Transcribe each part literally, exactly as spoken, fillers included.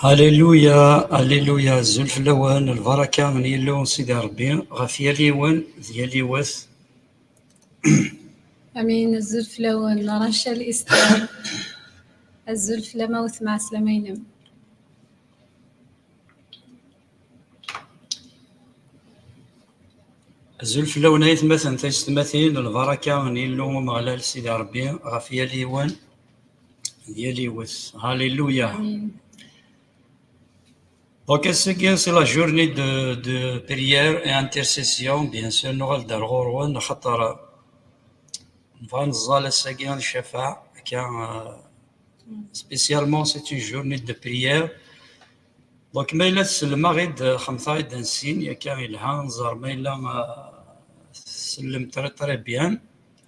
Alléluia, alléluia, azul fell-awen, lbaraka n Yillu Sidi Ṛebbi ɣef yal yiwen d yal yiwet. Amin, azul fell-awen, Rachel Esther. Azul fell-am a wetma, ɛeslama-inem. Azul fell-awen ay atmaten taysetmatin, lbaraka n Yillu Umeɣlal Sidi Ṛebbi ɣef yal yiwen d yal yiwet. Alléluia. Amin. Donc, ass-agi, c'est la journée de, de prière et intercession. Bien sûr, nuɣal-d ar ɣur-wen, axaṭer nebɣa neẓẓal ass-agi ccfaɛ, akka, euh, spécialement, c'est une journée de prière. Donc, ma yella tsellem-aɣ-id, xemt-aɣ-id ad nessin, akka yelha, nẓer ma yella, euh, tsellem très, très bien.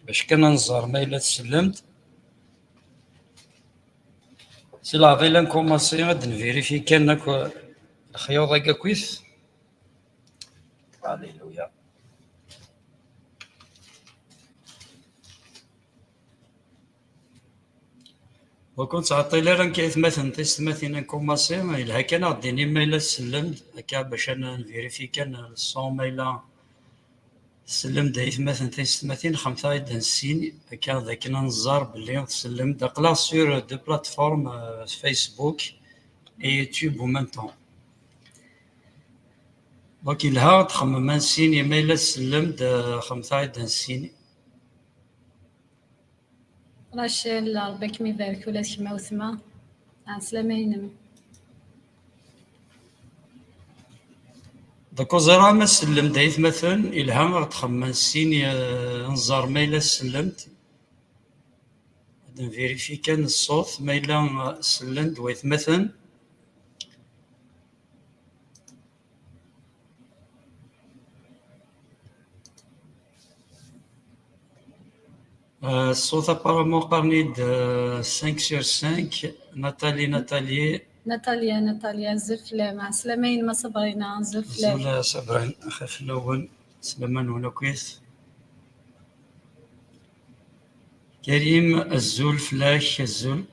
Bac kan ad nẓer ma yella tsellem-d. Si leɛḍil ad nkumaṣi ad nvérifier kan akk lexyuḍ-agi akkit. Alléluia. Ur ken-ttɛeṭṭil ara nekk aytmaten taysetmatin ad nkumaṣi, yelha kan ad ɣ-d-tinim ma yella tsellem-d, akka bac ad nvérifier kan le son ma yella tsellem-d aytmaten taysetmatin, xemt-aɣ-id ad nessin, akka d akken ad nẓer belli tsellem-d. Aql-aɣ sur deux plateformes, euh, Facebook et YouTube en même temps. Donc, yelha ad txemmem ad nessin, ma yella tsellem-d, euh, xemt-aɣ-id ad nessin. Rachel, Ṛebbi ad kem-ibarek ula d kemm a wetma. Ɛeslama-inem. Donc, ur ẓriɣ ma tsellem-d aytmaten, yelha ad ɣ-d-txemmem ad nessin, euh, ad nẓer ma yella tsellem-d. Ad nvérifier kan ṣṣut, ma yella, euh, sellen-d waytmaten. Euh, ṣṣut apparemment qqaren-d, euh, cinq sur cinq. Nathalie, Nathalie. Natalia, Natalia, azul fell-am. Ɛeslama-inem a Sabrina, azul fell-am. Azul a Sabrina, xef fell-awen, slama-nwen akkit. Karim, azul fell-ak, azul.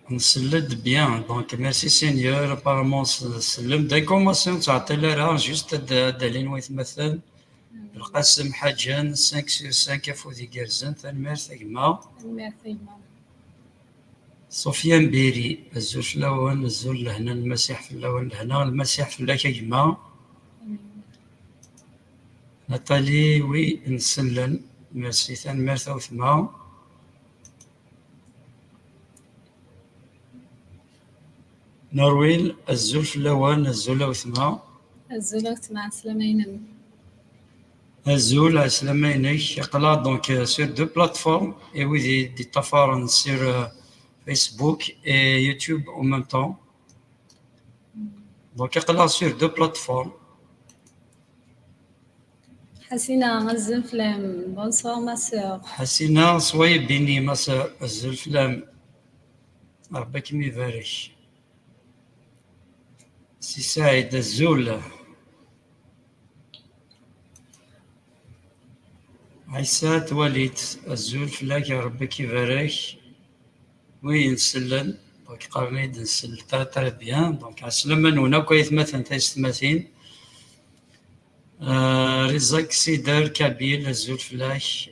Nsell-d bien, donc merci Seigneur, apparemment s-, sellem-d. Ad nkumaṣi ur nettɛeṭṭil ara, juste ad d-, ad d-alin waytmaten. Belqasem Ḥaǧan, cinq sur cinq, afud igerrzen, tanemmirt a gma. Tanemmirt a gma. Sofia Mbiri, azul fell-awen, azul lehna n Lmasiḥ fell-awen, lehna n Lmasiḥ fell-ak a gma. Amin. Nathalie, oui, nsellen. Merci, tanemmirt a wetma. Norwil, azul fell-awen, azul a wetma. Azul a wetma, ɛeslama-inem. Azul, ɛeslama-inek. Aql-aɣ donc, euh, sur deux plateformes, et wid i d-iṭṭafaren sur, euh, Facebook et YouTube en même temps. Donc, aql-aɣ sur deux plateformes. Ḥasina, azul fell-am. Bonsoir, ma sœur. Ḥasina, soyez bénie, ma sœur. Azul fell-am. Ṛebbi ad kem-ibarek. Si Saɛid, azul. Ɛisa Twalit, azul fell-ak, Ṛebbi ad k-ibarek. Wi nsellen, donc qqaren-iyi-d nsell très, très bien. Donc, ɛeslama-nwen akk aytmaten taysetmatin. Euh, Rizak Sider Kabil, azul fell-ak.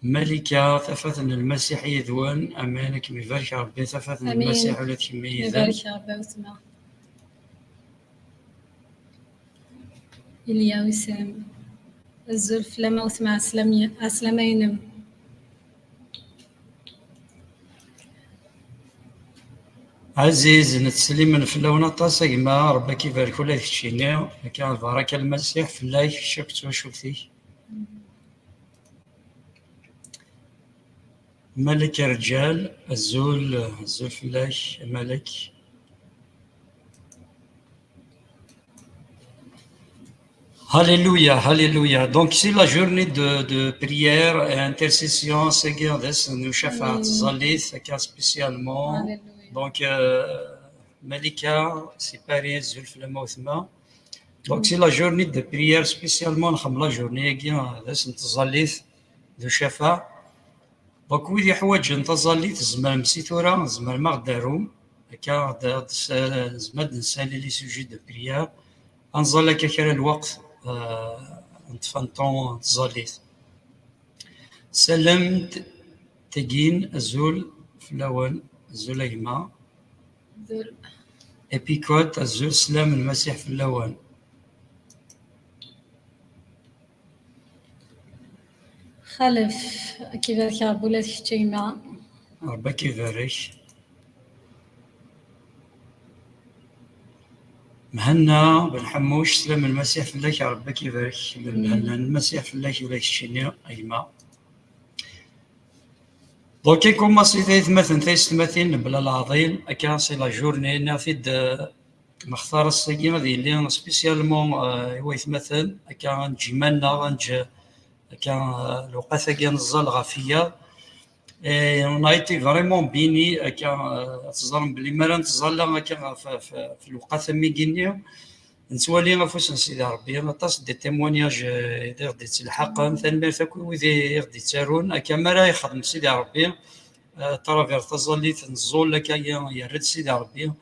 Malika, tafat n Lmasiḥ yid-wen. Amin, ad kem-ibarek Ṛebbi, tafat n Amin. Lmasiḥ ula d kemm yid-m. Ibarek Ṛebbi a wetma. Ilya Wisam. Azul fell-am a wetma, ɛeslama-inem. Ɛziz, nettsellimen fell-awen aṭas a gma, Ṛebbi ad k-ibarek ula d keččini, akka lbaraka n Lmasiḥ fell-ak, kečč akked twacult-ik. Malek Rǧal, azul, azul fell-ak, Malek. Alléluia, alléluia. Donc, c'est la journée de, de prière et intercession, c'est Guerdes, nous chef Amin. Zalit, spécialement. Alléluia. Donc, euh, Malika, c'est pareil, azul fell-am a wetma. Donc, c'est la journée de prière spécialement, la journée, euh, de Zalit, de Shafa. Donc, wid iḥwaǧen taẓallit, tzemrem si tura, tzemrem ad ɣ-d-tarum. Akka, ad, ad, nezmer ad d-nsali les sujets de prière. Ad nẓal akka kra n lweqt, euh, neṭṭef un temps n tẓallit. Salem Tegin, azul fell-awen, azul a gma. Azul. Epikot, azul, slam n Lmasiḥ fell-awen. Xalef, ad k-ibarek Ṛebbi ula d kečč a gma. Ṛebbi ad k-ibarek. Mhenna Ben Ḥemmuc, slam n Lmasiḥ fell-ak, Ṛebbi ad k-ibarek. Amin. Mhenna n Lmasiḥ fell-ak ula d keččini a gma. Donc, i kumaṣit aytmaten taysetmatin, mebla leɛḍil, akka, c'est la journée, nniɣ-t-id, euh, nextar ass-agi ad yili spécialement, euh, i waytmaten, akka, ad neǧǧ iman-nneɣ, ad neǧǧ, akka, euh, lewqat-agi ad neẓẓal ɣef wiyaḍ. Et on a été vraiment béni, akka, euh, ad teẓrem belli mi ara nettẓalla akka ɣef, ɣef, ɣef lewqat am wigi-nni, nettwali afus n Sidi Ṛebbi, aṭas des témoignages, euh, i ɣ-d-ittelḥaqen. Tanemmirt akk i wid i ɣ-d-ittarun. Akka mi ara yexdem Sidi Ṛebbi, euh, à travers taẓallit, neẓẓul akka, yerra-d Sidi Ṛebbi.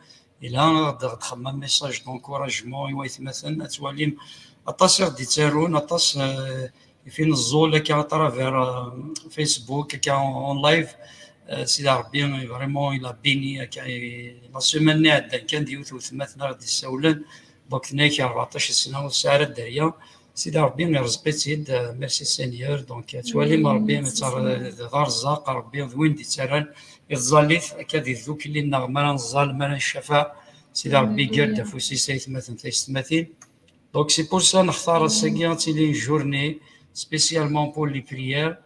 Yella ɣ-d-, ɣ-d-xemmem message d'encouragement i waytmaten. Ad twalim aṭas i ɣ-d-ittarun, aṭas, euh, i fi neẓẓul akka à travers, euh, Facebook, akka en live. Euh, Sidi Ṛebbi, vraiment, il a béni, akka, i la semaine-nni iɛeddan kan d yiwet wetma-tneɣ i ɣ-d-issawlen. Donc, tenna-ak, rbeɛṭac sna ur tesɛi ara dderya. Sidi Ṛebbi irẓeq-itt-id, euh, merci Seigneur. Donc, ad twalim Ṛebbi, d, d aṛezzaq, Ṛebbi d win d-ittarran i tẓallit, akka di tdukli-nneɣ, mi ara neẓẓal, mi ara ncafeɛ, Sidi Ṛebbi iger-d afus-is aytmaten taysetmatin. Donc, c'est pour ça nextar ass-agi ad tili une journée spécialement pour les prières.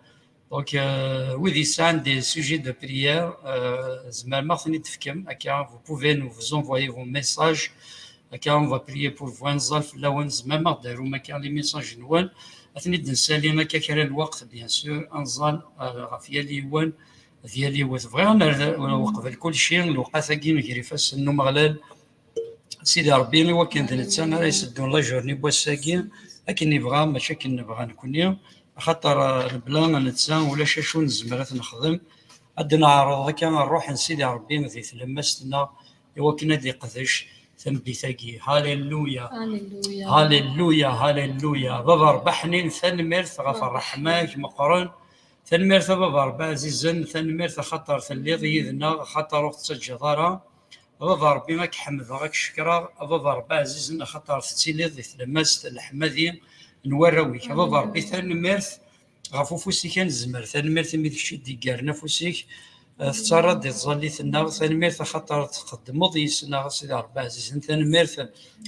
Donc, euh, wid yesɛan des sujets de prière, euh, tzemrem ad ɣ-ten-id-tefkem, akka, vous pouvez nous, vous envoyer vos messages, akka, on va prier pour vous, ad nẓal fell-awen, tzemrem ad ɣ-d-tarum akka les messages-nwen, ad ten-id-nsali akka kra n lweqt, bien sûr, ad nẓal, euh, ɣef yal yiwen d yal yiwet. Bɣiɣ ad nerr uqbel kulci lewqat-agi gar ifassen n Umeɣlal, Sidi Ṛebbi, i wakken d netta ara iseddun la journée n wass-agi, akken ibɣa, mačči akken nebɣa nekni, axaṭer, eh, lebla netta ulac acu nezmer ad t-nexdem. Ad d-neɛreḍ akka ṛṛuḥ n Sidi Ṛebbi di tlemmast-nneɣ, i wakken ad iqdec tameddit-agi. Halleluya! Halleluya! Halleluya! Halleluya! Baba Ṛebbi ḥnin, tanemmirt ɣef ṛṛeḥma-k meqqren. Tanemmirt a Baba Ṛebbi ɛzizen, tanemmirt axaṭer telliḍ yid-neɣ, axaṭer ur ɣ-tettaǧǧaḍ ara. A Baba Ṛebbi, ad k-ḥemdeɣ, ad k-cekkreɣ, a Baba Ṛebbi ɛzizen, axaṭer tettiliḍ di tlemmast n leḥmadi n warraw-ik. A Baba Ṛebbi, tanemmirt ɣef ufus-ik ad nezmer, tanemmirt imi d kečč i d-iggaren afus-ik, eh, tettarraḍ di tẓallit-nneɣ, tanemmirt axaṭer txeddmeḍ yis-neɣ, a Sidi Ṛebbi ɛzizen, tanemmirt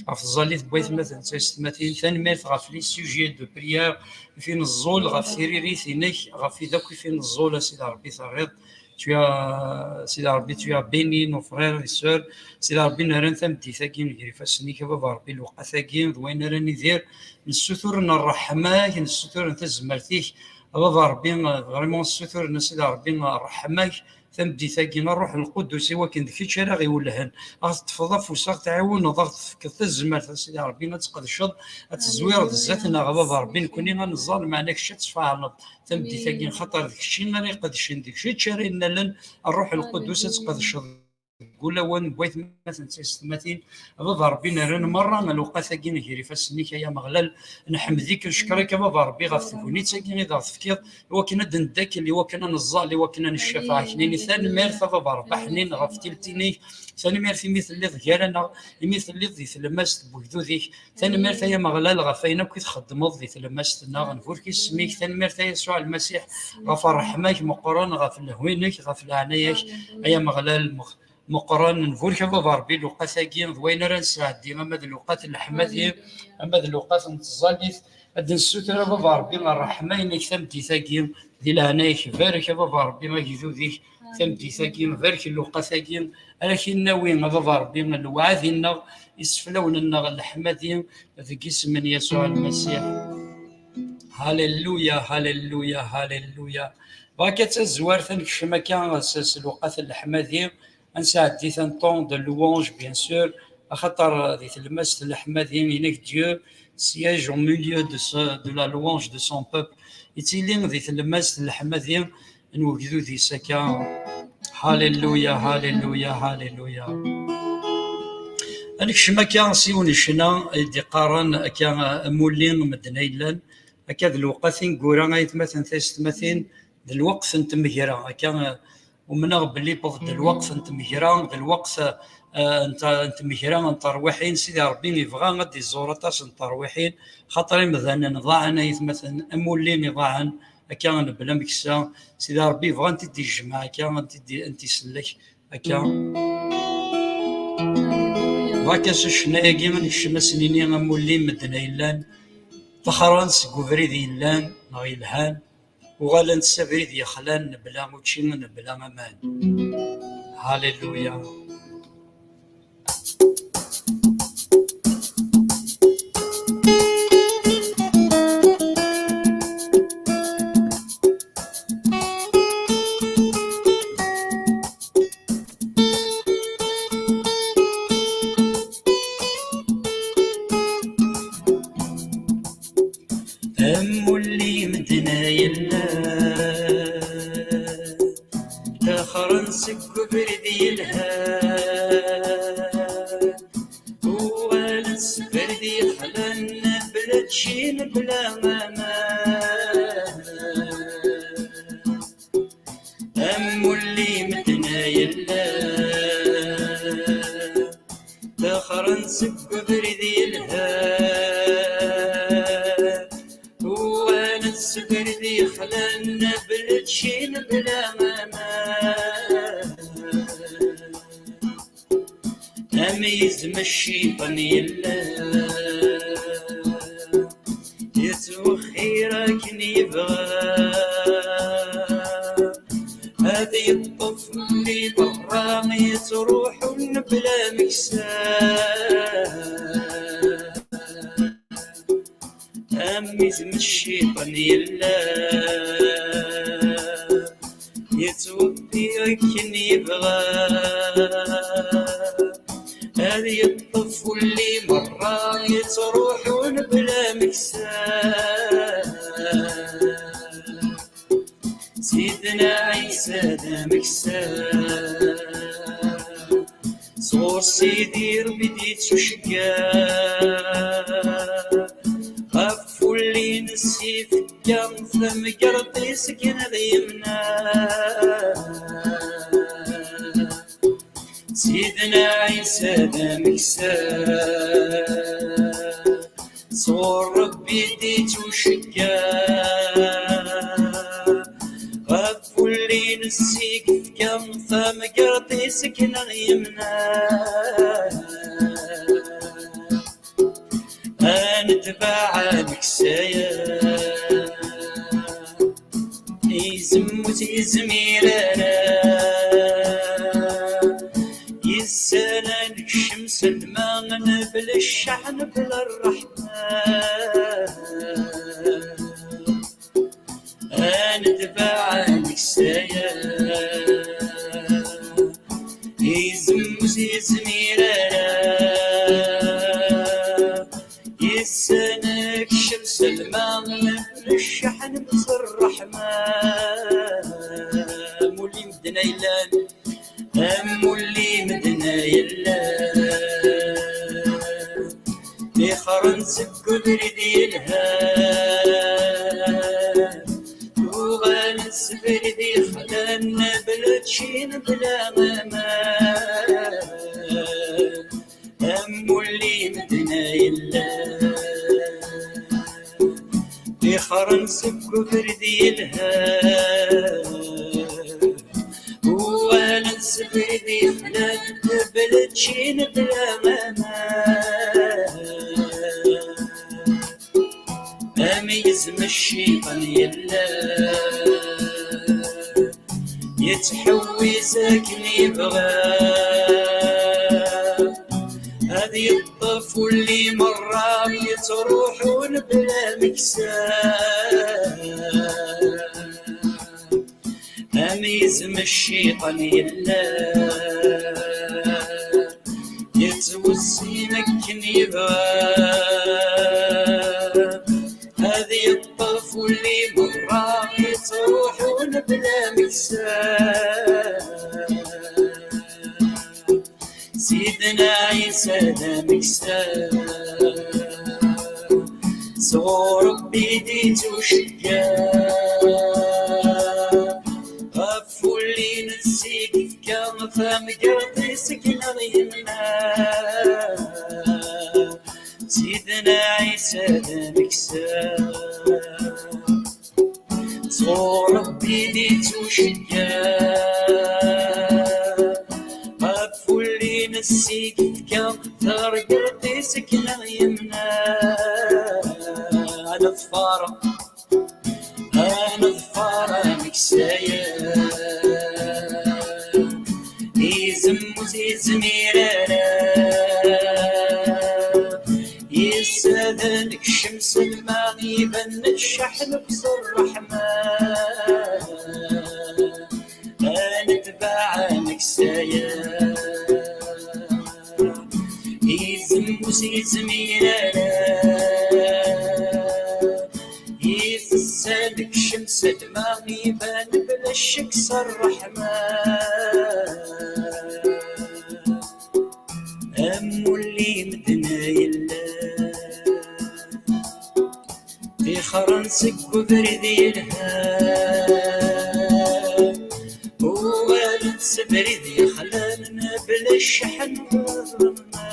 ɣef tẓallit n waytmaten d taysetmatin, tanemmirt ɣef les sujets de prière, i fi neẓẓul, ɣef tiririt-inek, ɣef wid akk i fi neẓẓul, a Sidi Ṛebbi terriḍ. Tu as, Sidi Ṛebbi, tu as béni nos frères et sœurs. Sidi Ṛebbi, nerra tameddit-agi gar ifassen-ik, a Baba Ṛebbi, lewqat-agi d wayen ara nidir. Nessutur n ṛṛeḥma-k, nessutur n tazmert-ik, a Baba Ṛebbi, vraiment nessutur n Sidi Ṛebbi ṛṛeḥma-k, tameddit-agi, Ṛṛuḥ Lqudus, i wakken d kečč ara ɣ-iwellhen, a ɣ-teṭṭfeḍ afus, a ɣ-tɛiwneḍ, a ɣ-tefkeḍ tazmert, a Sidi Ṛebbi, ad tqedceḍ, ad tezwireḍ zdat-neɣ, a Baba Ṛebbi, nekni ad neẓẓal, meɛna kečč ad tfeɛleḍ tameddit-agi, xaṭer d kečč ara iqedcen, d kečč ara innalen, Ṛṛuḥ Lqudus ad tqedceḍ deg wulawen n waytmaten d taysetmatin. A Baba Ṛebbi, nerra merra lewqat-agi gar ifassen-ik, ay Ameɣlal. Nḥemd-ik, neckeṛ-ik, a Baba Ṛebbi, ɣef tegnit-agi i d aɣ-tefkiḍ, i wakken ad d-neddakel, i wakken ad neẓẓal, i wakken ad neccafeɛ aknini. Tanemmirt, a Baba Ṛebbi, ḥnin ɣef tilt-inek. Tanemmirt imi telliḍ gar-aneɣ, imi telliḍ di tlemmast n wegdud-ik. Tanemmirt, ay Ameɣlal, ɣef wayen akk i txeddmeḍ di tlemmast-nneɣ. Nburek isem-ik. Tanemmirt, a Yasuɛ Lmasiḥ, ɣef ṛṛeḥma-k meqqren, ɣef lehhu-inek, ɣef leɛnaya-k, ay Ameɣlal meɣ-, meqqren. Nburek a Baba Ṛebbi lewqat-agi d wayen ara nesɛeddi, ama d lewqat n leḥmadi, ama d lewqat n tẓallit. Ad d-nessuter a Baba Ṛebbi ṛṛeḥma-inek tameddit-agi, di leɛnaya-k, barek a Baba Ṛebbi agdud-ik tameddit-agi, barek lewqat-agi, ara k-in-nawi a Baba Ṛebbi lewɛadi-nneɣ, iseflawen-nneɣ leḥmadi, deg isem n Yasuɛ Lmasiḥ. Halleluya, halleluya, halleluya. Bɣa akka d tazwart ad nekcem akka s, s lewqat n leḥmadi, ad nesɛeddi un temps de louange, bien sûr, axaṭer di tlemmast n leḥmadi, inek Dieu siège au milieu de ce, de la louange de son peuple. Ittili di tlemmast n leḥmadi, n wegdud-is akka. Haleluya, haleluya, haleluya. Ad nekcem akka s yiwen n ccna i d-iqqaren akka, amulli n medden ay llan. Akka d lewqat ineggura, aytmaten taysetmatin, d lweqt n tmegra. Akka, umneɣ belli yewweḍ-d lweqt n tmegra, d lweqt, eh, n ta-, n tmegra n terwiḥin. Sidi Ṛebbi yebɣa ad d-iẓur aṭas n terwiḥin, xaṭer imdanen ḍaɛen, aytmaten, amulli iḍaɛen, akka mebla ameksa. Sidi Ṛebbi yebɣa ad t-id-ijmeɛ akka, ad t-id-, ad t-isellek akka. Ḍak-as ccna-agi, ad nekcem ad s-nini amulli n medden ay llan, ṭṭaxren seg ubrid yellan neɣ yelhan, uɣalen s abrid yexlan, mebla učči, mebla aman. Haleluya. Amulli medden ay llan, ṭṭaxren seg ubrid yelhan, uɣalen s ubrid yexlan, bla ččin, bla aman. Amulli medden ay llan, ṭṭaxren seg ubrid yelhan, uɣalen s ubrid yexlan, bla ččin, bla aman. Am yizem cciṭan yellan, yettwexxir akken yebɣa, ad yeṭṭef mmi berra, yettruḥun bla ameksa. Am yizem cciṭan yellan, yettwebbi akken yebɣa, ad yeṭṭef ulli merra, yettruḥun bla ameksa. Sidna Ɛisa d ameksa, sɣur Sidi Ṛebbi d-yettucegga, ɣef ulli-ines yefka tamgerṭ-is akken ad yemneɛ. Sidna Ɛisa d ameksa, sɣur Ṛebbi d-yettucegga, ɣef ulli-ines i yefka tamgerṭ-is akken ad yemneɛ. Ad netbeɛ ameksa-ya, izem ur t-yezmir ara, yessen ad nekcem s lman, bla cceḥ, bla ṛṛeḥma. Ad netbeɛ ameksa-ya, izem ur t-yezmir ara, yessen ad nekcem s lman, bla cceḥ, bla ṛṛeḥma. Amulli medden ay llan, amulli medden ay llan, ṭṭixren seg ubrid yelhan, uɣalen s ubrid yexlan, bla ččin, bla aman. Amulli medden ay llan, ṭṭixren seg ubrid yelhan, uɣalen s ubrid yexlan, bla ččin, bla aman. Am yizem cciṭan yellan, yettḥewwis akken yebɣa, ad yeṭṭef ulli merra, yettruḥun bla ameksa. Am yizem cciṭan yellan, yettwessin akken yebɣa, ad yeṭṭef ulli merra, yettruḥun Bla ameksa, Sidna Ɛisa d ameksa, sɣur Ṛebbi d-ittucegga. Ɣef wulli-nnes i yefka tamgerḍt i sekneɣ yemma. Sidna Ɛisa d ameksa, sɣur Ṛebbi d-ittucegga. Ɣef wulli-nnes i yefka targert i sekneɣ yemma. Ad neḍfer, ad neḍfer ameksa-ya. Izem ur yezmir ara, yes ad nekcem s lma iban cceḥ nefs ṛṛeḥma. Ad netbeɛ ameksa-ya. Izem ur yezmir ara, yes ad nekcem s lma iban bla ccek s ṛṛeḥma. Am ulli medden yellan, tixren seg ubrid yelhan, uɣalent s ubrid yexlan bla cceḥ n ṛṛeḥma.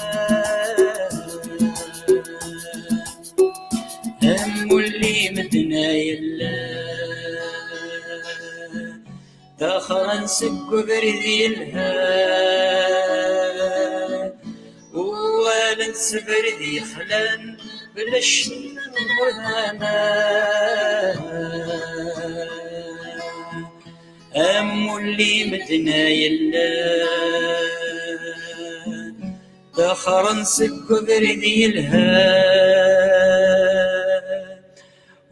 Am ulli medden yellan, ttaxren seg ubrid yelhan, uɣalent s ubrid yexlan bla ccek n ṛṛeḥma. Am ulli medden yellan, ttaxren seg ubrid yelhan,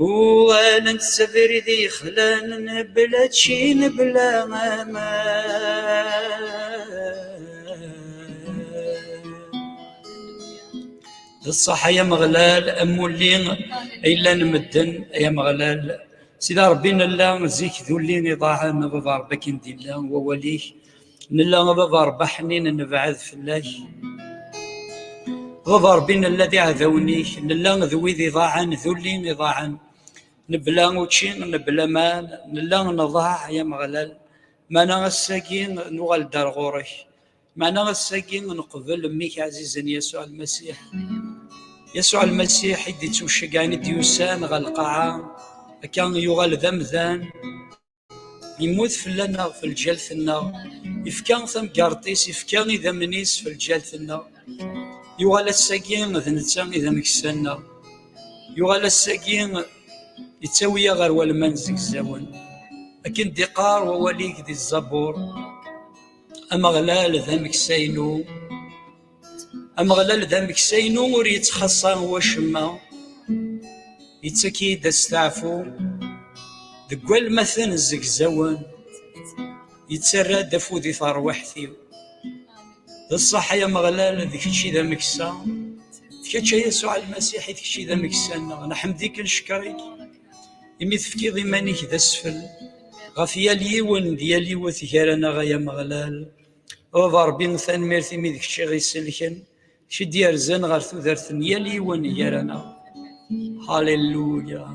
uɣalent s ubrid yexlan bla ččin bla aman. D ṣṣeḥ ay Ameɣlal, am ulli ay llan medden, ay Ameɣlal. Sidi Ṛebbi, nella zik d ulli iḍaɛen, a Baba Ṛebbi, akken d-yenna wawal-ik. Nella, a Baba Ṛebbi aḥnin, nebɛed fell-ak. A Baba Ṛebbi, nella d iɛdawen-ik, nella d wid iḍaɛen, d ulli iḍaɛen. Nebla učči, nebla aman, nella neḍaɛ, ay Ameɣlal. Meɛna ass-agi nuɣal-d ar ɣur-k. Meɛna ass-agi neqbel mmi-k ɛzizen Yasuɛ Lmasiḥ. Yasuɛ Lmasiḥ i d-ittwceggɛen, i d-yusan ɣer lqaɛa, akka yuɣal d amdan, yemmut fell-aneɣ, f lǧal-nneɣ, ifka tamgerḍt-is, ifka idammen-is f lǧal-nneɣ. Yuɣal ass-agi d netta i d ameksa-nneɣ. Yuɣal ass-agi yettawi-aɣ ɣer walma n zegzawen. Akken d-iqqar wawal-ik di Zzabur, Ameɣlal d ameksa-inu, Ameɣlal d ameksa-inu, ur yettxaṣṣa wacemma, yettak-iyi-d asteɛfu deg walmaten zegzawen, yettarra-d afud i terwiḥt-iw. D ṣṣeḥ, ay Ameɣlal, d kečč i d ameksa, d kečč, a Yasuɛ Lmasiḥ, i d kečč i d ameksa-nneɣ. Nḥemd-ik, ncekkeṛ-ik, imi tefkiḍ iman-ik d asfel ɣef yal yiwen d yal yiwet gar-aneɣ, ay Ameɣlal. A Baba Ṛebbi, tanemmirt imi d kečč i ɣ-iselken, kečč i d-yerzan ɣer tudert n yal yiwen gar-aneɣ. Halleluya.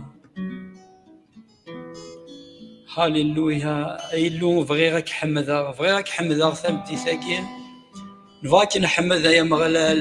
Halleluya. Ay Illu, bɣiɣ ad k-ḥemdeɣ, bɣiɣ ad k-ḥemdeɣ tameddit-agi. Nebɣa ad k-nḥemmed, ay Ameɣlal.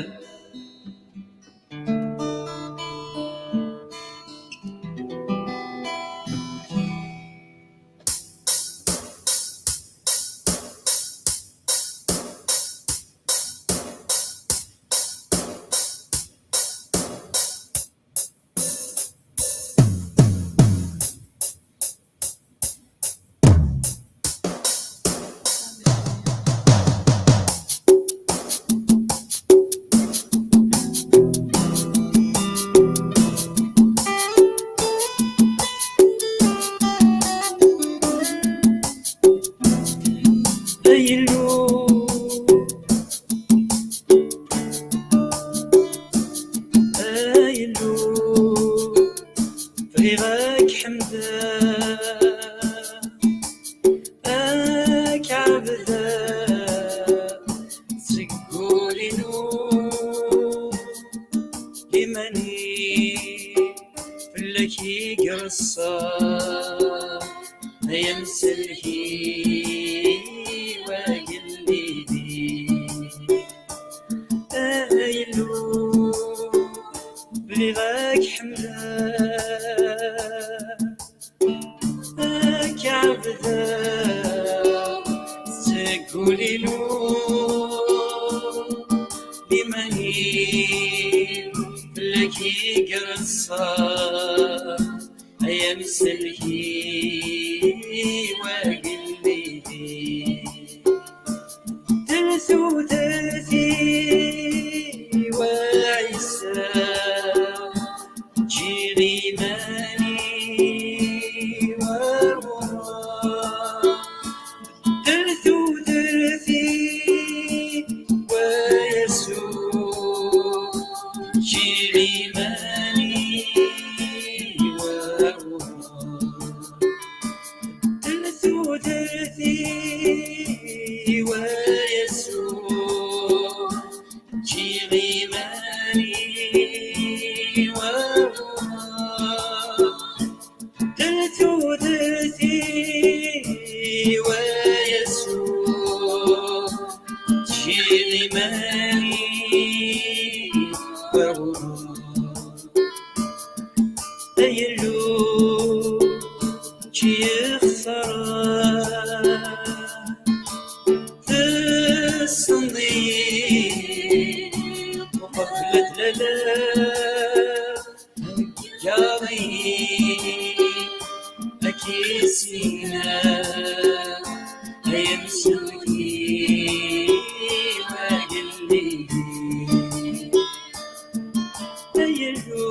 i wagellid-iw. Ay Illu, bɣiɣ ad k-ḥemdeɣ, ad k-ɛebdeɣ seg wul-inu, liman-iw fell-ak i ireṣṣa. Ay amsellek-iw, agellid-iw, ddel tudert-iw, a Ɛisa, ǧǧiɣ iman-iw ar ɣur-m. Ddel tudert-iw, a Yasuɛ, ǧǧiɣ iman-iw ar ɣur-m. Ddel tudert-iw, a Yasuɛ, ǧǧiɣ iman-iw ar ɣur-m. Ddel tudert-iw, a Yasuɛ, ǧǧiɣ iman-iw ar ɣur-m. Ay Illu, ǧǧiɣ-tt ara, tessneḍ-iyi uqbel ad tlaleḍ. Heggaɣ-iyi ad k-issineɣ, ay amsellek-iw, agellid-iw. Ay Illu,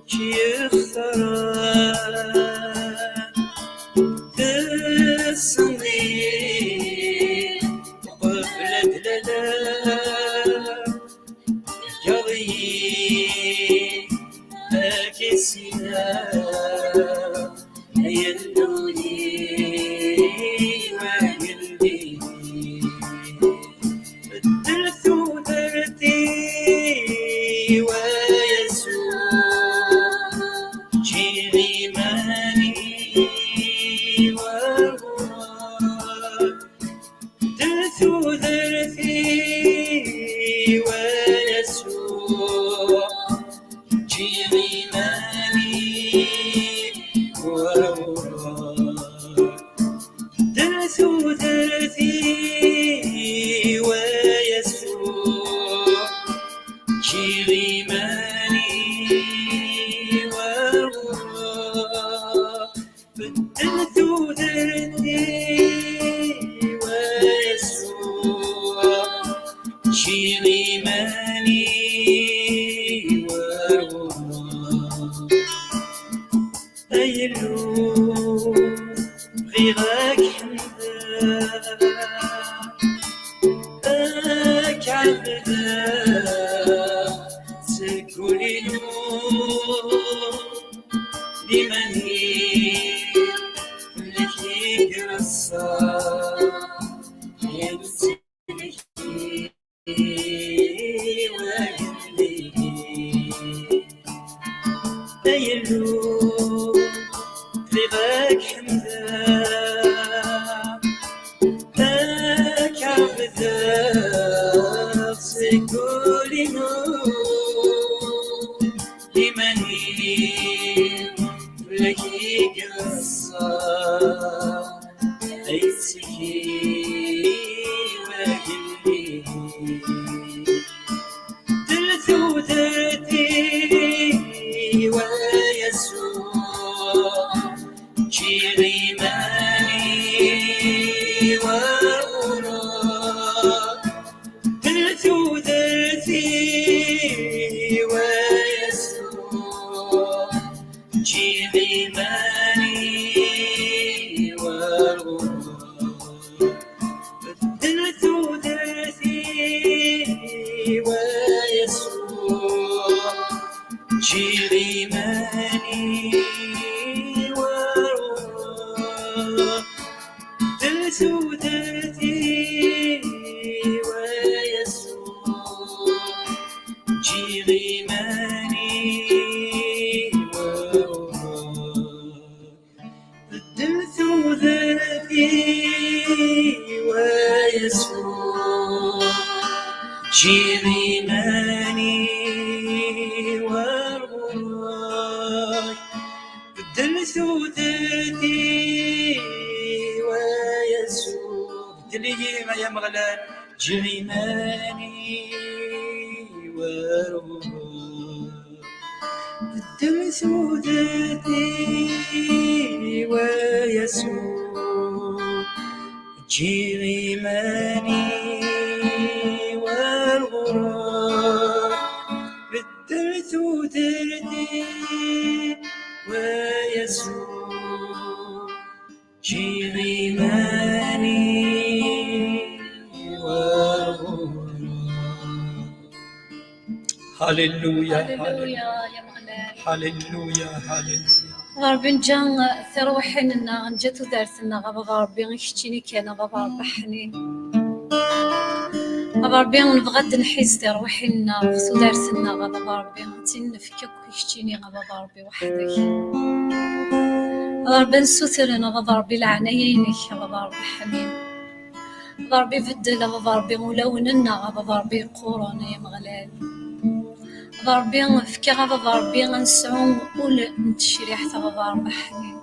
ǧǧiɣ-tt ara, tessneḍ-iyi uqbel ad tlaleḍ. Heggaɣ-iyi ad k-issineɣ, ay Illu-iw, agellid-iw. Ddel tudert-iw, a Yasuɛ, ǧǧiɣ iman-iw ar ɣur-m. Ddel tudert-iw, a Yasuɛ, ǧǧiɣ iman-iw ar ɣur-m. Ddel tudert-iw, a Yasuɛ, ǧǧiɣ iman-iw ar ɣur-m. Beddel tudert-iw, a Yasuɛ, ǧǧiɣ iman-iw ar ɣur-m. Ay Illu, bɣiɣ ad k-ḥemdeɣ, ad k-ɛebdeɣ seg wul-inu, liman-iw fell-ak i ireṣṣa, ay amsellek-iw, agellid-iw. Ay Illu, bɣiɣ ad k-ḥemdeɣ, ad k-ɛebdeɣ seg wul-inu, liman-iw fell-ak i ireṣṣa, ay amsellek-iw, agellid-iw. Ddel tudert-iw, a Yasuɛ, ǧǧiɣ iman-iw ar ɣur-m. Ddel tudert-iw, a Yasuɛ, ǧǧiɣ iman-iw ar ɣur-m. Beddel tudert-iw, a Yasuɛ, ǧǧiɣ iman-iw ar ɣur-m. Beddel tudert-iw, a Yasuɛ, ǧǧiɣ iman-iw ar ɣur-m. Beddel tudert-iw, Wa Yasuɛ, ǧǧiɣ iman-iw ar ɣur-k. Beddel tudert-iw, a Yasuɛ. Beddel-iyi, ay Ameɣlal. Ǧǧiɣ iman-iw ar ɣur-k. Beddel tudert-iw, a Yasuɛ. Ǧǧiɣ iman-iw ar ɣur-k. Beddel tudert-iw, a Yasuɛ. Ǧǧiɣ iman-iw ar ɣur-k. Hallelujah, Hallelujah, hallelujah. Ya Ameɣlal. Hallelujah, hallelujah. Ṛebbi, neǧǧa tirwiḥin-nneɣ, neǧǧa tudert-nneɣ, a Baba Ṛebbi, i keččini kan, a Baba Ṛebbi ḥnin. A Baba Ṛebbi, nebɣa ad d-nḥiz tirwiḥin-nneɣ, tudert-nneɣ, a Baba Ṛebbi, ad tt-nefk akk i keččini, a Baba Ṛebbi, weḥd-k. A Baba Ṛebbi, ad nessutren, a Baba Ṛebbi, leɛnaya-inek, a Baba Ṛebbi ḥnin. A Baba Ṛebbi, beddel, a Baba Ṛebbi, ulawen-nneɣ, a Baba Ṛebbi yeqquren, ay Ameɣlal. A Baba Ṛebbi, efk-aɣ, a Baba Ṛebbi, ad nesɛu ul n tecriḥt, a Baba Ṛebbi ḥnin.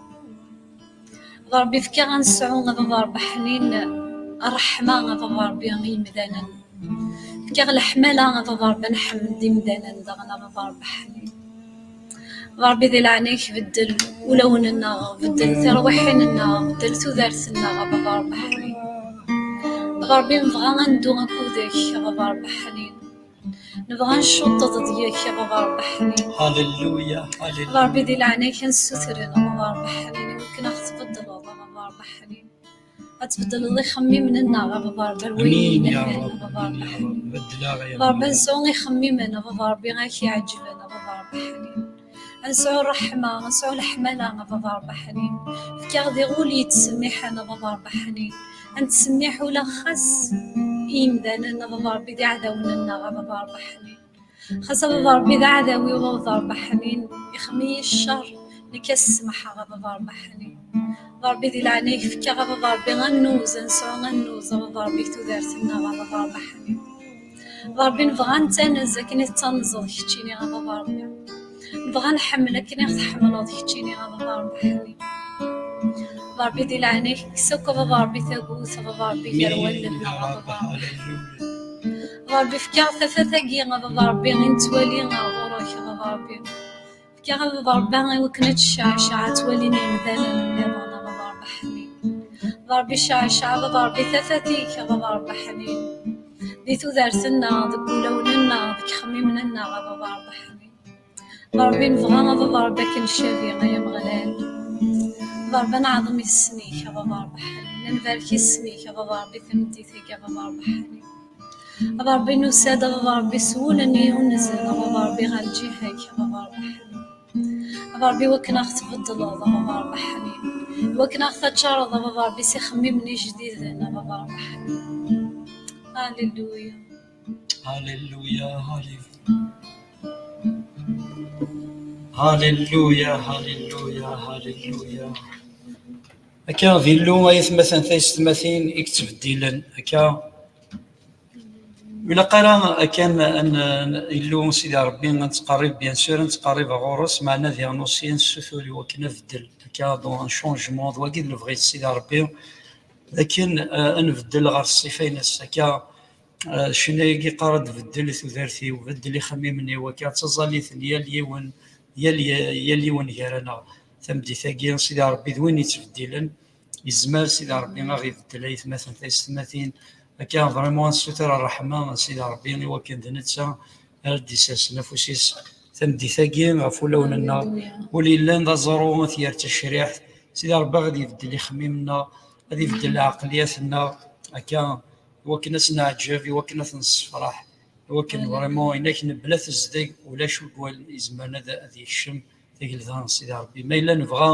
A Baba Ṛebbi, efk-aɣ ad nesɛu, a Baba Ṛebbi ḥnin, ṛṛeḥma, a Baba Ṛebbi, i yimdanen. Efk-aɣ leḥmala, a Baba Ṛebbi, ad nḥemmel d imdanen daɣen, a Baba Ṛebbi ḥnin. A Baba Ṛebbi, di leɛnaya-k, beddel ulawen-nneɣ, beddel tirwiḥin-nneɣ, beddel tudert-nneɣ, a Baba Ṛebbi ḥnin. A Baba Ṛebbi, nebɣa ad neddu akked-k, a Baba Ṛebbi ḥnin. Nebɣa ad ncuṭṭeḍ deg-k, a Baba Ṛebbi ḥnin. Hallelujah, hallelujah. A Baba Ṛebbi, di leɛnaya-k, ad nessutren, a Baba Ṛebbi ḥnin, i wakken ad ɣ-tbeddleḍ, a Baba Ṛebbi ḥnin. Ad tbeddleḍ ixemmimen-nneɣ, a Baba Ṛebbi, ar wayen yelhan, a Baba Ṛebbi ḥnin. Beddel-aɣ, a Baba Ṛebbi, ad nesɛu ixemmimen, a Baba Ṛebbi, ad k-iɛeǧben, a Baba Ṛebbi ḥnin. Ad nesɛu ṛṛeḥma, ad nesɛu leḥmala, a Baba Ṛebbi ḥnin. Efk-aɣ diɣ ul yettsemmiḥen, a Baba Ṛebbi ḥnin. Ad nettsemmiḥ ula xas i yimdanen, a Baba Ṛebbi, d iɛdawen-nneɣ, a Baba Ṛebbi ḥnin. Xas a Baba Ṛebbi d aɛdaw-iw, a Baba Ṛebbi ḥnin, ixemmem-iyi ccer, nekk ad s-semḥeɣ, a Baba Ṛebbi ḥnin. A Baba Ṛebbi, di leɛnaya-k, efk-aɣ, a Baba Ṛebbi, annuz, ad nesɛu annuz, a Baba Ṛebbi, deg tudert-nneɣ, a Baba Ṛebbi ḥnin. A Baba Ṛebbi, nebɣa ad nettanez akken i tettanzeḍ keččini, a Baba Ṛebbi. Nebɣa ad nḥemmel akken i ɣ-tḥemmleḍ keččini, a Baba Ṛebbi ḥnin. A Baba Ṛebbi, di leɛnaya-k, kkes akk, a Baba Ṛebbi, tagut, a Baba Ṛebbi, gar wallen-nneɣ, a Baba Ṛebbi ḥnin. A Baba Ṛebbi, efk-aɣ tafat-agi, a Baba Ṛebbi, i nettwali ɣer ɣur-k, a Baba Ṛebbi. Efk-aɣ, a Baba Ṛebbi, i wakken ad tecceɛceɛ, ad twalin yimdanen nniḍen, a Baba Ṛebbi ḥnin. A Baba Ṛebbi, ceɛceɛ, a Baba Ṛebbi, tafat-ik, a Baba Ṛebbi ḥnin. Di tudert-nneɣ, deg wulawen-nneɣ, deg ixemmimen-nneɣ, a Baba Ṛebbi ḥnin. A Baba Ṛebbi, nebɣa, a Baba Ṛebbi, ad k-ncabi, ay Ameɣlal. A Baba Ṛebbi, ad neɛḍem isem-ik, a Baba Ṛebbi ḥnin. Ad nbarek isem-ik, a Baba Ṛebbi, tameddit-agi, a Baba Ṛebbi ḥnin. A Baba Ṛebbi, nusa-d, a Baba Ṛebbi, s wul-nni yunzen, a Baba Ṛebbi, ɣer lǧiha-k, a Baba Ṛebbi ḥnin. A Baba Ṛebbi, wakken ad ɣ-tbeddleḍ, a Baba Ṛebbi ḥnin. Wakken ad ɣ-taččareḍ, a Baba Ṛebbi, s ixemmimen ijdiden, a Baba Ṛebbi ḥnin. Halleluya. Halleluya, halleluya. Halleluya, halleluya, halleluya. Akka d Illu, ay atmaten taysetmatin, i yettbeddilen. Akka, ur ilaq ara akken ad n-, n-, Illu Sidi Ṛebbi ad nettqerrib, bien sûr, ad nettqerrib ɣur-s, meɛna diɣen aussi ad nessutur i wakken ad beddel. Akka, donc, un changement, d wagi d lebɣi n Sidi Ṛebbi. D akken, eh, ad nbeddel ɣer ṣṣifa-ines. Akka, eh, ccna-agi yeqqar-d: "Beddel tudert-iw, beddel ixemmimen-iw." Akka, d taẓallit n yal yiwen, yal y-, yal yiwen gar-aneɣ. Tameddit-agi, Sidi Ṛebbi d win yettbeddilen. Yezmer Sidi Ṛebbi ad ɣ-ibeddel, ay atmaten taysetmatin. Akka, vraiment, ad nessuter ṛṛeḥma n Sidi Ṛebbi i wakken d netta ara d-isersen afus-is tameddit-agi ɣef wulawen-nneɣ. Halleluya. Ul yellan d aẓru ad t-yerr d tacriḥt. Sidi Ṛebbi ad ibeddel ixemmimen-nneɣ, ad ibeddel lɛeqliyat-nneɣ, akka, i wakken ad s-neɛǧeb, i wakken ad t-nessefṛeḥ, i wakken, halleluya, vraiment, inak mebla tezdeg ulac win izemren ad, ad yekcem tagelda n Sidi Ṛebbi. Ma yella nebɣa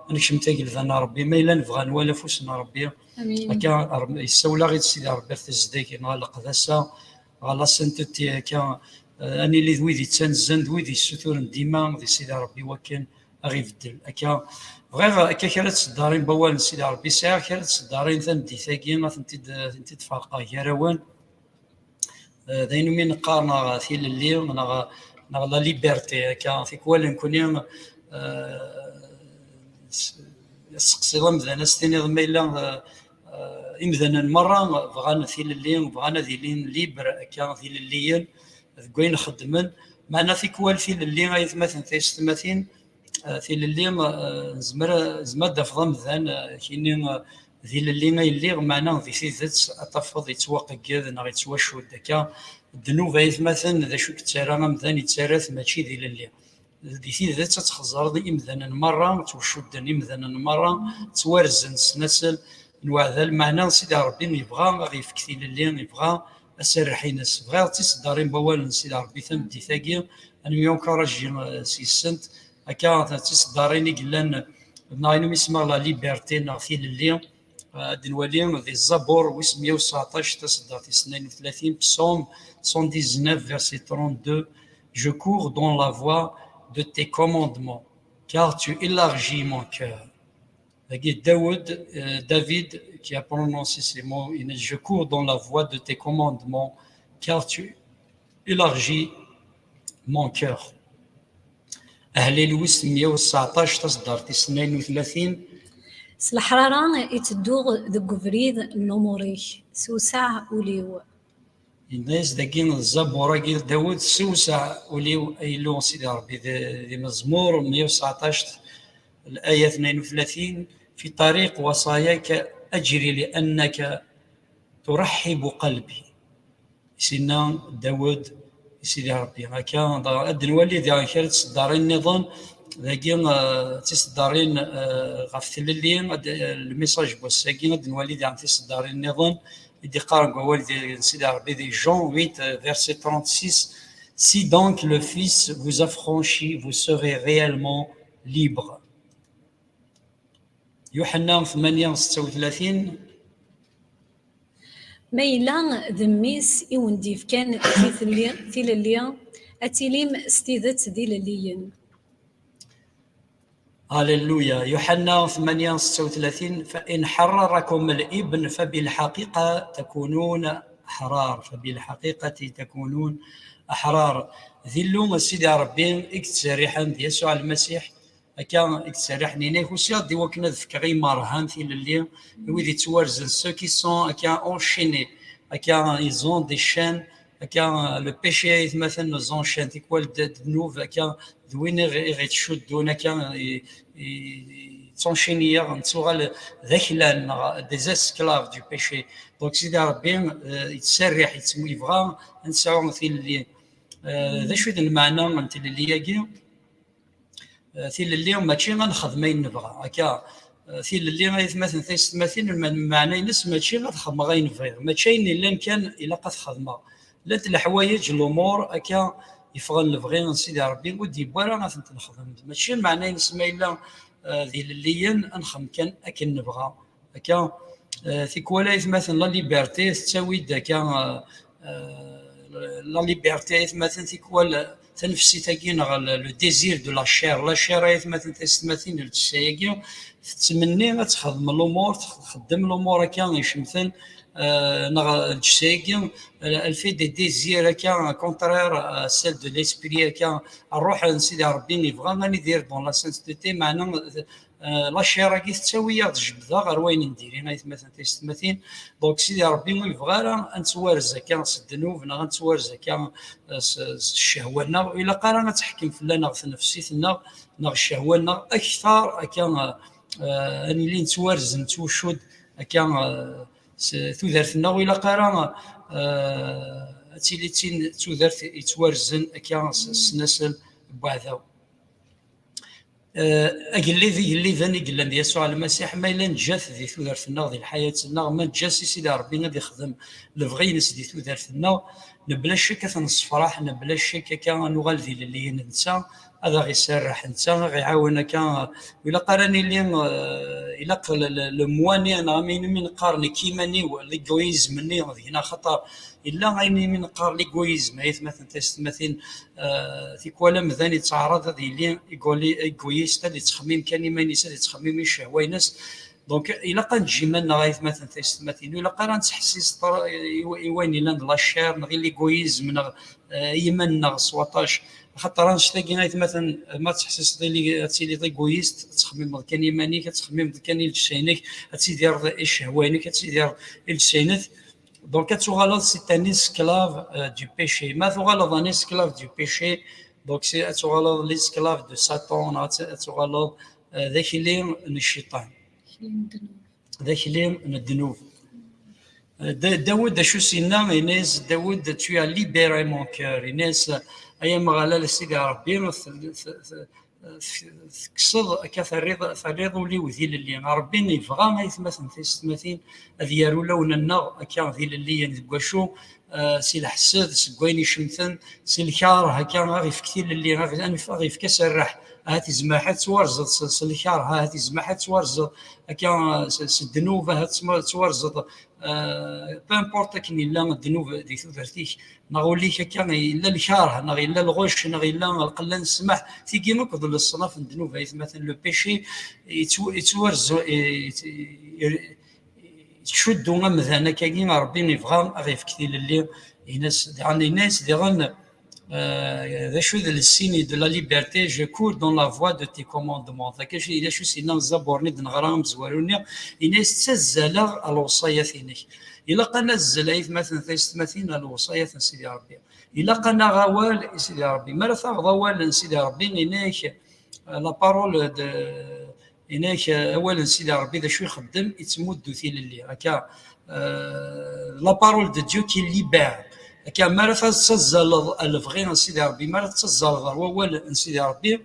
ad nekcem tagelda n Ṛebbi, ma yella nebɣa ad nwali afus n Ṛebbi, amin, akka, Ṛeb-, yessawel-aɣ-id Sidi Ṛebbi ɣer tezdeg, neɣ leqdasa, ɣer la sainteté, akka, eh, ad nili d wid yettanezzan, d wid yessuturen dima di Sidi Ṛebbi, wakken ibeddel. Akka, bɣiɣ akka kra n tseddarin n wawal n Sidi Ṛebbi, sɛiɣ kra n tseddarin tameddit-agi, ad tent-id, ad tent-id-ferqeɣ gar-awen. Eh, d ayen umi neqqar neɣ tilelli, neɣ, neɣ la liberté, akka, tikwal nekkni, eh, s-, tseqsiḍ amdan, ad s-tiniḍ ma yella, eh, eh, imdanen merra bɣan tilelli, bɣan ad ilin libre, akka, tilelliyen deg wayen xeddmen. Meɛna tikwal tilelli, ay atmaten taysetmatin, eh, tilelli, eh, nezmer, nezmer ad d-tafeḍ amdan, eh, kini, eh, d ilelli ay lliɣ, meɛna di tidet ad tafeḍ yettwaqegged neɣ yettwacudd. Akka, ddnub, ay atmaten, d acu i yettarra amdan? Yettarra-t mačči d ilelli. Di tidet ad txeẓreḍ imdanen merra, ttwacudden imdanen merra, ttwarzen s nnasel n uɛdal, meɛna Sidi Ṛebbi yebɣa ad ɣ-yefk tilelli, yebɣa aserreḥ-ines. Bɣiɣ d tiseddarin n wawal n Sidi Ṛebbi tameddit-agi, ad nemyunkaraji, eh, s yis-sent, akka d tiseddarin i yellan, neɣ ayen umi semmaɣ la liberté neɣ tilelli. Eh, ad nwali di Zabur wis meyya u tseɛṭac, taseddart tis tnayen u tlatin, Psaume cent dix-neuf, verset trente-deux, Je cours dans la voie de tes commandements, car tu élargis mon cœur. Dagi, Dawed, euh, David, qui a prononcé ces mots, il dit, Je cours dans la voie de tes commandements, car tu élargis mon cœur. Ahlil wis meyya u tseɛṭac, taseddart tis tnayen u tlatin. S leḥrara i ttedduɣ deg ubrid n lumuṛ-ik, sewseɛ ul-iw. Yenna-yas dagi Zabur-agi Dawed, sewseɛ ul-iw, ay Illu Sidi Ṛebbi, di, di Mezmur meyya u tseɛṭac, laya tnayen u tlatin, في طريق وصاياك أجري لأنك ترحب قلبي. Sinna Dawed, i Sidi Ṛebbi. Akka, ad nwali daɣen kra n tseddarin nniḍen. Dagi, eh, d tiseddarin, eh, ɣef tlelli, ad, eh, lmisaj n wass-agi, ad nwali daɣen tiseddarin nniḍen i d-iqqar deg wawal di, n Sidi Ṛebbi di Jean huit, eh, verset trente-six. Si donc le Fils vous affranchit, vous serez réellement libre. Yuḥenna tmanya setta u tlatin. Ma yella d mmi-s i wen-d-yefkan tilelli, ad tilim s tidet d ilelliyen. Alléluia. Yuḥenna tmanya setta u tlatin, فإن حرركم الابن فبالحقيقة تكونون أحرار، فبالحقيقة تكونون أحرار. D Illu Sidi Ṛebbi i yettserriḥen d Yasuɛ Lmasiḥ, akka i yettserriḥen, yenna-yak usiɣ-d i wakken ad fkeɣ imerhan, tilelli, i wid yettwarzen, ceux qui sont akka enchaînés, akka ils ont des chaînes, akka, euh, le péché, ay atmaten, nous enchaîne, tikwal d, d ddnub, akka d win i ɣ-, i ɣ-ittcuddun, akka i, i, i yettɛuccin-iyi, nettuɣal d aklan, neɣ des esclaves du péché. Donc Sidi Ṛebbi, euh, yettserriḥ, yettem-, yebɣa ad nesɛu tilelli. Euh, d acu i d lmeɛna n tlelli-agi? Eh, tilelli mačči ad nexdem ayen nebɣa. Akka, eh, tilelli, ay atmaten taysetmatin, lme-, lmeɛna-ines mačči ad xedmeɣ ayen bɣiɣ. Mačči ayen yellan kan ilaq ad t-xedmeɣ. Llant leḥwayeǧ, lumuṛ, akka yeffɣen lebɣi n Sidi Ṛebbi, ur d-yewwi ara ad tent-nexdem. Mačči lmeɛna-ines ma yella, eh, d ilelliyen, ad nexdem kan akken nebɣa. Akka, eh, tikwal, ay atmaten, la liberté tettawi-d akka, eh, eh, la liberté, ay atmaten, tikwal, eh, tanefsit-agi neɣ le, le désir de la chair. La chair, ay atmaten, taysetmatin, d lǧessa-agi, tettmenni ad texdem lumuṛ, tex-, txeddem lumuṛ akka icemten, eh, neɣ lǧessa-agi, eh, elle fait des désirs akka contraire à celle de l'esprit, akka ṛṛuḥ n Sidi Ṛebbi yebɣa ad nidir dans la sainteté, meɛna, eh, la chair-agi tettawi-yaɣ-d jebda ɣer wayen n diri, ay atmaten taysetmatin. Donc Sidi Ṛebbi ur yebɣi ara ad nettwarez akka s ddnub, neɣ ad nettwarez akka, eh, s, s ccehwa-nneɣ. Ur ilaq ara ad teḥkem fell-aneɣ tnefsit-nneɣ neɣ ccehwa-nneɣ akter, akka, eh, ad nili nettwarez, nettwcudd akka, eh, s tudert-nneɣ. Ur ilaq ara, eh, ad tili d tin d tudert yettwarzen akka s, s nnasel n weɛdaw. Eh, agellid igelliden i yellan d Yasuɛ Lmasiḥ, ma yella neǧǧa-t di tudert-nneɣ, di lḥayat-nneɣ, ma neǧǧa-s i Sidi Ṛebbi ad ixdem lebɣi-ines di tudert-nneɣ, mebla ccek ad t-nessefraḥ, mebla ccek akka ad nuɣal d ilelliyen netta, ad aɣ-iserreḥ netta, ad aɣ-iɛawen akka. Ur ilaq ara nili, eh, ilaq le, le, le moi-nni, neɣ am ayen mi neqqar nekk iman-iw, l'égoïsme-nni deg-neɣ, axaṭer yella ayen mi neqqar l'égoïsme, ay atmaten taysetmatin, eh, tikwal amdan yettɛaraḍ ad yili égoli-, égoïste, ad yettxemmim kan iman-is, ad yettxemmim i ccehwa-ines. Donc, ilaq ad neǧǧ iman-nneɣ, ay atmaten taysetmatin, ur ilaq ara ad nettḥessis ṭra-, i, i wayen yellan d la chair, neɣ i l'égoïsme, neɣ, eh, i yiman-nneɣ s waṭac. Axaṭer annect-agi, ay atmaten, ma tettḥessiseḍ i li-, ad tiliḍ égoïste, ad txemmimeḍ kan iman-ik, ad txemmimeḍ kan i lǧetta-inek, ad tidireḍ i ccehwa-inek, ad tidireḍ i lǧetta-inek. Donc, ad tuɣaleḍ, c'est un esclave, euh, du péché. Ma tuɣaleḍ un esclave du péché, donc c'est, ad tuɣaleḍ l'esclave de Satan, neɣ ad, ad tuɣaleḍ, euh, d akli n cciṭan. D akli n ddnub. D-, Dawed, d acu s-yenna? Yenna-yas Dawed: "Tu as libéré mon cœur." Yenna-yas: "Ay Ameɣlal, a Sidi Ṛebbi, t-, t-, t-, t-, tekkseḍ akka, terriḍ, terriḍ ul-iw d ilelli." Ṛebbi yebɣa, ay atmaten taysetmatin, ad yerr ulawen-nneɣ akka d ilelliyen. Deg wacu? Eh, si leḥsed, seg wayen icemten, si lkar, akka, ad aɣ-ifk tilelli, ad aɣ-, ad aɣ-ifk aserreḥ. Ahat izmer ad tettwarzeḍ s, s lkar, ahat izmer ad tettwarzeḍ akka, s, s ddnub, ahat tettwarzeḍ, eh, peu importe akken yella ddnub di tudert-ik, neɣ ul-ik akka yella lkar, neɣ yella lɣuc, neɣ yella lqella n ssmaḥ, tigi akk d leṣnaf n ddnub, ay atmaten, le péché, yettw-, yettwarzu-, yettcuddu amdan akkagi. Ṛebbi yebɣa ad aɣ-ifk tilelli. Yenna-s, daɣen, yenna-yas diɣen, euh, d acu d le signe de la liberté? "Je cours dans la voie de tes commandements." D acu, d acu s-yenna zzabur-nni d-neɣra amezwaru-nni? Yenna-yas: "Ttazzaleɣ ɣer lewṣayat-inek." Ilaq ad nazzel, ay atmaten taysetmatin, ɣer lewṣayat n Sidi Ṛebbi. Ilaq ad naɣ awal i Sidi Ṛebbi. Mi ara taɣeḍ awal n Sidi Ṛebbi, yenna-yak, euh, la parole de, yenna-yak, euh, awal n Sidi Ṛebbi d acu ixeddem? Ittmuddu tilelli. Akka, euh, la parole de Dieu qui libère. Akka, mi ara tettazzaleḍ ɣer lebɣi n Sidi Ṛebbi, mi ara tettazzaleḍ ɣer wawal n Sidi Ṛebbi,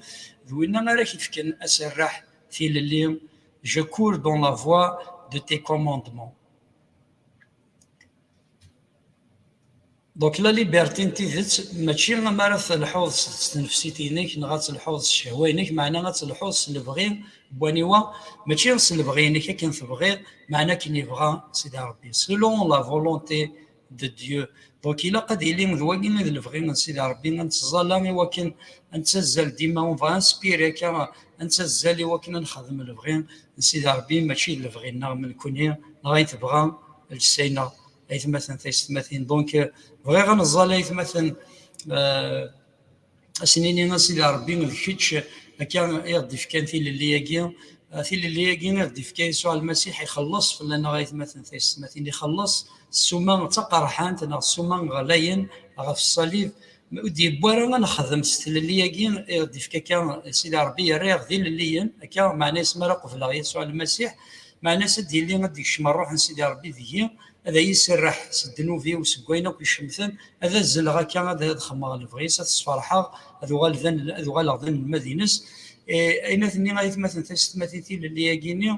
d winna ara k-ifken aserreḥ, tilelli. "Je cours dans la voie de tes commandements." Donc, la liberté n tidet, mačči mi ara telḥuḍ s, s tnefsit-inek, neɣ ad telḥuḍ s ccehwa-inek, meɛna ad telḥuḍ s lebɣi n waniwa? Mačči s lebɣi-inek akken tebɣiḍ, meɛna akken yebɣa Sidi Ṛebbi, selon la volonté de Dieu. Donc, ilaq ad yili d wagi i d lebɣi n Sidi Ṛebbi, ad nettẓalla i wakken ad nettazzal dima, on va inspirer akka, ad nettazzal i wakken ad nexdem lebɣi n Sidi Ṛebbi, mačči d lebɣi-nneɣ nekkni, neɣ ayen tebɣa lǧetta-ineɣ, ay atmaten taysetmatin. Donc, euh, bɣiɣ ad neẓẓal, ay atmaten, euh, ad s-nini a Sidi Ṛebbi, d kečč akka i ɣ-d-ifkan tilelli-agi. Ah, tilelli-agi i ɣ-d-ifka Yasuɛ Lmasiḥ, ixelleṣ fell-aneɣ, ay atmaten taysetmatin, ixelleṣ ssuma d taqerḥant neɣ ssuma ɣlayen ɣef ṣṣalib. Ur d-yewwi ara ad nexdem s tlelli-agi i ɣ-d-ifka akka Sidi Ṛebbi, yerra-yaɣ d ilelliyen, akka, meɛna-s mi ara qebleɣ Yasuɛ Lmasiḥ, meɛna-s ad d-yili, ad d-yekcem Ṛṛuḥ n Sidi Ṛebbi deg-i, ad iyi-serreḥ s ddnub-iw, seg wayen akk icemten, ad azzleɣ akka, ad, ad xedmeɣ lebɣi-s, ad t-sferḥeɣ, ad uɣal d an-, ad uɣaleɣ d anelmad-ines. Eh, ayen ad t-nni, ay atmaten taysetmatin, tilelli-agi-nni,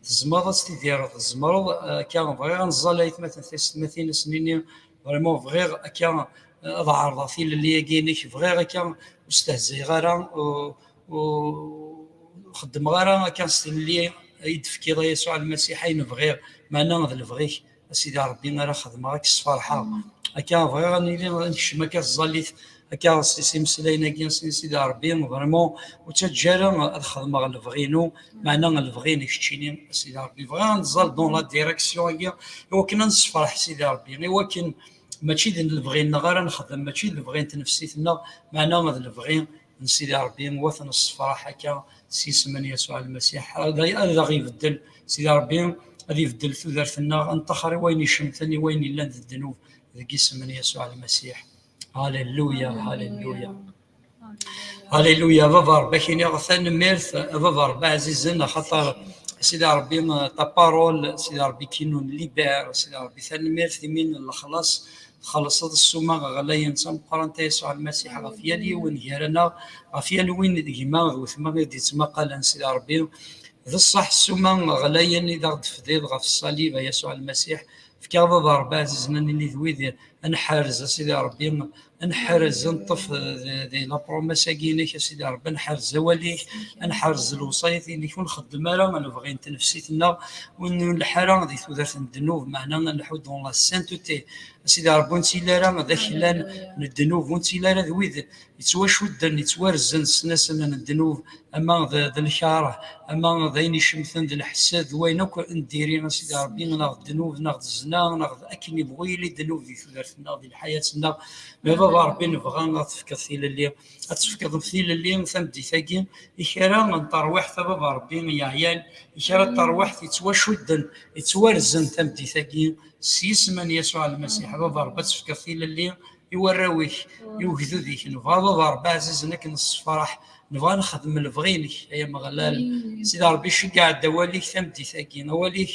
tzemreḍ ad tt-tidireḍ, tzemreḍ, eh, akka, bɣiɣ ad neẓẓal, ay atmaten taysetmatin, ad s-nini, vraiment, bɣiɣ akka, eh, ad ɛerḍeɣ tilelli-agi-inek, bɣiɣ akka, ur stehzayeɣ ara, ur, ur xeddmeɣ ara akka s tlelli i d-tefkiḍ, a Yasuɛ Lmasiḥ, ayen bɣiɣ, meɛna d lebɣi-k, a Sidi Ṛebbi, ara xedmeɣ, ad k-sferḥeɣ. Akka bɣiɣ ad nili, ad nekcem akka ẓẓallit, akka s, s imeslayen-agi, a Sidi Ṛebbi, vraiment, ur ttaǧǧa ara ad xedmeɣ lebɣi-inu, meɛna lebɣi-inek keččini, a Sidi Ṛebbi. Bɣiɣ ad nẓal dans la direction-agi, i wakken ad nessefreḥ Sidi Ṛebbi, i wakken mačči d lebɣi-nneɣ ara nexdem, mačči d lebɣi n tnefsit-nneɣ, meɛna d lebɣi n Sidi Ṛebbi, u ad t-nessefreḥ akka s yisem n Yasuɛ Lmasiḥ. Ad, ad aɣ-ibeddel Sidi Ṛebbi, ad ibeddel tudert-nneɣ, ad neṭṭaxer i wayen icemten, i wayen yellan d ddnub, deg yisem n Yasuɛ Lmasiḥ. Halleluya, halleluya. Halleluya, a Baba Ṛebbi, ad k-iniɣ tanemmirt, a Baba Ṛebbi ɛzizen, axaṭer Sidi Ṛebbi, ta parole, Sidi Ṛebbi qui nous libère, Sidi Ṛebbi, tanemmirt imi n lexlaṣ, txellṣeḍ ssuma ɣlayen d tameqqrant, a Yasuɛ Lmasiḥ, ɣef yal yiwen gar-aneɣ, ɣef yal win d gma d wetma i d-yettmaqalen, Sidi Ṛebbi. D ṣṣeḥ, ssuma ɣlayen i d aɣ-d-tefdiḍ ɣef ṣṣalib, a Yasuɛ Lmasiḥ, Fkiɣ, a baba Ṛebbi ɛzizen, ad nili d wid ad nḥerz, a Sidi Ṛebbi, ad nḥerz, ad neṭṭef di, di la promesse-agi-inek, a Sidi Ṛebbi, ad nḥerz awal-ik, ad nḥerz lewṣayat-inek, ur nxeddem ara lebɣi n tnefsit-nneɣ, ur nleḥḥu ara di tudert n ddnub, meɛna ad nleḥḥu dans la sainteté. A Sidi Ṛebbi, ur nettili ara d aklan n ddnub, ur nettili ara d wid yettwacudden, yettwarzen s ssnasel n ddnub, ama d, d lkeṛh, ama d ayen icemten d leḥsed, d wayen akk n diri, a Sidi Ṛebbi, neɣ d ddnub, neɣ d zzna, neɣ d akken yebɣu yili ddnub di tudert-nneɣ, di lḥayat-nneɣ. Ma a baba Ṛebbi, nebɣa ad tefkeḍ tilelli, ad tefkeḍ tilelli tameddit-agi i kra n terwiḥt, a baba Ṛebbi, yeɛyan, i kra n terwiḥt yettwacudden, yettwarzen tameddit-agi, s yisem n Yasuɛ Lmasiḥ, a baba Ṛebbi, ad tefkeḍ tilelli i warraw-ik, i ugdud-ik. Nebɣa, a baba Ṛebbi ɛzizen, ad k-nessefreḥ, nebɣa ad nexdem lebɣi-inek, ay Ameɣlal. Sidi Ṛebbi, ceggeɛ-d awal-ik tameddit-agi, awal-ik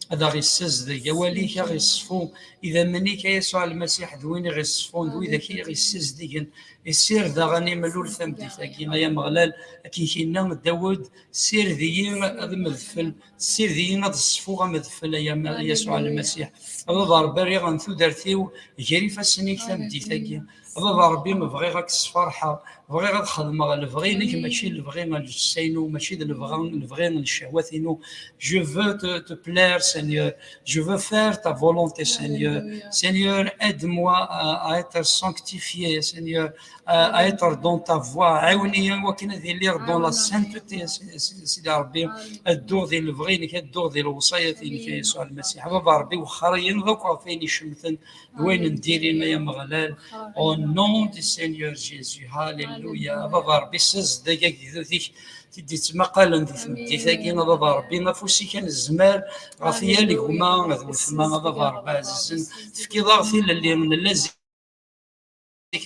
ad aɣ-issazdeg, awal-ik ad aɣ-iṣeffu, idammen-ik, a Yasuɛ Lmasiḥ, d win i ɣ-iṣeffun, d widak i ɣ-issazdigen. Issired-aɣ ad nimlul tameddit-agi, ay Ameɣlal, akken k-yenna Dawed, ssired-iyi ad medfel, ssired-iyi ad ṣfuɣ amedfel, ay Ama-, Yasuɛ Lmasiḥ. A baba Ṛebbi, rriɣ n tudert-iw gar ifassen-ik tameddit-agi. A baba Ṛebbi, bɣiɣ ad k-sferḥeɣ, bɣiɣ ad xedmeɣ lebɣi-inek, mačči lebɣi n lǧessa-inu, mačči d lebɣi, lebɣi n ccehwat-inu. Je veux te, te plaire, Seigneur. Je veux faire ta volonté, Seigneur. Seigneur, aide-moi à, à être sanctifié, Seigneur, à, à être dans ta voie. Ɛiwen-iyi wakken ad iliɣ dans la sainteté, Sidi Ṛebbi. Ad dduɣ di lebɣi-inek, ad dduɣ di lewṣayat-inek, a Yasuɛ Lmasiḥ. A baba Ṛebbi, wexxer-iyi akk ɣef wayen icemten d wayen n diri, ay Ameɣlal. Au nom du Seigneur Jésus. Halleluya. A baba Ṛebbi, ssazedeg agdud-ik, t-id-ittmaqalen di tmeddit-agi, a baba Ṛebbi, afus-ik anezmar ɣef yal gma d wetma, a baba Ṛebbi ɛzizen, tefkiḍ-aɣ tilelli, nella zik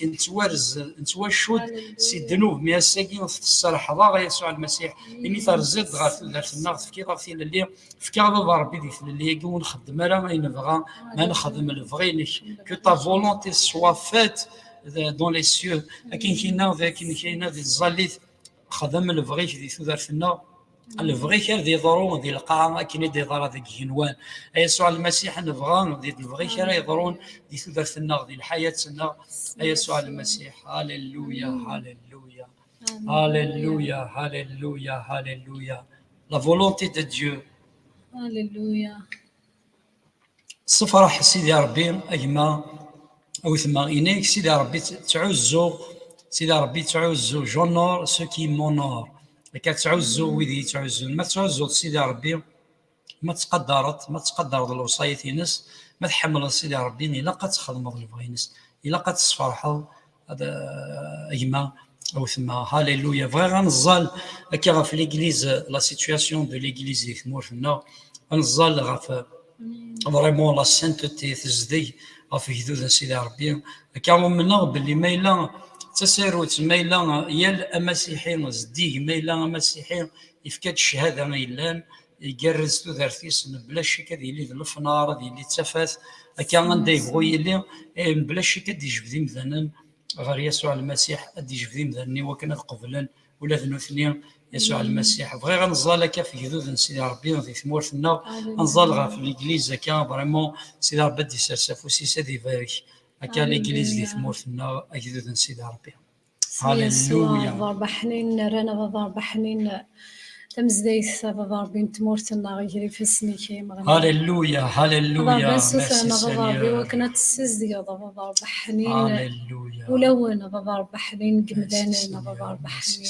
nettwarez, nettwacudd si ddnub, mi ass-agi tesserḥeḍ-aɣ, a Yasuɛ Lmasiḥ, imi terziḍ ɣer tudert-nneɣ, tefkiḍ-aɣ tilelli, fkiɣ, a baba Ṛebbi, di tlelli-agi ur nxeddem ara ayen nebɣa, ma nexdem lebɣi-inek. Que ta volonté soit faite, euh, dans les cieux. Akken k-yenna, d akken k-yenna di tẓallit, xdem lebɣi-k di tudert-nneɣ, lebɣi-k ad iḍru di lqaɛa akken i d-iḍra deg igenwan. A Yasuɛ Lmasiḥ, nebɣa di lebɣi-k ara yeḍrun di tudert-nneɣ, di lḥayat-nneɣ, a Yasuɛ Lmasiḥ. Halleluya, halleluya. Halleluya, halleluya, halleluya. La volonté de Dieu. Halleluya. Sefreḥ Sidi Ṛebbi, a gma, a wetma, ini-k, Sidi Ṛebbi, ttɛuzzuɣ, Sidi Ṛebbi, ttɛuzzuɣ, j'honore ceux qui m'honorent. Akka ttɛuzzuɣ wid i yi-ttɛuzzun. Ma tettɛuzzuḍ Sidi Ṛebbi, ma tettqadareḍ, ma tettqadareḍ lewṣayat-ines, ma tḥemmleḍ Sidi Ṛebbi, ilaq ad txedmeḍ lebɣi-ines, ilaq ad tesferḥeḍ, ad, a gma, a wetma. Halleluya. Bɣiɣ ad neẓẓal akka ɣef l'église, la situation de l'église di tmurt-nneɣ, ad neẓẓal ɣef vraiment la sainteté, tezdeg ɣef gdud n Sidi Ṛebbi. Akka umneɣ belli ma yella d tasarut, ma yella yal amasiḥi zeddig, ma yella amasiḥi yefka-d cchada yellan, igerrez tudert-is, mebla ccek ad yili d lefnar, ad yili d tafat, akka anda yebɣu yili, eh, mebla ccek ad d-ijbed imdanen ɣer Yasuɛ Lmasiḥ, ad d-ijbed imdanen i wakken ad qeblen ula d nutni Yasuɛ Lmasiḥ. Bɣiɣ ad neẓẓal akka ɣef gdud n Sidi Ṛebbi di tmurt-nneɣ, ad neẓẓal ɣef l'église akka, vraiment, Sidi Ṛebbi ad d-isers afus-is, ad ibarek akka l'église di tmurt-nneɣ, agdud n Sidi Ṛebbi. Halleluya. Baba Ṛebbi ḥnin, nerran a Baba Ṛebbi ḥnin tamezdayt a Baba Ṛebbi n tmurt-nneɣ gar ifassen-ik, ay Ameɣlal. Halleluya, halleluya. Baba Ṛebbi, nsuter a Baba Ṛebbi wakken ad tessizdigeḍ a Baba Ṛebbi ḥnin ulawen a Baba Ṛebbi ḥnin, deg yimdanen a Baba Ṛebbi ḥnin.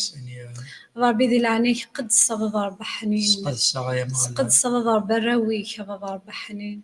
A Baba Ṛebbi, di leɛnaya-k, qeddes a Baba Ṛebbi ḥnin. Sqedseɣ, ay Ameɣlal. Sqeddes a Baba Ṛebbi arraw-ik a Baba Ṛebbi ḥnin.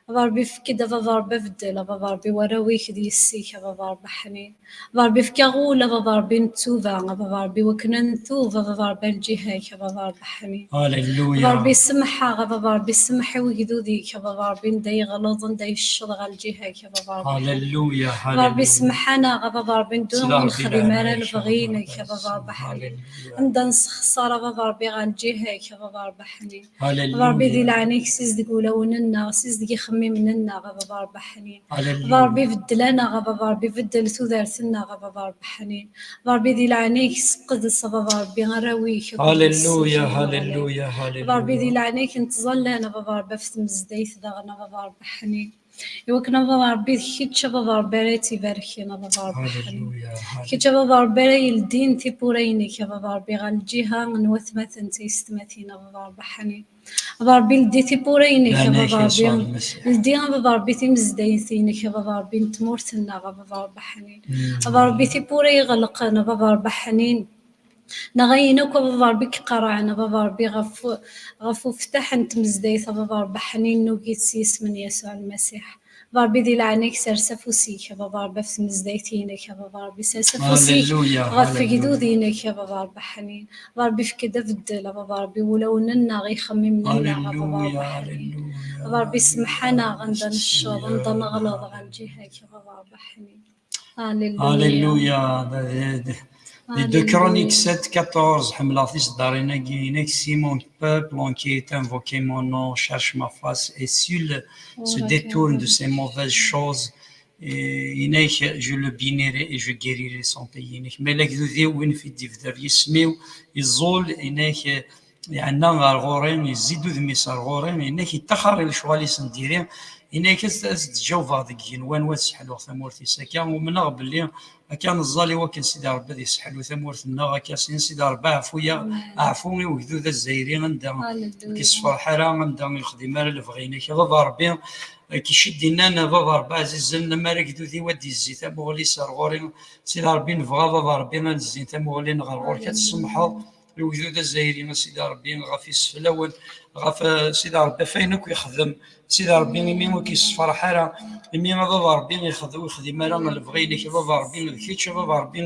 A Baba Ṛebbi, efk-d a Baba Ṛebbi abeddel, a Baba Ṛebbi, warraw-ik d yessi-k a Baba Ṛebbi ḥnin. A Baba Ṛebbi, efk-aɣ ul a Baba Ṛebbi n ttuba, a Baba Ṛebbi, wakken ad ntub a Baba Ṛebbi ar lǧiha-k a Baba Ṛebbi ḥnin. Halleluya. A Baba Ṛebbi, semmeḥ-aɣ a Baba Ṛebbi, semmeḥ i wegdud-ik a Baba Ṛebbi, anda yeɣleḍ, anda yecceḍ ɣer lǧiha-k a Baba Ṛebbi ḥnin. Halleluya, a Baba Ṛebbi, halleluya. Semmeḥ-aneɣ a Baba Ṛebbi, anda ur nexdim ara lebɣi-inek a Baba Ṛebbi ḥnin. Halleluya. Anda nessexṣar a Baba Ṛebbi ɣer lǧiha-k a Baba Ṛebbi ḥnin. Halleluya. A Baba Ṛebbi, di leɛnaya-k, sizdeg ulawen-nneɣ, sizdeg ixemmimen ixemmimen-nneɣ, a Baba Ṛebbi ḥnin. A Baba Ṛebbi, beddel-aneɣ, a Baba Ṛebbi, beddel tudert-nneɣ, a Baba Ṛebbi ḥnin. A Baba Ṛebbi, di leɛnaya-k, sseqdes, a Baba Ṛebbi, arraw-ik, a Baba Ṛebbi, a Baba Ṛebbi, di leɛnaya-k, nettẓallan, a Baba Ṛebbi, ɣef tmezdayt daɣen, a Baba Ṛebbi ḥnin. Iwakken a Baba Ṛebbi, d kečč a Baba Ṛebbi ara tt-ibarken, a Baba Ṛebbi ḥnin. Kečč a Baba Ṛebbi ara yeldin tiwwura-inek, a Baba Ṛebbi, ɣer lǧiha n watmaten d taysetmatin, a Baba Ṛebbi ḥnin. A Baba Ṛebbi, ldi tiwwura-inek, a Baba Ṛebbi, ldi a Baba Ṛebbi timezdayt-inek, a Baba Ṛebbi, n tmurt-nneɣ, a Baba Ṛebbi ḥnin. A Baba Ṛebbi, tiwwura iɣelqen, a Baba Ṛebbi ḥnin. Neɣ ayen akk, a Baba Ṛebbi, i iqerrɛen, a Baba Ṛebbi, ɣef, ɣef uftaḥ n tmezdayt, a Baba Ṛebbi ḥnin, nugi-t s yisem n Yasuɛ Lmasiḥ. A Baba Ṛebbi, di leɛnaya-k, sers afus-ik, a Baba Ṛebbi, ɣef tmezdayt-inek, a Baba Ṛebbi, sers afus-ik ɣef wegdud-inek, a Baba Ṛebbi ḥnin. A Baba Ṛebbi, efk-d abeddel, a Baba Ṛebbi, i wulawen-nneɣ, i yixemmimen-nneɣ, a Baba Ṛebbi ḥnin. A Baba Ṛebbi, semmeḥ-aneɣ anda necceḍ, anda neɣleḍ ɣer lǧiha-k, a Baba Ṛebbi ḥnin. Alléluia. Alléluia. Des, des, des deux Chroniques sept quatorze, ḥemmleɣ tiseddarin-agi, inek, si mon peuple qui est invoqué mon nom cherche ma face et s'il se détourne de ses mauvaises choses, et inek, je le bénirai et je guérirai son pays. Inek, ma yella agdud-iw, win fi d-ibder yisem-iw, iẓul, inek, yeɛna ɣer ɣur-i, yezzi-d udem-is ɣer ɣur-i, yenna-k yettaxer i lecɣal-is n diri, yenna-k ad s-, ad s-d-ǧawbeɣ deg igenwan, wa ad sseḥluɣ tamurt-is. Akka, umneɣ belli akka neẓẓal i wakken Sidi Ṛebbi ad yesseḥlu tamurt-nneɣ, akka sin Sidi Ṛebbi aɛfu-yaɣ, aɛfu i ugdud azzayri, anda ur k-yessefreḥ ara, anda ur yexdim ara lebɣi-inek. A Baba Ṛebbi, eh, k-icid innan, a Baba Ṛebbi ɛzizen, lemmer agdud-iw ad d-yezzi tamuɣli-s ar ɣur-i, Sidi Ṛebbi, nebɣa a Baba Ṛebbi ad nezzin tamuɣli-nneɣ ar ɣur-k, ad tsemḥeḍ i ugdud azzayri, a Sidi Ṛebbi, ɣef iseflawen, ɣef, eh, Sidi Ṛebbi, ɣef wayen akk yexdem. Sidi Ṛebbi, imi ur k-yessefṛeḥ ara, imi a Baba Ṛebbi yexd-, ur yexdim ara lebɣi-inek, a Baba Ṛebbi, d kečč, a Baba Ṛebbi,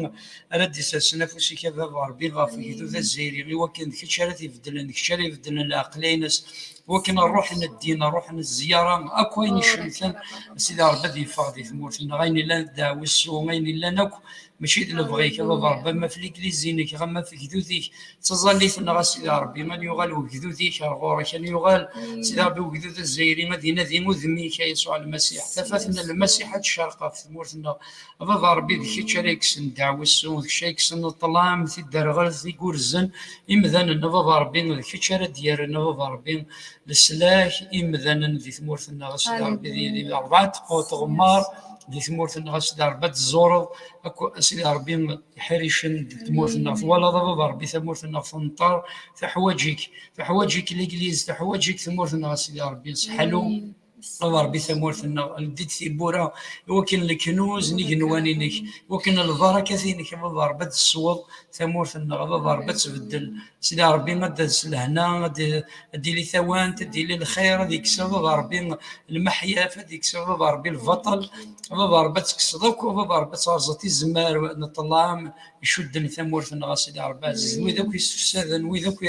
ara d-isersen afus-ik, a Baba Ṛebbi, ɣef ugdud azzayri, i wakken d kečč ara t-ibeddlen, d kečč ara ibeddlen lɛeqliya-ines, i wakken ṛṛuḥ n ddin, ṛṛuḥ n zzyara, akk ayen icemten, a Sidi Ṛebbi, ad yeffeɣ di tmurt-nneɣ, ayen yellan d ddeɛwessu, ayen yellan akk mačči d lebɣi-k, a Baba Ṛebbi, ama ɣef legliz-inek, ama ɣef ugdud-ik, d taẓallit-nneɣ, a Sidi Ṛebbi, ad yuɣal ugdud-ik ar ɣur-k, ad yuɣal, Sidi Ṛebbi, ugdud azzayri ad inadi udem-ik, a Yasuɛ Lmasiḥ, tafat n Lmasiḥ ad tecreq ɣef tmurt-nneɣ. A Baba Ṛebbi, d kečč ara yekksen ddeɛwessu, d kečč ara yekksen ṭṭlam, tidderɣelt, igurzen, imdanen, a Baba Ṛebbi, d kečč ara d-yerren, a Baba Ṛebbi, leslak, imdanen di tmurt-nneɣ, a Sidi Ṛebbi, di, di ṛebɛa tqu-, tɣemmar, di tmurt-nneɣ, a Sidi Ṛebbi, ad tẓureḍ, akk, a Sidi Ṛebbi, iḥricen di tmurt-nneɣ. Twalaḍ, a Baba Ṛebbi, tamurt-nneɣ tenṭer, teḥwaǧ-ik, teḥwaǧ-ik legliz, teḥwaǧ-ik tmurt-nneɣ, a Sidi Ṛebbi, seḥlu. A Baba Ṛebbi, tamurt-nneɣ, ldi-d tiwwura, i wakken leknuz n igenwan-inek, i wakken lbarakat-inek, a Baba Ṛebbi, ad tesweḍ tamurt-nneɣ, a Baba Ṛebbi, ad tbeddel. Sidi Ṛebbi, ad d-tas lehna, ad d-, ad d-tili tawant, ad d-yili lxir, ad yekkes a Baba Ṛebbi lmeḥyaf, ad yekkes a Baba Ṛebbi lbaṭel, a Baba Ṛebbi, ad tekkseḍ akk, a Baba Ṛebbi, ad terẓeḍ tizemmar n ṭṭlam icudden tamurt-nneɣ, a Sidi Ṛebbi ɛziz. Wid akk yessefsaden, wid akk,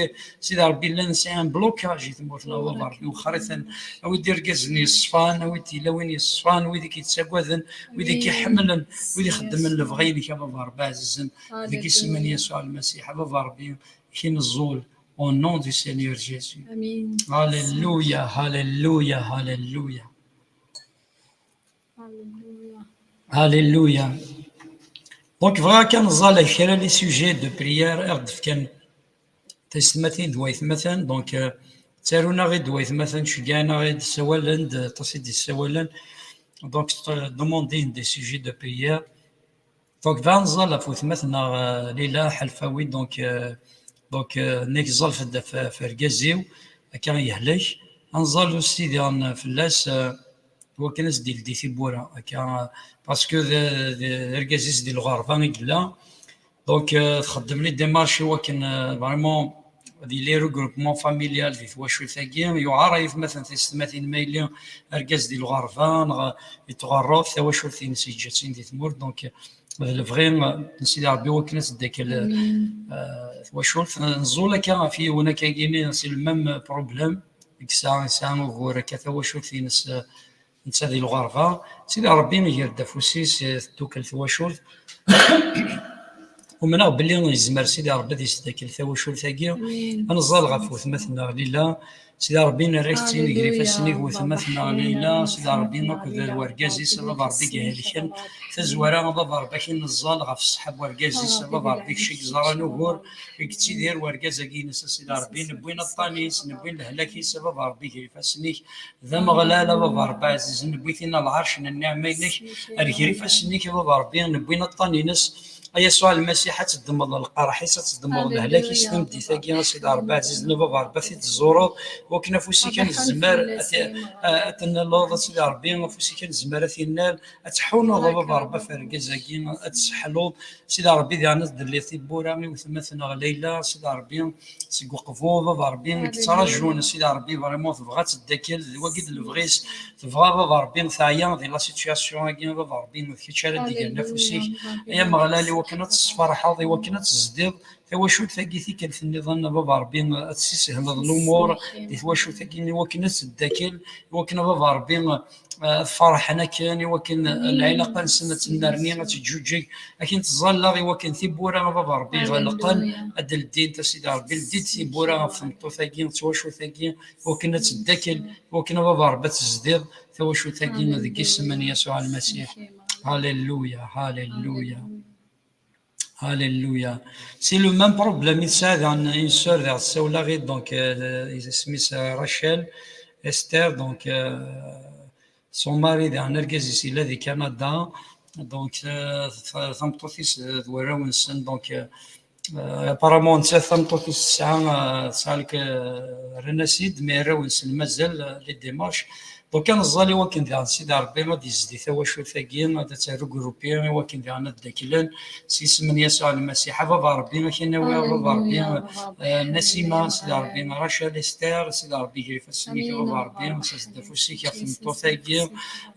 Sidi Ṛebbi, llan sɛan blocage i tmurt-nneɣ, a Baba Ṛebbi, wexxer-iten. Awi-d irgazen yeṣfan, awi-d tilawin yeṣfan, wid i k-yettagaden, wid i k-iḥemmlen, wid ixeddmen lebɣi-inek, a Baba Ṛebbi ɛzizen. Deg isem n Yasuɛ Lmasiḥ, a Baba Ṛebbi, i k-neẓẓul. Au nom du Seigneur Jésus. Amin. Alléluia, alléluia, alléluia. Alléluia. Donc, bɣiɣ kan ad nẓal kra les sujets de prière i ɣ-d-fkan taysetmatin d waytmaten. Donc, euh, ttarun-aɣ-id waytmaten, ceggɛen-aɣ-id, ssawalen-d, aṭas i d-issawalen. Donc, euh, demandin des sujets de prière. Donc, bɣiɣ ad nẓal ɣef wetma-tneɣ, euh, Lila Ḥelfawi, donc, euh, donc, euh, nekk ẓẓalfet-d ɣef, ɣef urgaz-iw, akka yehlek. Ad nẓal aussi diɣen fell-as, euh, wakken ad s-d-ildi tiwwura, akka, parce que d, d, d argaz-is di lɣerba i yella. Donc, euh, txeddem les démarches i wakken, euh, vraiment, ad yili regroupement familial di twacult-agi. Yuɛer aytmaten tiysetmatin ma yili argaz di lɣerba, neɣ yettɣerref, tawacult-ines yeǧǧa-tt-in di tmurt. Donc, d lebɣi, euh, n Sidi Ṛebbi wakken ad teddakel, euh, twacult. Nẓul akka ɣef yiwen akkagini, c'est le même problème. Yesɛa, yesɛa ugur akka tawacult-ines, euh, netta di lɣerba. Sidi Ṛebbi iger-d afus-is, eh, teddukel twacult. Umneɣ belli yezmer Sidi Ṛebbi ad yesdakel tawacult-agi. Ad nẓal ɣef wetma-tneɣ Lila. Sidi Ṛebbi, nerra-k-tt-in gar ifassen-ik wetma-tneɣ Lila, Sidi Ṛebbi, akked wergaz-is, a Baba Ṛebbi, i ihelken. Tazwara, a Baba Ṛebbi, ad k-in-neẓẓal ɣef ṣṣeḥḥa n wergaz-is, a Baba Ṛebbi, kečč i yeẓran ugur i yettidir wergaz-agi-ines, a Sidi Ṛebbi, newwin aṭṭan-is, newwin lehlak-is, a Baba Ṛebbi, gar ifassen-ik. D Ameɣlal, a Baba Ṛebbi ɛzizen, newwi-t-in ɣer lɛerc n nniɛma-inek, ar gar ifassen-ik, a Baba Ṛebbi, newwin aṭṭan-ines. A Yasuɛ Lmasiḥ, ad teddmeḍ lqerḥ-is, ad teddmeḍ lehlak-is tameddit-agi, a Sidi Ṛebbi ɛzizen, a Baba Ṛebbi, ad t-id-tẓureḍ, iwakken afus-ik ad nezmer ad t-, ad t-naleḍ, a Sidi Ṛebbi, afus-ik ad nezmer ad t-innal, ad tḥuneḍ, a Baba Ṛebbi, ɣef urgaz-agi, ad t-tesseḥluḍ, Sidi Ṛebbi, diɣen ad d-telliḍ tiwwura i wetma-tneɣ Layla, Sidi Ṛebbi, seg uqbur, a Baba Ṛebbi, i yettraǧun, Sidi Ṛebbi, vraiment tebɣa ad teddakel, d wagi d lebɣi-s, tebɣa, a Baba Ṛebbi, teɛya di la situation-agi, a Baba Ṛebbi, d kečč ara d-igren afus-ik, ay Ameɣlal, iwakken ad tesferḥeḍ, iwakken ad tezdiḍ tawacult-agi tikkelt nniḍen, a Baba Ṛebbi, ad tessishleḍ lumuṛ di twacult-agi, iwakken ad teddakel, iwakken, a Baba Ṛebbi, ad ferḥen akken, iwakken lɛilaqa-nsen ad tennerni, ad teǧǧuǧeg. Akken tẓalla, iwakken tiwwura, a Baba Ṛebbi, ɣelqen, ad d-ldint, a Sidi Ṛebbi, ldi-d tiwwura ɣef tmeṭṭut-agi, d twacult-agi, iwakken ad teddakel, iwakken, a Baba Ṛebbi, ad tezdiḍ tawacult-agi deg isem n Yasuɛ Lmasiḥ. Halleluya, halleluya. Alléluia. C'est le même problème i tesɛa daɣen une sœur daɣ tsawel-aɣ-id, donc, euh, isem-is, euh, Rachel Esther, donc, euh, son mari daɣen argaz-is yella di Canada, donc, euh, ta-, tameṭṭut-is, euh, d warraw-nsen, donc, euh, euh, apparemment nettat tameṭṭut-is tesɛa, euh, tesɛa lek-, euh, rran-as-id, mais arraw-nsen mazal, euh, les démarches. Donc, ad neẓẓal iwakken daɣen Sidi Ṛebbi ad d-yezdi tawacult-agi, ad tt-regroupi, iwakken daɣen ad ddaklen s yisem n Yasuɛ Lmasiḥ. A Baba Ṛebbi, ad k-in-awi, a Baba Ṛebbi, eh, Nasima, Sidi Ṛebbi, Rachel, Esther, Sidi Ṛebbi, ger ifassen-ik, a Baba Ṛebbi, sers-d afus-ik ɣef tmeṭṭut-agi,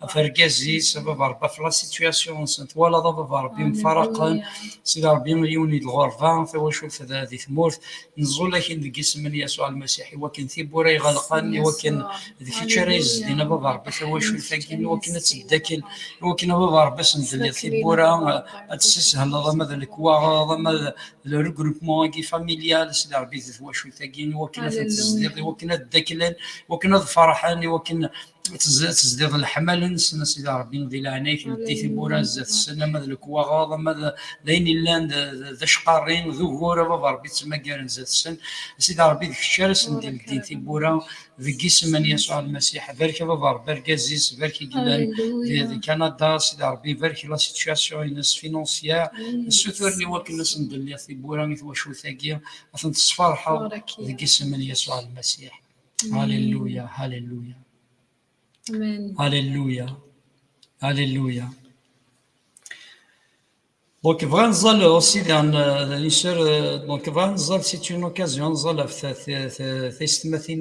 ɣef urgaz-is, a Baba Ṛebbi, ɣef la situation-nsen, twalaḍ, a Baba Ṛebbi, mfaraqen, Sidi Ṛebbi, yiwen di lɣerba, tawacult d-, di tmurt, Neẓẓul-ak-in deg yisem n Yasuɛ Lmasiḥ, iwakken tiwwura iɣelqen, iwakken d kečč ara yezdin, a Baba Ṛebbi, tawacult-agi, iwakken ad teddakel, iwakken, a Baba Ṛebbi, ad sen-d-telliḍ tiwwura, ad tessishleḍ ama d lekwaɣeḍ, ama d le regroupement-agi familial, Sidi Ṛebbi, di twacult-agi, iwakken ad ten-tezdiḍ, iwakken ad ddaklen, iwakken ad ferḥen, iwakken ad tez-, ad tezdiḍ leḥmala-nsen, a Sidi Ṛebbi, di leɛnaya-k, ldi tiwwura zdat-sen, ama d lekwaɣeḍ, ama d, d ayen yellan d, d, d acqarri, d ugur, a Baba Ṛebbi, ttmagaren zdat-sen. A Sidi Ṛebbi, d kečč ara sen-d-ildin tiwwura, deg yisem n Yasuɛ Lmasiḥ. Barek, a Baba Ṛebbi, argaz-is, barek i yellan di, di Kanada, a Sidi Ṛebbi, barek la situation-ines financière. Ssuturen iwakken ad sen-d-telliḍ tiwwura i twacult-agi, ad ten-tesferḥeḍ deg yisem n Yasuɛ Lmasiḥ. Alléluia, alléluia. Amen. Alléluia. Alléluia. Donc, bɣiɣ ad neẓẓal aussi daɣen, euh, une sœur, euh, donc, bɣiɣ ad neẓẓal, c'est une occasion, ad neẓẓal ɣef ta-, ta-, ta-, taysetmatin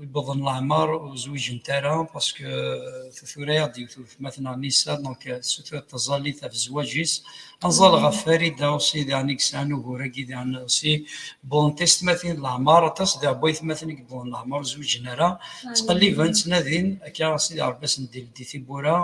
i wwḍen leɛmer ur zwiǧent ara, parce que, euh, tura-yaɣ-d yiwet weltma-tneɣ Nisa, donc, euh, tessuter taẓallit ɣef zzwaǧ-is. Ad neẓẓal ɣef Farida aussi, daɣen i yesɛan ugur-agi, daɣen aussi, wwḍent taysetmatin leɛmer, aṭas daɣen n waytmaten i yewwḍen leɛmer ur zwiǧen ara. Ttqelliben, ttnadin, akka Sidi Ṛebbi ad sen-d-ildi tiwwura.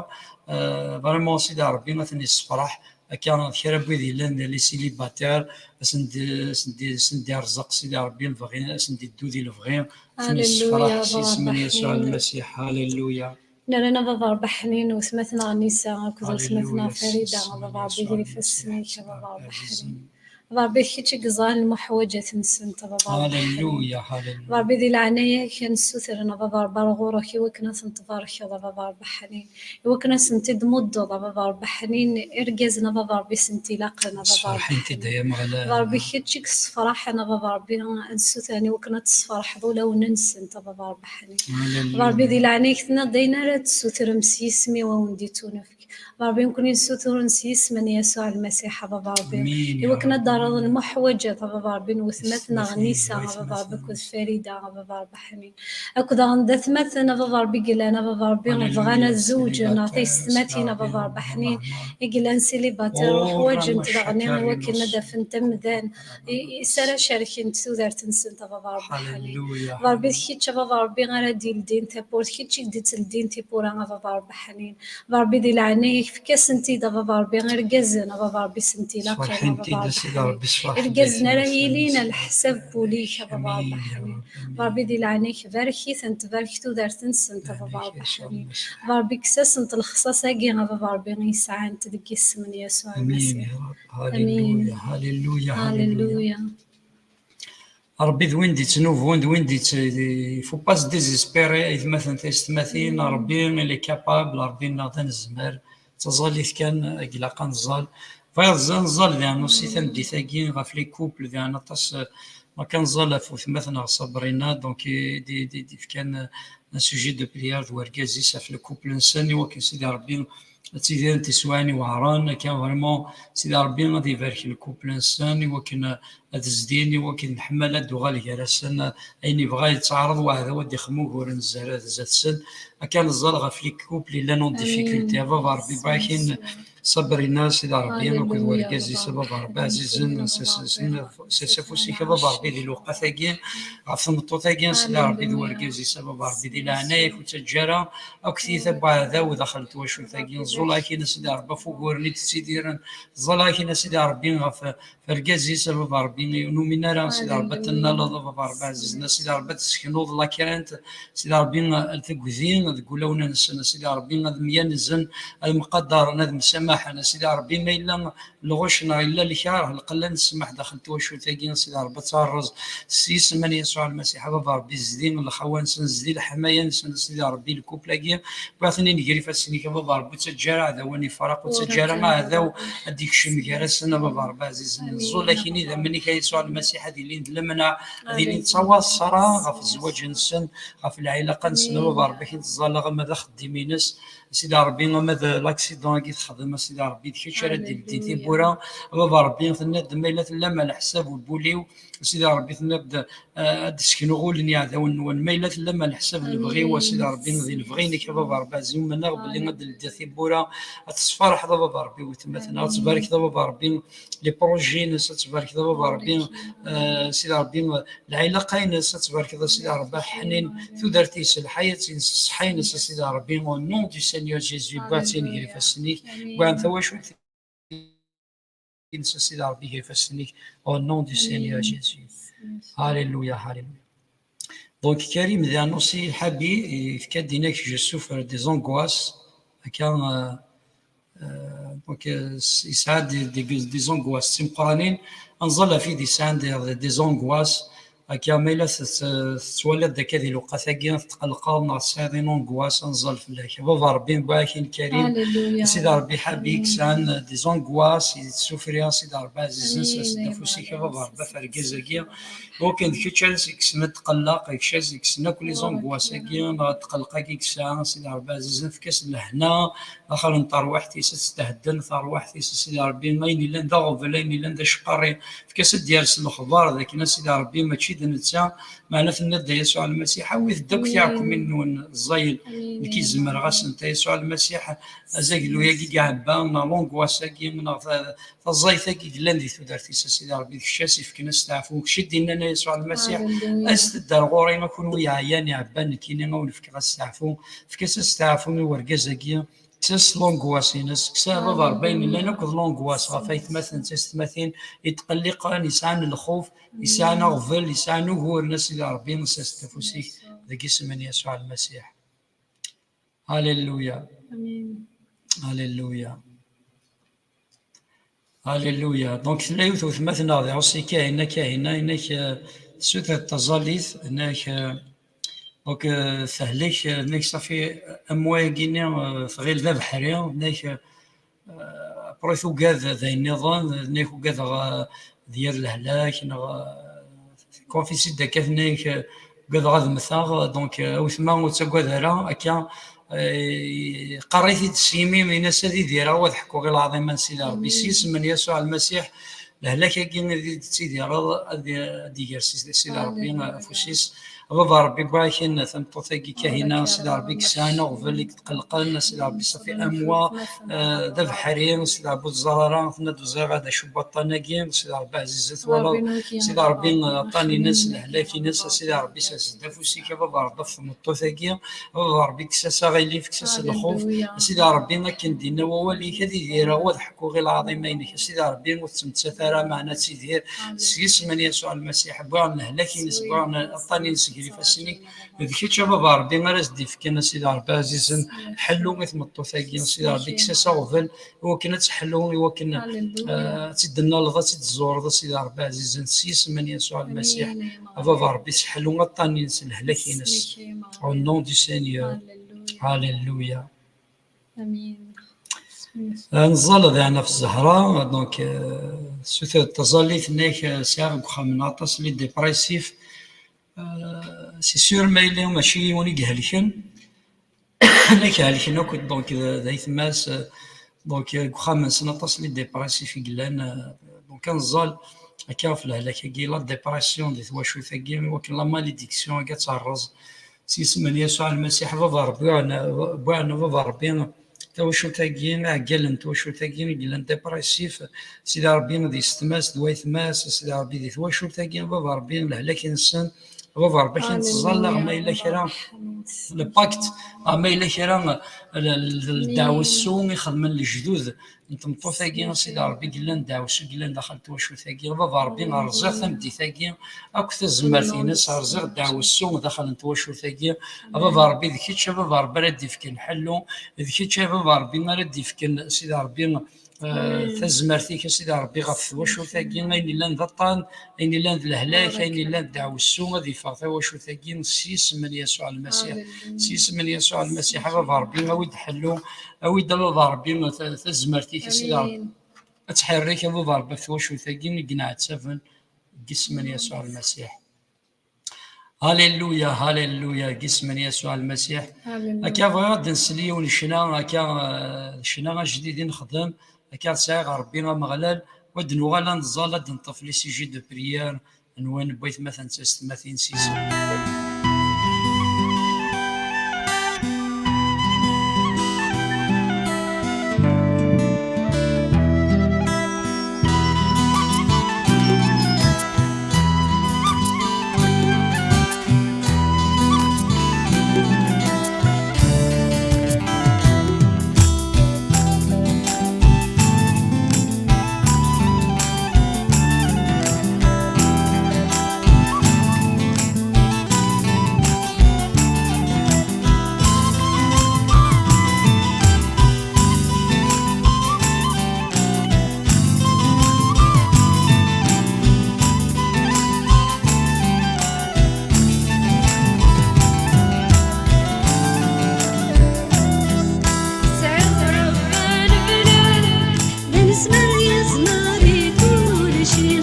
Euh, vraiment, Sidi Ṛebbi ad ten-yessefreḥ. Akka d kra n wid yellan d les célibataires, ad sen-d-, ad sen-d-, ad sen-d-irẓeq Sidi Ṛebbi lebɣi, ad sen-d-iddu di lebɣi, ad ten-yessefreḥ s yisem n Yasuɛ Lmasiḥ. Alléluia. Nerra a Baba Ṛebbi ḥnin, weltma-tneɣ Nisa akked weltma-tneɣ Farida, a Baba Ṛebbi, ger ifassen-ik, a Baba Ṛebbi ḥnin. A Baba Ṛebbi, d kečč i yeẓran lmuḥwaǧat-nsent, a Baba Ṛebbi ḥnin. Alléluia, alléluia. A Baba Ṛebbi, di leɛnaya-k, ad nessutren, a Baba Ṛebbi, ar ɣur-k, iwakken ad tent-tbarkeḍ, a Baba Ṛebbi ḥnin. Iwakken ad sent-id-muddeḍ, a Baba Ṛebbi ḥnin, irgazen, a Baba Ṛebbi, i sent-ilaqen, a Baba Ṛebbi ḥnin. Sferḥen-t-id, ay Ameɣlal. A Baba Ṛebbi, kečč i yessefraḥen, a Baba Ṛebbi, ad nessutren iwakken ad tesferḥeḍ ulawen-nsent, a Baba Ṛebbi ḥnin. Alléluia. A Baba Ṛebbi, di leɛnaya-k, tenniḍ-d ayen ara tessutrem s yisem-iw, ad wen-d-ittunefk. A Baba Ṛebbi, nekkni nessutur s yisem n Yasuɛ Lmasiḥ, a Baba Ṛebbi. Amin, ya Ṛebbi. Iwakken ad d-terreḍ lmuḥwaǧat, a Baba Ṛebbi, n weltma-tneɣ Nisa, a Baba Ṛebbi, akked Farida, a Baba Ṛebbi ḥnin. Akked daɣen d atmaten, a Baba Ṛebbi, i yellan, a Baba Ṛebbi, bɣan ad zewǧen, neɣ taysetmatin, a Baba Ṛebbi ḥnin, i yellan célibataire, ḥwajent daɣen iwakken ad d-afent amdan i, i s ara cerkent tudert-nsent, a Baba Ṛebbi ḥnin. Alléluia. A Baba Ṛebbi, d kečč, a Baba Ṛebbi, ara d-ildin tawwurt, kečč i d-ittldin tiwwura, a Baba Ṛebbi ḥnin. A Baba Ṛebbi, di leɛnaya-k, Efk-asen-t-id, a Baba Ṛebbi, irgazen, a Baba Ṛebbi, s-tent-ilaqen, a Baba Ṛebbi. Irgazen ara yilin a leḥsab n wul-ik, a Baba Ṛebbi. Baba Ṛebbi, di leɛnaya-k, barek-itent, barek tudert-nsent, a Baba Ṛebbi. Baba Ṛebbi, kkes-asent lexṣaṣ-agi, a Baba Ṛebbi, i sɛant deg yisem n Yasuɛ Lmasiḥ. Amin. Halleluya, halleluya. Ṛebbi d win d-ittnubun, d win d-itt-, il faut pas se désespérer, aytmaten taysetmatin, Ṛebbi, il est capable, Ṛebbi-nneɣ d anezmar, d taẓallit kan i ilaq ad neẓẓal. Bɣiɣ ad neẓẓal diɣen aussi tameddit-agi ɣef les couples, diɣen aṭas, eh, ma kan neẓẓal ɣef wetma-tneɣ Sabrina, donc, eh, di, di, di, fkan, eh, un sujet de prière d wergaz-is ɣef le couple-nsen, i wakken Sidi Ṛebbi ad ttidirent tiswiɛin iweɛṛen, akka vraiment Sidi Ṛebbi ad ibarek le couple-nsen, i wakken ad zdin, i wakken leḥmala ad d-tuɣal gar-asen, ayen yebɣa yettɛaraḍ weɛdaw ad d-ixem uguren zdat-sen. Akka neẓẓal ɣef les couples yellan en difficulté. A Baba Ṛebbi, barek-in Sabrina, Sidi Ṛebbi, akked wergaz-is, a Baba Ṛebbi ɛzizen, s, s, s, s afus-ik, a Baba Ṛebbi, di lewqat-agi, ɣef tmeṭṭut-agi, Sidi Ṛebbi, d wergaz-is, a Baba Ṛebbi, di leɛnaya-k, ur ttaǧǧa ara akk tiyita n weɛdaw daxel n twacult-agi. Ẓẓul-ak-in, a Sidi Ṛebbi, ɣef wuguren i d-ttidiren, ẓẓul-ak-in, a Sidi Ṛebbi, ɣef argaz-is, a Baba Ṛebbi, ur numin ara, a Sidi Ṛebbi, ad tennaleḍ, a Baba Ṛebbi ɛzizen, a Sidi Ṛebbi, ad tesseknuḍ la crainte, a Sidi Ṛebbi, tagdi deg wulawen-nsen, a Sidi Ṛebbi, ad myanzen, ad mqadaren, ad msamaḥen, a Sidi Ṛebbi, ma yella lɣuc neɣ yella lkar, lqella n ssmaḥ daxel n twacult-agi, a Sidi Ṛebbi, ad terreẓ s yisem n Yasuɛ Lmasiḥ, a Baba Ṛebbi, zdi lxawa-nsen, zdi leḥmaya-nsen, a Sidi Ṛebbi, le couple-agi, wwiɣ-ten-in gar ifassen-ik, a Baba Ṛebbi, ur ttaǧǧa ara aɛdaw ad ifreq, ur ttaǧǧa ara aɛdaw ad d-ikcem gar-asen, a Baba Ṛebbi ɛzizen. Ẓẓul-ak inidammen-ik, a Yasuɛ Lmasiḥ, ad ilin d lemneɛ, ad ilin d tawaṣra ɣef zzwaǧ-nsen, ɣef lɛilaqa-nsen, a Baba Ṛebbi, akin tẓalleḍ ama d axeddim-ines, a Sidi Ṛebbi, ama d l'accident-agi texdem, a Sidi Ṛebbi, d kečč ara d-ileddin tiwwura, a Baba Ṛebbi, tenniḍ-d ma yella tellam ɛla ḥsab n wul-iw, a Sidi Ṛebbi, tenniḍ-d, eh, ad d-seknuɣ ul n yiɛdawen-nwen. Ma yella tellam ɛla ḥsab n lebɣi-w, a Sidi Ṛebbi, di lebɣi-inek, a Baba Ṛebbi ɛzizen, umneɣ belli ad d-teldiḍ tiwwura, ad tesferḥeḍ, a Baba Ṛebbi, weltma-tneɣ, ad tbarkeḍ, a Baba Ṛebbi, les projets-ines, ad tbarkeḍ, a Baba Ṛebbi, eh, a Sidi Ṛebbi, lɛilaqa-ines, ad tbarkeḍ, a Sidi Ṛebbi, aḥnin, tudert-is, lḥayat-ines, ṣṣeḥḥa-ines, a Sidi Ṛebbi, au nom du Seigneur Jésus, wwiɣ-tt-in gar ifassen-ik, wwiɣ tawacult ines, a Sidi Ṛebbi, gar ifassen-ik, au nom du Seigneur Jésus. Alléluia, alléluia. Donc, Karim, diɣen aussi, Habi, yefka-d inak, je souffre des angoisses. Akka, euh, euh, donc, euh, yesɛa des, des, des angoisses timeqqranin. Ad nẓal ɣef wid yesɛan des, des angoisses. Akka, ma yella tet-, tettwaliḍ-d akka di lewqat-agi, tetqellqeḍ neɣ tesɛiḍ une angoisse, ad nẓal fell-ak. A Baba Ṛebbi, mbarak i Karim. Alléluia. A Sidi Ṛebbi, Habi, i yesɛan des angoisses, yettsufri, a Sidi Ṛebbi ɛzizen, s afus-ik, a Baba Ṛebbi, ɣef urgaz-agi. Wakken d kečč ara s-ikksen ad tqelleq, d kečč ara s-ikksen akk les angoisses-agi, neɣ tqelleq-agi i yesɛa, a Sidi Ṛebbi ɛzizen, efk-as lehna, axir n terwiḥt-is, ad tethedden terwiḥt-is, a Sidi Ṛebbi, ayen yellan d aɣbel, ayen yellan d aceqqarri, efk-as ad d-yers lexbar d akken, a Sidi Ṛebbi, mačči d netta, meɛna tenna-d, a Yasuɛ Lmasiḥ, awit-d akk tiɛekkumin-nwen ẓẓayen, nekk i zemreɣ-asent, a Yasuɛ Lmasiḥ, azaglu-agi i iɛebba, neɣ l'angoisse-agi, neɣ ta-, taẓayt-agi yellan di tudert-is, a Sidi Ṛebbi, d kečč ara s-ifken asteɛfu, d kečč i d-innan, a Yasuɛ Lmasiḥ, aset-d ar ɣur-i, a kunwi yeɛyan, iɛebban, nekkini a wen-fkeɣ asteɛfu, efk-as asteɛfu i urgaz-agi, kkes-as l'angoisse-ines, kkes a Baba Ṛebbi ayen yellan akk d l'angoisse ɣef aytmaten d taysetmatin yetqelliqen, yesɛan lxuf, yesɛan aɣbel, yesɛan uguren, a Sidi Ṛebbi, ssas-d afus-ik deg isem n Yasuɛ Lmasiḥ. Alléluia. Amin. Alléluia. Alléluia. Donc, tella yiwet wetma-tneɣ di Russie, Kahina, Kahina, inak, euh, tessuter taẓallit, inak, euh, donc, euh, tehlek, euh, inak, safi, euh, amwa-agi-nni, euh, tɣil d abeḥri, inak, euh, après tugad d ayen nniḍen, inak, ugadeɣ, euh, d yir lehlak, neɣ, euh, Confessi-d akka, tenna-yak, ugadeɣ ad mmteɣ, donc, a wetma, ur ttagad ara, akka, eh, qqar-it-id s yimi, ini-as ad idireɣ, ad ḥkuɣ i lɛaḍima n Sidi Ṛebbi. S yisem n Yasuɛ Lmasiḥ, lehlak-agi i d-tettidireḍ, ad, ad iger Sidi, Sidi Ṛebbi afus-is, A baba Ṛebbi, bɣa kan tameṭṭut-agi Kahina, a Sidi Ṛebbi, i yesɛan aɣbel, i yetqelqen, a Sidi Ṛebbi, ça fait un mois, euh, d abeḥri, a Sidi Ṛebbi, ur teẓẓar ara, tenna-d ur ẓriɣ d acu n waṭṭan-agi, a Sidi Ṛebbi ɛziz, twalaḍ, a Sidi Ṛebbi, aṭṭan-ines, lehlak-ines, a Sidi Ṛebbi, sers-d afus-ik, a baba Ṛebbi, ɣef tmeṭṭut-agi, a baba Ṛebbi, kkes-as aɣilif, kkes-as lxuf, a Sidi Ṛebbi, akken d-inna wawal-ik, ad idireɣ, ad ḥkuɣ i lɛaḍima-inek, a Sidi Ṛebbi, ur tettmettat ara, meɛna ad tidir, s yisem n Yasuɛ Lmasiḥ, wwiɣ lehlak-ines, wwiɣ aṭṭan-ines gar ifassen-ik. D kečč, a baba Ṛebbi, ara s-d-ifken, a Sidi Ṛebbi ɛzizen, ḥellu i tmeṭṭut-agi, a Sidi Ṛebbi, kkes-as aɣbel, i wakken ad teḥlu, i wakken, eh, ad tt-id-tennaleḍ, ad tt-id-tẓureḍ, a Sidi Ṛebbi ɛzizen, s yisem n Yasuɛ Lmasiḥ, a baba Ṛebbi, sseḥlu aṭṭan-ines, lehlak-ines. Au nom du Seigneur. Alléluia. Amin. Eh, neẓẓal daɣen ɣef Zahra, donc, eh, suter taẓallit-nnek, eh, sɛiɣ deg uxxam-nneɣ aṭas les dépressifs. Euh, c'est sûr, ma yella mačči yiwen i ihelken, nekk helken akk, donc, d, d aytma-s, euh, donc, euh, deg uxxam-nsen aṭas les dépressifs i yellan, euh, donc, ad neẓẓal akka ɣef lehlak-agi, la dépression di twacult-agi, i wakken la malédiction-agi ad terreẓ. S yisem n Yasuɛ Lmasiḥ, baba Ṛebbi, baba Ṛebbi, tawacult-agi, iɛeggalen n twacult-agi i yellan dépressif, Sidi Ṛebbi ad yessetma-s d waytma-s, Sidi Ṛebbi di twacult-agi, baba Ṛebbi, lehlak-nsen, baba Ṛebbi, akken teẓẓal, ma yella kra, le pacte, ma yella kra, l-, l-, l-, ddeɛwessu i xedmen lejdud n tmeṭṭut-agi, a Sidi Ṛebbi, i yellan ddeɛwessu, i yellan daxel n twacult-agi, a baba Ṛebbi, rẓiɣ tameddit-agi, akk tazmert-ines, rẓiɣ ddeɛwessu daxel n twacult-agi, a baba Ṛebbi, d kečč, a baba Ṛebbi, ara d-ifken ḥellu, d kečč, a baba Ṛebbi, ara d-ifken, a Sidi Ṛebbi, eh, tazmert-ik, a Sidi Ṛebbi, ɣef twacult-agi, ayen yellan d aṭṭan, ayen yellan d lehlak, ayen yellan d ddeɛwessu, ad iffeɣ tawacult-agi s yisem n Yasuɛ Lmasiḥ. S yisem n Yasuɛ Lmasiḥ, a baba Ṛebbi, awi-d ḥellu, awi-d, a baba Ṛebbi, ta-, tazmert-ik, a Sidi Ṛebbi. Ad tḥerrik, a baba Ṛebbi, ɣef twacult-agi i yenɛettaben, deg yisem n Yasuɛ Lmasiḥ. Halleluya, halleluya, deg yisem n Yasuɛ Lmasiḥ. Akka bɣiɣ ad d-nsel yiwen ccna, akka, eh, ccna ajdid i nexdem, akka ad sɛiɣ Ṛebbi Ameɣlal, wa d-nuɣal ad nẓal, ad d-neṭṭef les sujets de prière, nwen n waytmaten d testmatin s yisem.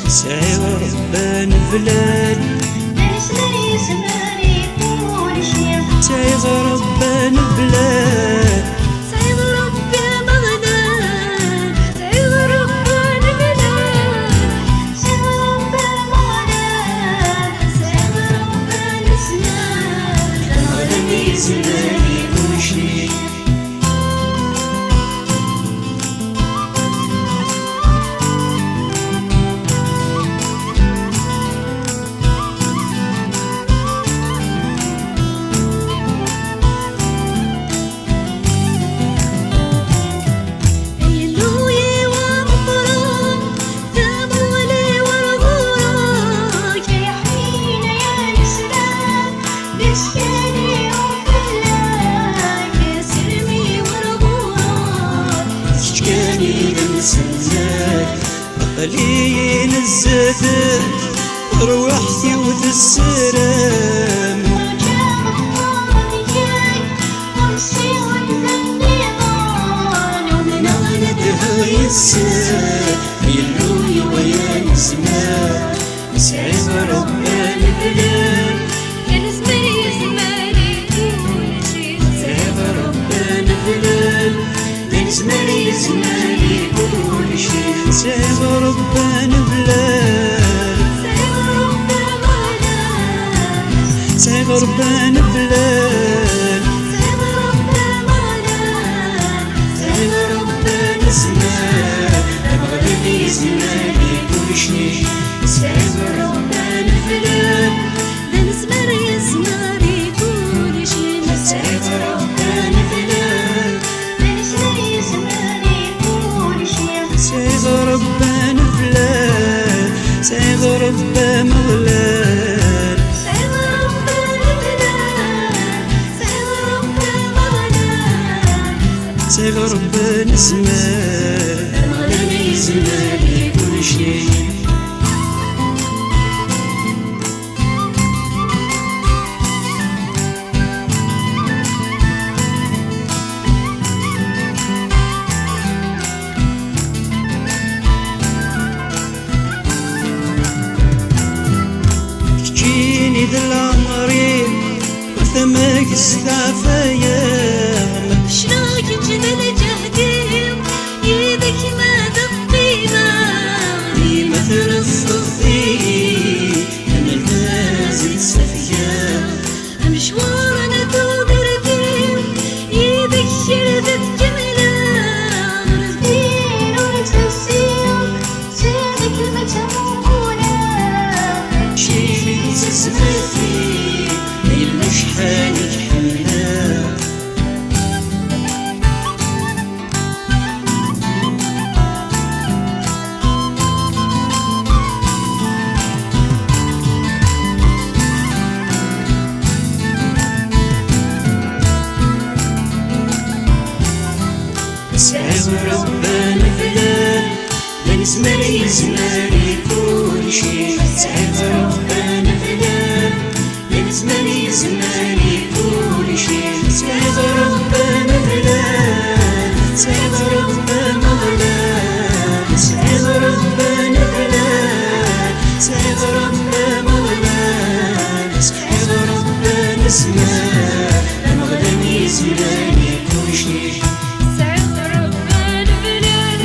Tesɛiḍ Ṛebbi aneblal. Tesɛiḍ Ṛebbi aneblal. Tesɛiḍ Ṛebbi aneblal. Tesɛiḍ Ṛebbi ameɣlal. Tesɛiḍ Ṛebbi aneblal. Tesɛiḍ Ṛebbi ameɣlal. Tesɛiḍ Ṛebbi aneblal. Ameɣlal yezmer i kulci. Kečč kan i d amsellek, aql-iyi nezzeh-d, tarwiḥt-iw tessarem. Umneɣ nedheɣ yes-k, Illu-iw ay anezmar. Tesɛiḍ Ṛebbi aneblal. Anezmar yezmer i kulci. Tesɛiḍ Ṛebbi aneblal. Anezmar yezmer i kulci. Tesɛiḍ Ṛebbi aneblal. Tesɛiḍ Ṛebbi ameɣlal. Sɛiɣ Ṛebbi nezmer, Ameɣlal yezmer i kulci. Keččini d leɛmer-iw, ur tamagest teɛfayeɣ. Fecleɣ kečč d lǧehd-iw, yid-k ma d qqimeɣ. Dima trefdeḍ-iyi, am lgaz i ttafgeɣ. Amecwar n tudert-iw, yid-k kra d tkemleɣ. Ur diri ur ttḥussiɣ, sɛiɣ lkelma ttamuqulaɣ. Keččini d tazmert-iw, ay yella acḥal i k-ḥemmleɣ. Sɛiɣ Ṛebbi aneblal, d anezmar yezmer i kulci. Sɛiɣ Ṛebbi aneblal, d anezmar yezmer i kulci. Sɛiɣ Ṛebbi aneblal, sɛiɣ Ṛebbi ameɣlal, sɛiɣ Ṛebbi aneblal, sɛiɣ Ṛebbi ameɣlal, sɛiɣ Ṛebbi anezmar, ameɣlal yezmer i kulci. Sɛiɣ Ṛebbi aneblal,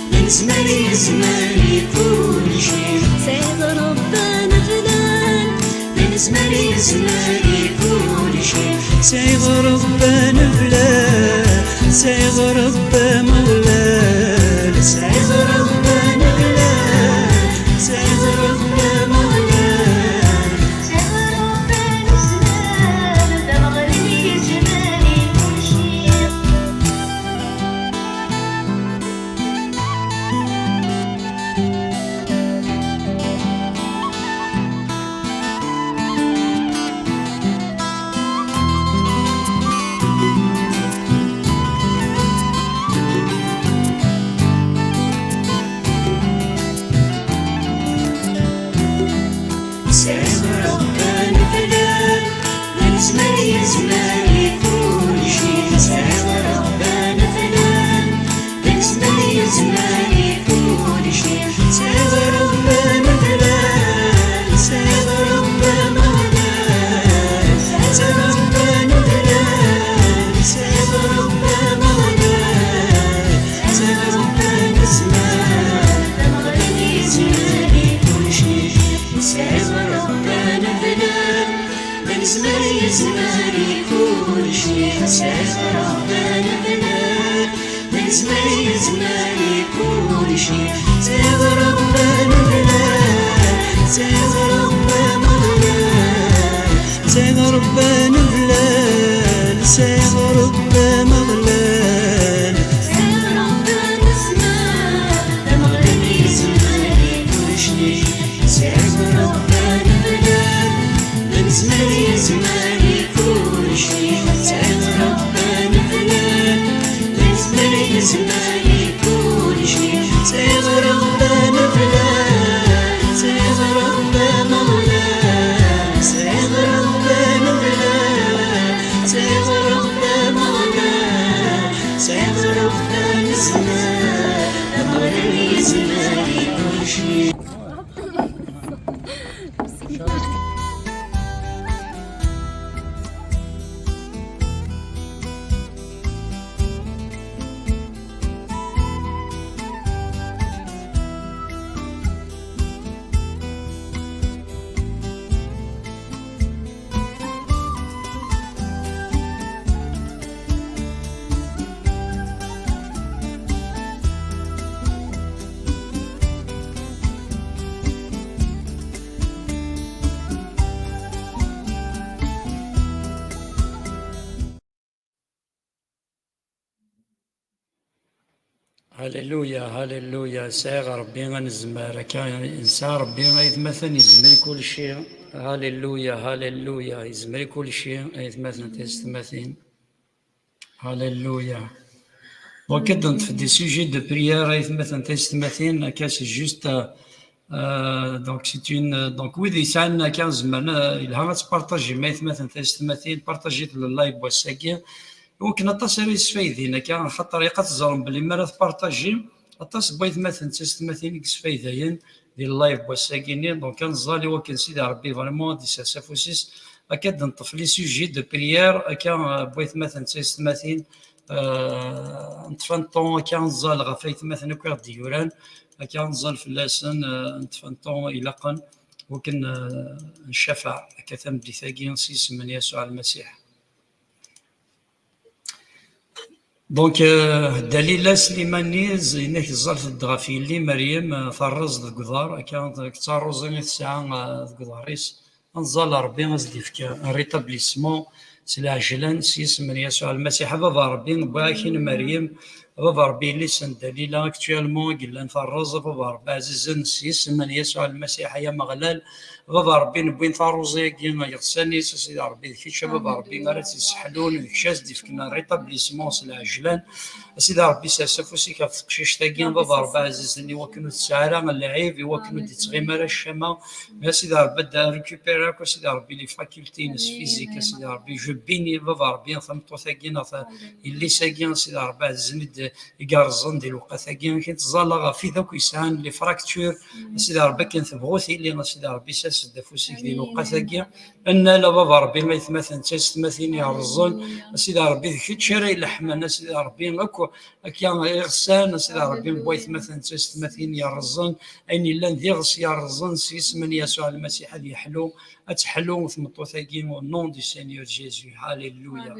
d anezmar yezmer i kulci. Sɛiɣ Ṛebbi aneblal, d anezmar yezmer i kulci. Sɛiɣ Ṛebbi aneblal, sɛiɣ Ṛebbi ameɣlal, sɛiɣ Ṛebbi aneblal, sɛiɣ Ṛebbi ameɣlal. Sɛiɣ Ṛebbi anezmar, d ameɣlal yezmer i kulci. Sɛiɣ Ṛebbi aneblal, d anezmar yezmer i kulci. Sɛiɣ Ṛebbi aneblal, d anezmar yezmer i kulci. Sɛiɣ Ṛebbi aneblal, sɛiɣ Ṛebbi ameɣlal, sɛiɣ Ṛebbi aneblal, sɛiɣ Ṛebbi ameɣlal, sɛiɣ Ṛebbi anezmar, d ameɣlal yezmer i kulci. Sɛiɣ Ṛebbi aneblal, d anezmar yezmer i kulci. Sɛiɣ Ṛebbi aneblal, d anezmar yezmer i kulci. Sɛiɣ Ṛebbi aneblal, sɛiɣ Ṛebbi ameɣlal, sɛiɣ Ṛebbi aneblal, sɛiɣ Ṛebbi ameɣlal. Sɛiɣ Ṛebbi anezmar, d ameɣlal yezmer i kulci. Sɛiɣ Ṛebbi aneblal, d anezmar yezmer i kulci. Sɛiɣ Ṛebbi aneblal, d anezmar yezmer i kulci. Sɛiɣ Ṛebbi aneblal, sɛiɣ Ṛebbi ameɣlal, sɛiɣ Ṛebbi aneblal, sɛiɣ Ṛebbi ameɣlal, sɛiɣ Ṛebbi anezmar, ameɣlal yezmer i kulci. Haleluya, haleluya, sɛiɣ Ṛebbi anezmar, akka nesɛa Ṛebbi aytmaten, yezmer i kulci. Haleluya, haleluya, yezmer i kulci, aytmaten tiyessetmatin. Haleluya. Donc, ad neṭṭef des sujets de prière, aytmaten taysetmatin, akka, c'est juste, euh, euh, donc, c'est une, euh, donc, wid yesɛan akka, zemren, euh, yelha ad tpartajim, aytmaten taysetmatin, partajit le live n wass-agi. Iwakken aṭas ara yesfaydin akka, xaṭer ilaq ad teẓrem belli mi ara tpartajim, aṭas n waytmaten d taysetmatin i yesfaydayen di live n wass-agi-nni. Donc, ad neẓẓal iwakken Sidi Ṛebbi vraiment ad d-isers afus-is, akka ad neṭṭef les sujets de prière, akka, euh, n waytmaten d taysetmatin, euh, neṭṭef un temps, akka ad neẓẓal ɣef waytmaten akk i ɣ-d-yuran, akka ad neẓẓal fell-asen, euh, neṭṭef un temps ilaqen, iwakken, euh, ncafeɛ akka tameddit-agi s yisem n Yasuɛ Lmasiḥ. Donc, euh, Dalila Slimani, inek ẓẓaltet-d ɣef yelli Meryem, euh, terreẓ deg uḍar, akka d tarruẓi i tesɛa, euh, deg uḍar-is. Ad nẓal Ṛebbi ad s-d-ifk un rétablissement s lɛejlan s yisem n Yasuɛ Lmasiḥ. A Baba Ṛebbi, wwiɣ-ak-in Meryem, a Baba Ṛebbi, yelli-s n Dalila, actuellement, i yellan terreẓ, a Baba Ṛebbi ɛzizen, s yisem n Yasuɛ Lmasiḥ, ay Ameɣlal, a Baba Ṛebbi, newwin taruẓi-agi, iɣsan-is, a Sidi Ṛebbi, d kečč, a Baba Ṛebbi, ara tt-yesseḥlun, d kečč ara s-d-ifken rétablissement s lɛejlan. A Sidi Ṛebbi, sers afus-ik ɣef teqcict-agi, a Baba Ṛebbi ɛzizen, i wakken ur tesɛi ara lɛib, i wakken ur d-ittɣimi ara ccama. Mais a Sidi Ṛebbi, ad récupérer akk, a Sidi Ṛebbi, les facultés-ines physiques, a Sidi Ṛebbi, je bénis, a Baba Ṛebbi, tameṭṭut-agi, neɣ ta-, yelli-s-agi, a Sidi Ṛebbi, ɛzizen, i d-, i yerẓen di lewqat-agi, akken tẓalla ɣef wid akk yesɛan les fractures, a Sidi Ṛebbi, akken tebɣu tili, a Sidi Ṛebbi, sers-d afus-ik di lewqat-agi. Annal, a Baba Ṛebbi, aytmaten d taysetmatin yerrẓen, a Sidi Ṛebbi, d kečč ara ileḥmen, a Sidi Ṛebbi, akk akka iɣsan, a Sidi Ṛebbi, n waytmaten d taysetmatin yerrẓen, ayen yellan d iɣes yerrẓen, s yisem n Yasuɛ Lmasiḥ ad yeḥlu, ad teḥlu tmeṭṭut-agi, au nom du Seigneur Jésus. Alléluia.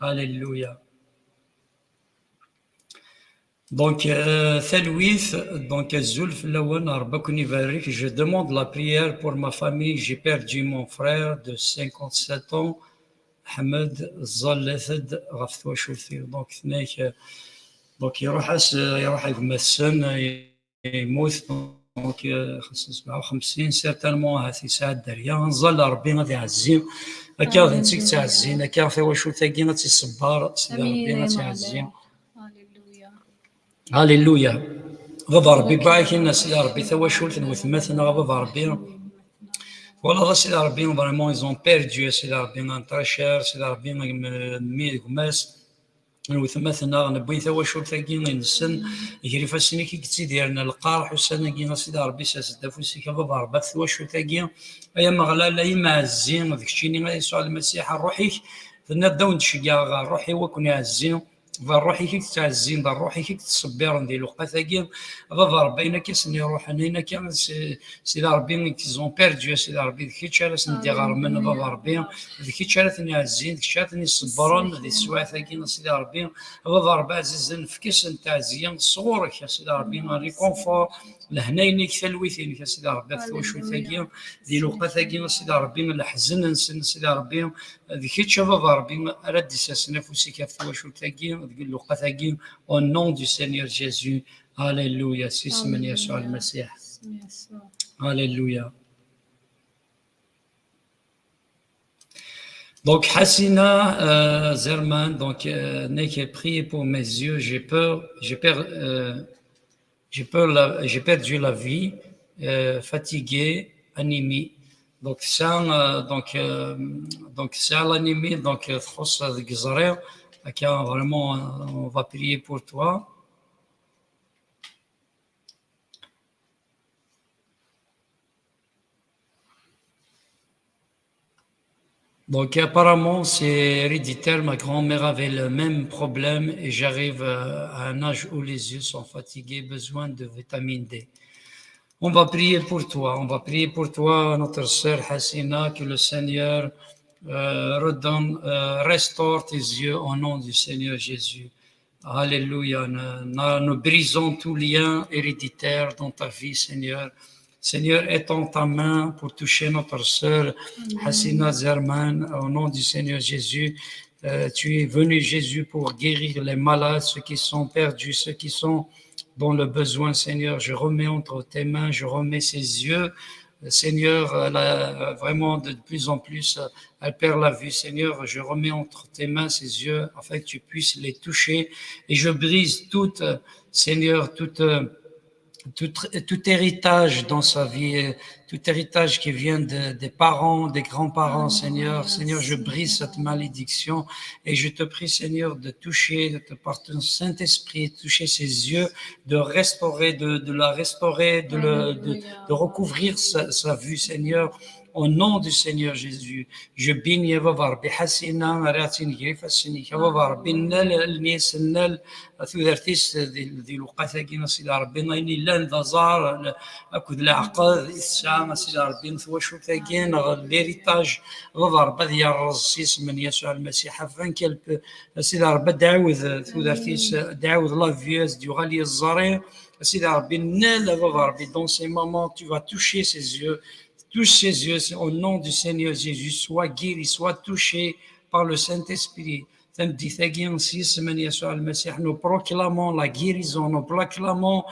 Alléluia. Donc, euh, talwit, donc, azul fell-awen, Ṛebbi ad ken-ibarek. Je demande la prière pour ma famille. J'ai perdu mon frère de cinquante-sept ans. Ḥmed, ẓẓallet-d ɣef twacult-iw. Donc, tenna-k, euh, donc, iruḥ-as, euh, iruḥ gma-tsen, euh, yemmut. Donc, euh, xas sebɛa u xemsin, certainement, ahat yesɛa dderya. Nẓal Ṛebbi ad iɛezzi. Akka, d netta i yettɛezzin. Akka, tawacult-agi ad tt-iṣebber, Sidi Ṛebbi ad tt-iɛezzi. Alléluia. Baba Ṛebbi, barak-in, a Sidi Ṛebbi, tawacult n wetmaten-nneɣ, a Baba Ṛebbi. Twalaḍ, a Sidi Ṛebbi, vraiment, ils ont perdu, a Sidi Ṛebbi, un très cher, a Sidi Ṛebbi, mmi d gma-s n wetmaten-nneɣ, newwi tawacult-agi-nsen, gar ifassen-ik i yettidiren lqerḥ, ussan-agi, a Sidi Ṛebbi, sers-d afus-ik, a Baba Ṛebbi, ɣef twacult-agi, ay Ameɣlal, ay Imɛezzi, d keččini, a Yasuɛ Lmasiḥ, ṛṛuḥ-ik, tenniḍ-d ad wen-d-ceggɛeɣ, ṛṛuḥ-iw ad ken-iɛezzi. D ṛṛuḥ-ik i yettɛezzin, d ṛṛuḥ-ik i yettṣebbiren di lewqat-agi. A Baba Ṛebbi, ayen akka i sen-iṛuḥen, ayen akka s-, Sidi Ṛebbi, ils ont perdu, a Sidi Ṛebbi, d kečč ara sen-d-iɣermen, a Baba Ṛebbi, d kečč ara ten-iɛezzin, d kečč ara ten-iṣebbren di teswiɛt-agi, a Sidi Ṛebbi. A Baba Ṛebbi ɛzizen, efk-asen taɛezya sɣur-k, a Sidi Ṛebbi, un réconfort, leḥnaya-inek, talwit-inek, a Sidi Ṛebbi, ɣef twacult-agi, di lewqat-agi, a Sidi Ṛebbi, leḥzen-nsen, a Sidi Ṛebbi, d kečč, a Baba Ṛebbi, ara d-isersen afus-ik ɣef twacult-agi, deg lewqat-agi, au nom du Seigneur Jésus. Alléluia. S yisem n Yasuɛ Lmasiḥ. Alléluia. Donc, Hassina, euh, Zerman, donc, euh, tenna-k, priez pour mes yeux, j'ai peur, j'ai peur, euh, j'ai peur la, j'ai perdu la vue, euh, fatigué, anémie. Donc, ça, euh, donc, euh, donc, ça, l'anémie, donc, euh, txuṣṣ deg iẓri. Akka, vraiment, euh, on va prier pour toi. Donc, apparemment, c'est héréditaire. Ma grand-mère avait le même problème et j'arrive, euh, à un âge où les yeux sont fatigués, besoin de vitamine D. On va prier pour toi. On va prier pour toi, notre sœur Hassina, que le Seigneur, euh, redonne, euh, restaure tes yeux au nom du Seigneur Jésus. Alléluia. Nous, nous, nous brisons tout lien héréditaire dans ta vie, Seigneur. Seigneur, étends ta main pour toucher notre sœur Hassina Zerman. Au nom du Seigneur Jésus, euh, tu es venu, Jésus, pour guérir les malades, ceux qui sont perdus, ceux qui sont dans le besoin, Seigneur. Je remets entre tes mains, je remets ses yeux, Seigneur, elle a vraiment de plus en plus, elle perd la vue. Seigneur, je remets entre tes mains ses yeux afin que tu puisses les toucher. Et je brise toute, Seigneur, toute, tout, tout héritage dans sa vie, tout héritage qui vient de, des parents, des grands-parents, Seigneur. Seigneur, je brise cette malédiction et je te prie, Seigneur, de toucher, de, par ton Saint-Esprit, toucher ses yeux, de restaurer, de, de la restaurer, de, le, de, de recouvrir sa, sa vue, Seigneur. Au nom du Seigneur Jésus, je bénis, a baba Ṛebbi, Ḥasina, rriɣ-tt-in gar ifassen-ik, a baba Ṛebbi, nnal lmizan, nnal tudert-is di, di lewqat-agi, a Sidi Ṛebbi, ayen yellan d aẓar akked leɛqed i tesɛa, a Sidi Ṛebbi, twacult-agi neɣ l'héritage, a baba Ṛebbi, ad yerreẓ s yisem n Yasuɛ Lmasiḥ, afin qu'elle peut, a Sidi Ṛebbi, ad d-tɛawed tudert-is, ad d-tɛawed la vue, ad d-yuɣal yiẓri, a Sidi Ṛebbi, nnal, a baba Ṛebbi, dans ces moments, tu vas toucher ses yeux, touche ses yeux, au nom du Seigneur Jésus, sois guéri, sois touché par le Saint-Esprit. Tameddit-agi, s yisem n Yasuɛ Lmasiḥ, nous proclamons la guérison, nous proclamons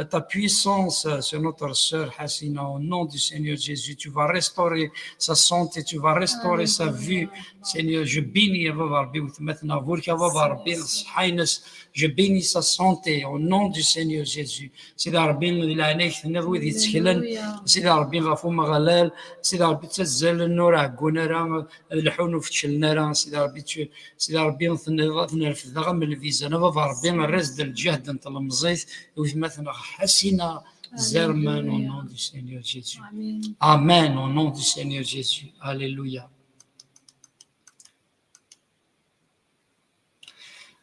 ta puissance sur notre sœur Hasina. Au nom du Seigneur Jésus, tu vas restaurer sa santé, tu vas restaurer sa vue. Seigneur, je bénis, a baba Ṛebbi, weltma-tneɣ, burek, a baba Ṛebbi, ṣṣeḥḥa-ines. Je bénis sa santé au nom du Seigneur Jésus. Sidi Ṛebbi, di leɛnaya-k, tenniḍ wid yetteklen, Sidi Ṛebbi, ɣef Umeɣlal, Sidi Ṛebbi, ttazzalen ur ɛeggun ara, ad lḥun ur fettclen ara, Sidi Ṛebbi, tu-, Sidi Ṛebbi, tenniḍ ad nerfed daɣ am lbizan, a baba Ṛebbi, err-as-d lǧehd n tlemẓit, i weltma-tneɣ Hasina Zerman, au nom du Seigneur Jésus. Amen, au nom du Seigneur Jésus. Alléluia.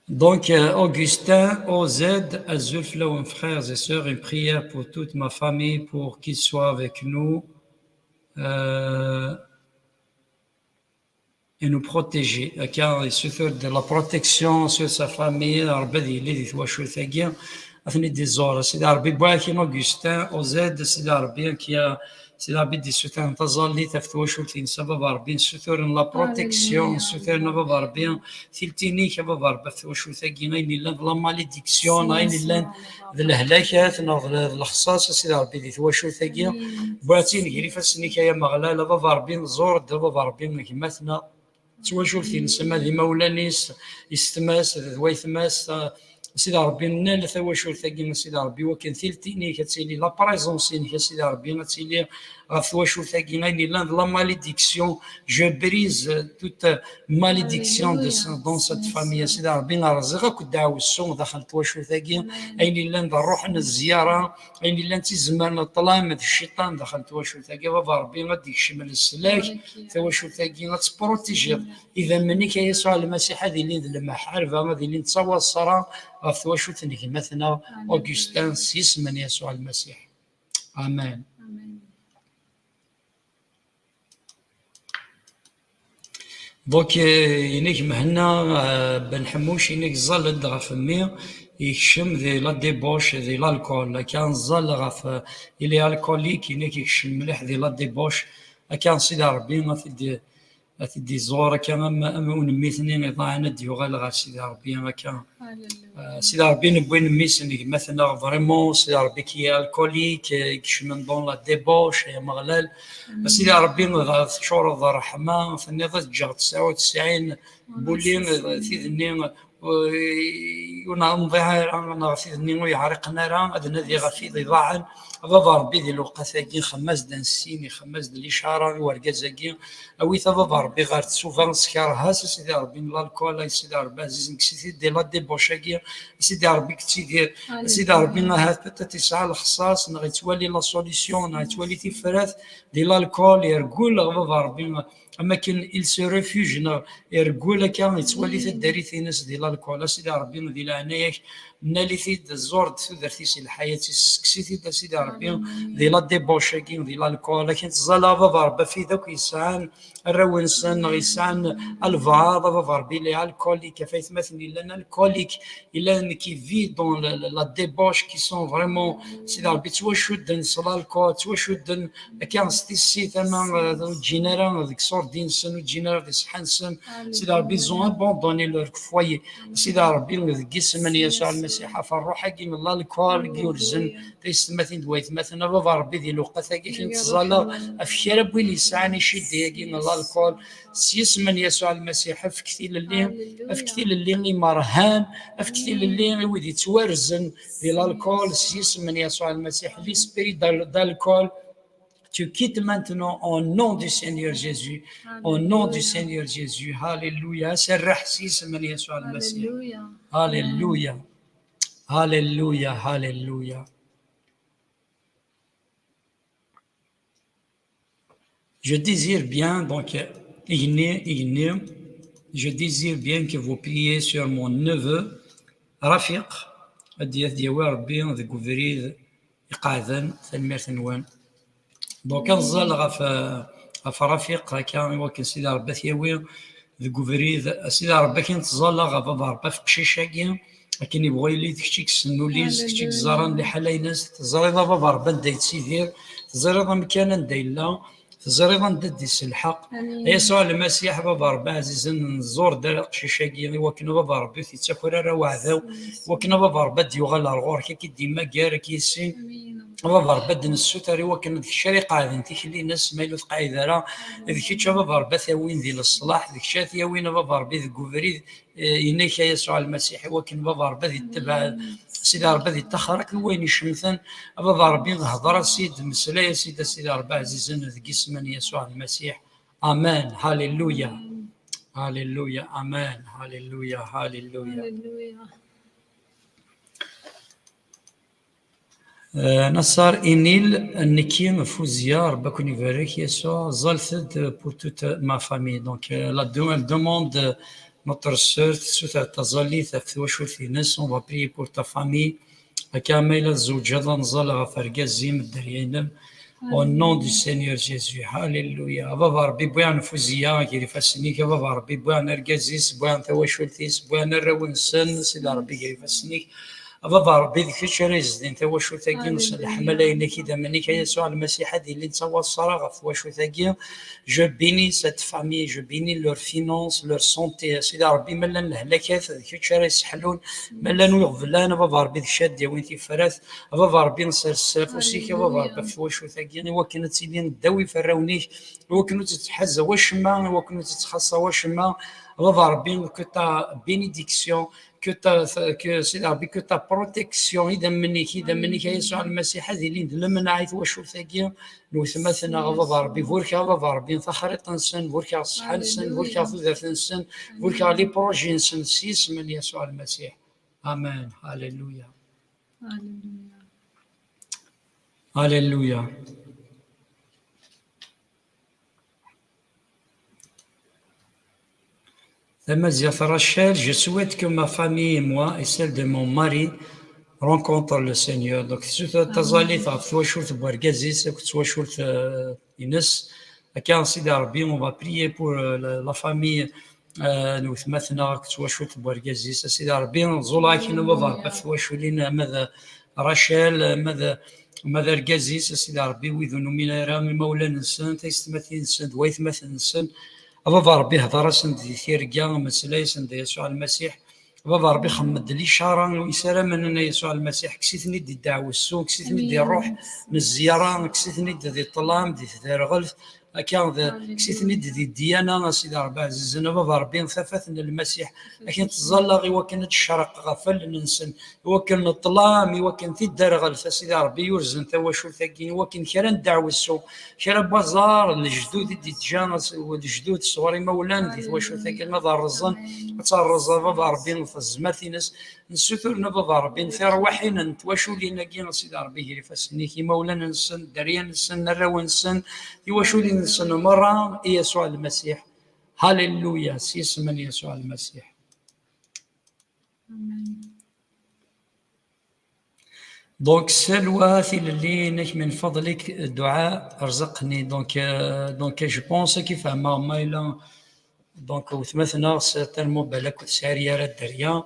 Donc, euh, Augustin, O Z, azul fell-awen, frères et sœurs, une prière pour toute ma famille, pour qu'ils soient avec nous, euh, et nous protéger. Akka, il suffit de la protection sur sa famille, Ṛebbi ad yili di twacult-agi, ad ten-id-iẓur. Sidi Ṛebbi, wwiɣ-ak-in Augustin, O Z, Sidi Ṛebbi, akka, Sidi Ṛebbi d-issutren taẓallit ɣef twacult-ines, a baba Ṛebbi, nessuturen la protection, nessuturen, a baba Ṛebbi, tiltin-ik, a baba Ṛebbi, ɣef twacult-agi, ayen yellan d la malédiction, ayen yellan d lehlakat, neɣ d, d lexṣaṣ, a Sidi Ṛebbi, di twacult-agi. Wwiɣ-tt-in gar ifassen-ik, ay Ameɣlal, a baba Ṛebbi, ẓur-d, a baba Ṛebbi, gma-tneɣ, twacult-ines, ama d imawlan-is, yessetma-s, d waytma-s, a Sidi Ṛebbi, nnal tawacult-agi, a Sidi Ṛebbi, wakken tiltin-ik ad tili, la présence-inek, a Sidi Ṛebbi, ad tili ɣef twacult-agi, ayen yellan d la malédiction, je brise toute malédiction de, dans cette famille, a Sidi Ṛebbi, rẓiɣ akk ddeɛwessu daxel n twacult-agi, ayen yellan d ṛṛuḥ n zzyara, ayen yellan d tizemmar n ṭṭlam d cciṭan daxel n twacult-agi, a baba Ṛebbi, ad d-ikcem leslak, tawacult-agi ad tt-protégiḍ. Idammen-ik, a Yasuɛ Lmasiḥ, ad ilin d lemḥarba, ad ilin d tawaṣra ɣef twacult n gma-tneɣ Augustin, s yisem n Yasuɛ Lmasiḥ. Amen. Donc, euh, inek Mhenna, euh, Ben Ḥemmuc, inek ẓẓal-d ɣef mmi, yekcem di la débauche, di l'alcool. Akka ẓẓal ɣef, euh, il est alcoolique, inek yekcem mliḥ di la débauche. Akka Sidi Ṛebbi ad t-id-, ad t-id-iẓur, akka am, am unemmi-tni iḍaɛen ad d-yuɣal ɣer Sidi Ṛebbi, akka. Alléluia. Euh, Sidi Ṛebbi, newwi nemmi-s n gma-tneɣ, vraiment, Sidi Ṛebbi, qui est alcoolique, euh, yekcmen dans la débauche, ay Ameɣlal. Amin. Sidi Ṛebbi, teččureḍ d ṛṛeḥma, tenniḍ ad ǧǧeɣ tesɛa u tesɛin, buli, euh, tid-nni, euh, ur nḍiɛ ara, neɣ tid-nni ur yeɛriqen ara, ad nadiɣ ɣef tid iḍaɛen. A baba Ṛebbi, di lewqat-agi, xemmem-as-d ansin, xemmem-as-d licara i urgaz-agi, awi-t a baba Ṛebbi ɣer tsuba, skerh-as a Sidi Ṛebbi n l'alcool, a Sidi Ṛebbi ɛzizen, kkes-it-id di la débauche-agi, a Sidi Ṛebbi yettidir, a Sidi Ṛebbi ahat peut-être yesɛa lexṣaṣ, neɣ yettwali la solution, neɣ yettwali tifrat di l'alcool, yergul a baba Ṛebbi, am akken il se refuge, neɣ yergul akka, yettwali taddart-ines di l'alcool, a Sidi Ṛebbi di leɛnaya-k, nnal-it-id, ẓur-d tudert-is i lḥayat-is, ssekkes-it-id a Sidi Ṛebbi di la débauche-agi, di l'alcool, akken tẓala a baba Ṛebbi ɣef wid akk yesɛan arraw-nsen, neɣ yesɛan albaɛḍ, a baba Ṛebbi, les alcooliques, ɣef aytmaten yellan alcooliques, yellan qui vit dans la, la, la débauche, qui sont vraiment, Sidi Ṛebbi, ttwacudden s l'alcool, ttwacudden akka s tissit, ama, euh, ur ǧǧin ara deg ṣṣur din-nsen, ur ǧǧin ara di ṣṣeḥḥa-nsen. Sidi Ṛebbi, ils ont abandonné leur foyer. Sidi Ṛebbi, deg isem n Yasuɛ Lmasiḥ, ɣef ṛṛuḥ-agi n l'alcool i yurzen taysetmatin d waytmaten, a Baba Ṛebbi, di lewqat-agi akken ttẓallaɣ ɣef kra n win yesɛan iciddi-agi n l'alcool, s yisem n Yasuɛ Lmasiḥ, efk tilelli, efk tilelli i imerhan, efk tilelli i wid yettwarzen di l'alcool, s yisem n Yasuɛ Lmasiḥ, l'esprit d'al-, d'alcool, tu quittes maintenant au nom du Seigneur Jésus. Au nom du Seigneur Jésus. Hallelujah. Aserreḥ s yisem n Yasuɛ Lmasiḥ. Hallelujah. Hallelujah. Hallelujah. Je désire bien, donc, euh, igenni, igenni, je désire bien que vous priez sur mon neveu, Rafiq, ad d-, ad d-yawi Rebbi deg ubrid iqeɛden, tanemmirt-nwen. Donc, ad nẓall ɣef, ɣef Rafiq, akka, i wakken Sidi Ṛebbi ad t-yawi deg ubrid. A Sidi Ṛebbi, akken ttẓallaɣ ɣef Baba Ṛebbi, ɣef uqcic-agi, akken yebɣu yili, d kečč i yessen ul-is, d kečč i yeẓran liḥala-ines. Teẓriḍ a Baba Ṛebbi anda yettidir, teẓriḍ amkan anda yella, teẓriḍ anda d-iselḥeq. Amin. A Yasuɛ Lmasiḥ, a Baba Ṛebbi ɛzizen, nẓur-d ara aqcic-agi, i wakken a Baba Ṛebbi ur t-yettaker ara uɛdaw, i wakken a Baba Ṛebbi ad d-yuɣal ar ɣur-k, ad k-id-immager, ad k-yissin. Amin. A Baba Ṛebbi, ad d-nessuter i wakken d kečč ara iqeɛden tikli-ines, ma yella ur teqɛid ara, d kečč a Baba Ṛebbi ad t-yawin di leṣlaḥ, d kečč ara t-yawin a Baba Ṛebbi deg ubrid, eh, inek a Yasuɛ Lmasiḥ, i wakken Baba Ṛebbi ad ittebaɛ, Sidi Ṛebbi ad ittaxer akken wayen icemten, a Baba Ṛebbi, hder-as-id, mmeslay-as-id a Sidi Ṛebbi ɛzizen deg isem n Yasuɛ Lmasiḥ. Amen. Hallelujah. Hallelujah. Amen. Hallelujah. Hallelujah. Euh, Nassar Inil, Niki, Fouzia, Rebbi ad ken-ibarek, Yasuɛ, ẓẓallet-d pour toute ma famille. Donc, euh, la de-, elle demande, euh, notre sœur, tessuter taẓallit ɣef twacult-ines, on va prier pour ta famille. Akka, ma yella tzewǧeḍ, ad nẓall ɣef urgaz-im, dderya-inem. Au nom du Seigneur Jésus. Hallelujah. A Baba Ṛebbi, wwiɣ-n Fouzia gar ifassen-ik. A Baba Ṛebbi, wwiɣ-n argaz-is, wwiɣ-n tawacult-is, wwiɣ-n arraw-nsen, Sidi Ṛebbi, gar ifassen-ik. A Baba Ṛebbi, d kečč ara yezdin tawacult-agi s leḥmala-inek, idammen-ik, a Yasuɛ Lmasiḥ, ad ilin d tawaṣṣara ɣef twacult-agi. Je bénis cette famille, je bénis leurs finances, leur santé. A Sidi Ṛebbi, ma llan lehlakat, d kečč ara yesseḥlun. Ma llan iɣeblan, a Baba Ṛebbi, d kečč ara d-yawin tifrat. A Baba Ṛebbi, sers afus-ik, a Baba Ṛebbi, ɣef twacult-agi, i wakken ad tilin ddaw iferrawen-ik, i wakken ur tt-tettḥaz wacemma, i wakken ur tt-tettxaṣṣa wacemma. A Baba Ṛebbi, que ta bénédiction, que ta, que, Sidi Ṛebbi, que ta protection, idammen-ik, idammen-ik, a Yasuɛ Lmasiḥ, ad ilin d lemneɛ i twacult-agi n wetmaten-nneɣ, a Baba Ṛebbi, burek, a Baba Ṛebbi, taxriṭ-nsen, burek ɣef ṣṣeḥḥa-nsen, burek ɣef tudert-nsen, burek ɣef les projets-nsen, s yisem n Yasuɛ Lmasiḥ. Amen. Hallelujah. Hallelujah. Hallelujah. Tamaziɣt Rachel, je souhaite que ma famille et moi et celle de mon mari rencontrent le Seigneur. Donc, tessuter taẓallit ɣef twacult n wergaz-is akked twacult, euh, ines. Akka, Sidi Ṛebbi, on va prier pour, euh, la, la famille, euh, n wetmaten-nneɣ akked twacult n wergaz-is. A Sidi Ṛebbi, ẓẓulleɣ-ak-in a Baba Ṛebbi ɣef twaculin, ama d Rachel, ama d, ama d argaz-is, a Sidi Ṛebbi, wid ur numin ara, imawlan-nsen, taysetmatin-nsen, d waytmaten-nsen. A Baba Ṛebbi, hder-asen-d di tirga, mmeslay-asen-d a Yasuɛ Lmasiḥ. A Baba Ṛebbi, xemmem-d licara isaramen n Yasuɛ Lmasiḥ, kkes-iten-id di ddeɛwessu, kkes-iten-id di ṛṛuḥ n zzyara, kkes-iten-id di ṭṭlam, di tderɣelt, akka d, kkes-iten-id di ddyana, a Sidi Ṛebbi ɛzizen, a Baba Ṛebbi, tafat n Lmasiḥ, akken ttẓallaɣ i wakken ad tecreq ɣef wallen-nsen, i wakken ṭṭlam, i wakken tidderɣelt, a Sidi Ṛebbi, yurzen tawacult-agi, i wakken kra n ddeɛwessu, kra n waẓar, lejdud i d-yeǧǧa, lejdud sɣur imawlan di twacult-agi, ad rrẓen, ad terreẓ a Baba Ṛebbi tezmert-ines, nessutur a Baba Ṛebbi, tirwaḥin n twaculin-agi, a Sidi Ṛebbi, gar ifassen-ik, imawlan-nsen, dderya-nsen, arraw-nsen, tiwaculin-nsen merra, i Yasuɛ Lmasiḥ. Hallelujah, s yisem n Yasuɛ Lmasiḥ. Amen. Donc, Salwa, tilelli-inek, min fadlik, dduɛa, rẓeqni. Donc, euh, donc, je pense, ad k-fehmeɣ, ma yella, donc, wetma-tneɣ, certainement, balak ur tesɛi ara dderya,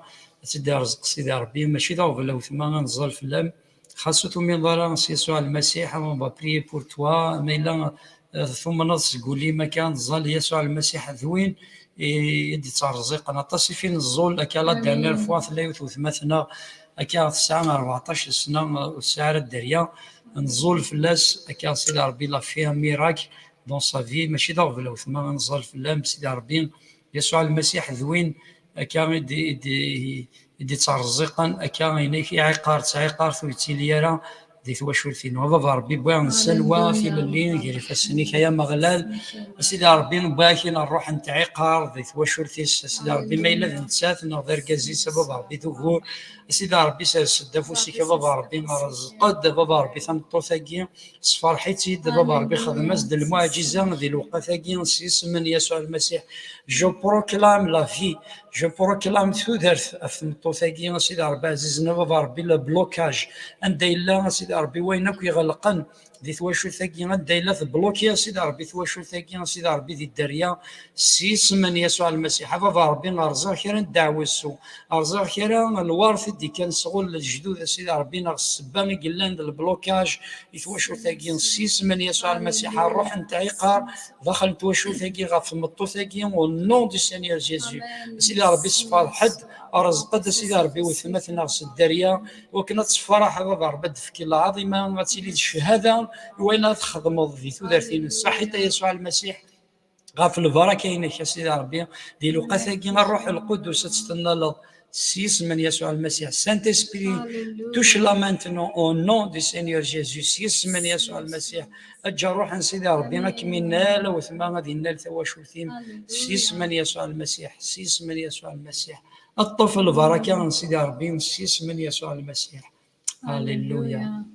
ad tt-id-irẓeq Sidi Ṛebbi, mačči d aɣbel a wetma, ad nẓall fell-am. Xas ur tumineḍ ara s Yasuɛ Lmasiḥ, on va prier pour toi, ma yella eh, tumneḍ seg ul-im akka, neẓẓal Yasuɛ Lmasiḥ d win i, i d-ittṛeẓẓiqen. Aṭas i fi neẓẓul akka, la dernière fois tella yiwet wetma-tneɣ akka tesɛa rbeɛṭac sna, eh, ur tesɛi ara dderya, neẓẓul fell-as akka, Sidi Ṛebbi, il a fait un miracle dans sa vie, mačči d aɣbel a wetma, neẓẓal fell-am, Sidi Ṛebbi, Yasuɛ Lmasiḥ d win akka i d-, i d-, i d-ittṛeẓẓiqen, akka inek iɛiqar, ttɛiqart ur yettili ara di twacult-inu. A Baba Ṛebbi, wwiɣ nsalwa tilelli gar ifassen-ik, ay Ameɣlal. A Sidi Ṛebbi, wwiɣ-ak-in ṛṛuḥ n tɛiqar di twacult-is. A Sidi Ṛebbi, ma yella d nettat neɣ d argaz-is, a Baba Ṛebbi, d ugur. A Sidi Ṛebbi, sers-d afus-ik, a Baba Ṛebbi, rẓeq-d, a Baba Ṛebbi, tameṭṭut-agi. Sferḥ-itt-id, a Baba Ṛebbi, xdem-as-d lmuɛǧiza di lewqat-agi s yisem n Yasuɛ Lmasiḥ. Je proclame la vie, je proclame tudert ɣef tmeṭṭut-agi, a Sidi Ṛebbi ɛzizen, a Baba Ṛebbi, le blocage. Anda yella, a Sidi Ṛebbi, wayen akk iɣelqen di twacult-agi, anda yella tebluki, a Sidi Ṛebbi, twacult-agi, a Sidi Ṛebbi, di dderya, s yisem n Yasuɛ Lmasiḥ. A Baba Ṛebbi, rẓiɣ kra n ddeɛwessu, rẓiɣ kra n lweṛt i d-ikkan sɣur lejdud, a Sidi Ṛebbi, neɣ ssebba i yellan d leblokaj i twacult-agi, s yisem n Yasuɛ Lmasiḥ, ṛṛuḥ n tɛiqar daxel n twacult-agi, ɣef tmeṭṭut-agi, au nom du Seigneur Jésus. A Sidi Ṛebbi, sferḥ-d, rẓeq-d, a Sidi Ṛebbi, wetma-tneɣ s dderya, wakken ad tefreḥ, a Baba Ṛebbi, ad d-tefk lɛaḍima, ad tili d cchada i wayen ara txedmeḍ di tudert-ines. Saḥit a Yasuɛ Lmasiḥ, ɣef lbaraka-inek, a Sidi Ṛebbi, di lewqat-agi, Ṛṛuḥ Lqudus ad tt-tennaleḍ s yisem n Yasuɛ Lmasiḥ. Saint-Esprit, touche-la maintenant au nom du Seigneur Jésus, s yisem n Yasuɛ Lmasiḥ. Eǧǧ Ṛṛuḥ n Sidi Ṛebbi ad kem-innal, a wetma, ad innal tawacult-im, s yisem n Yasuɛ Lmasiḥ, s yisem n Yasuɛ Lmasiḥ. Ṭṭef lbaraka n Sidi Ṛebbi, s yisem n Yasuɛ Lmasiḥ. Alléluia.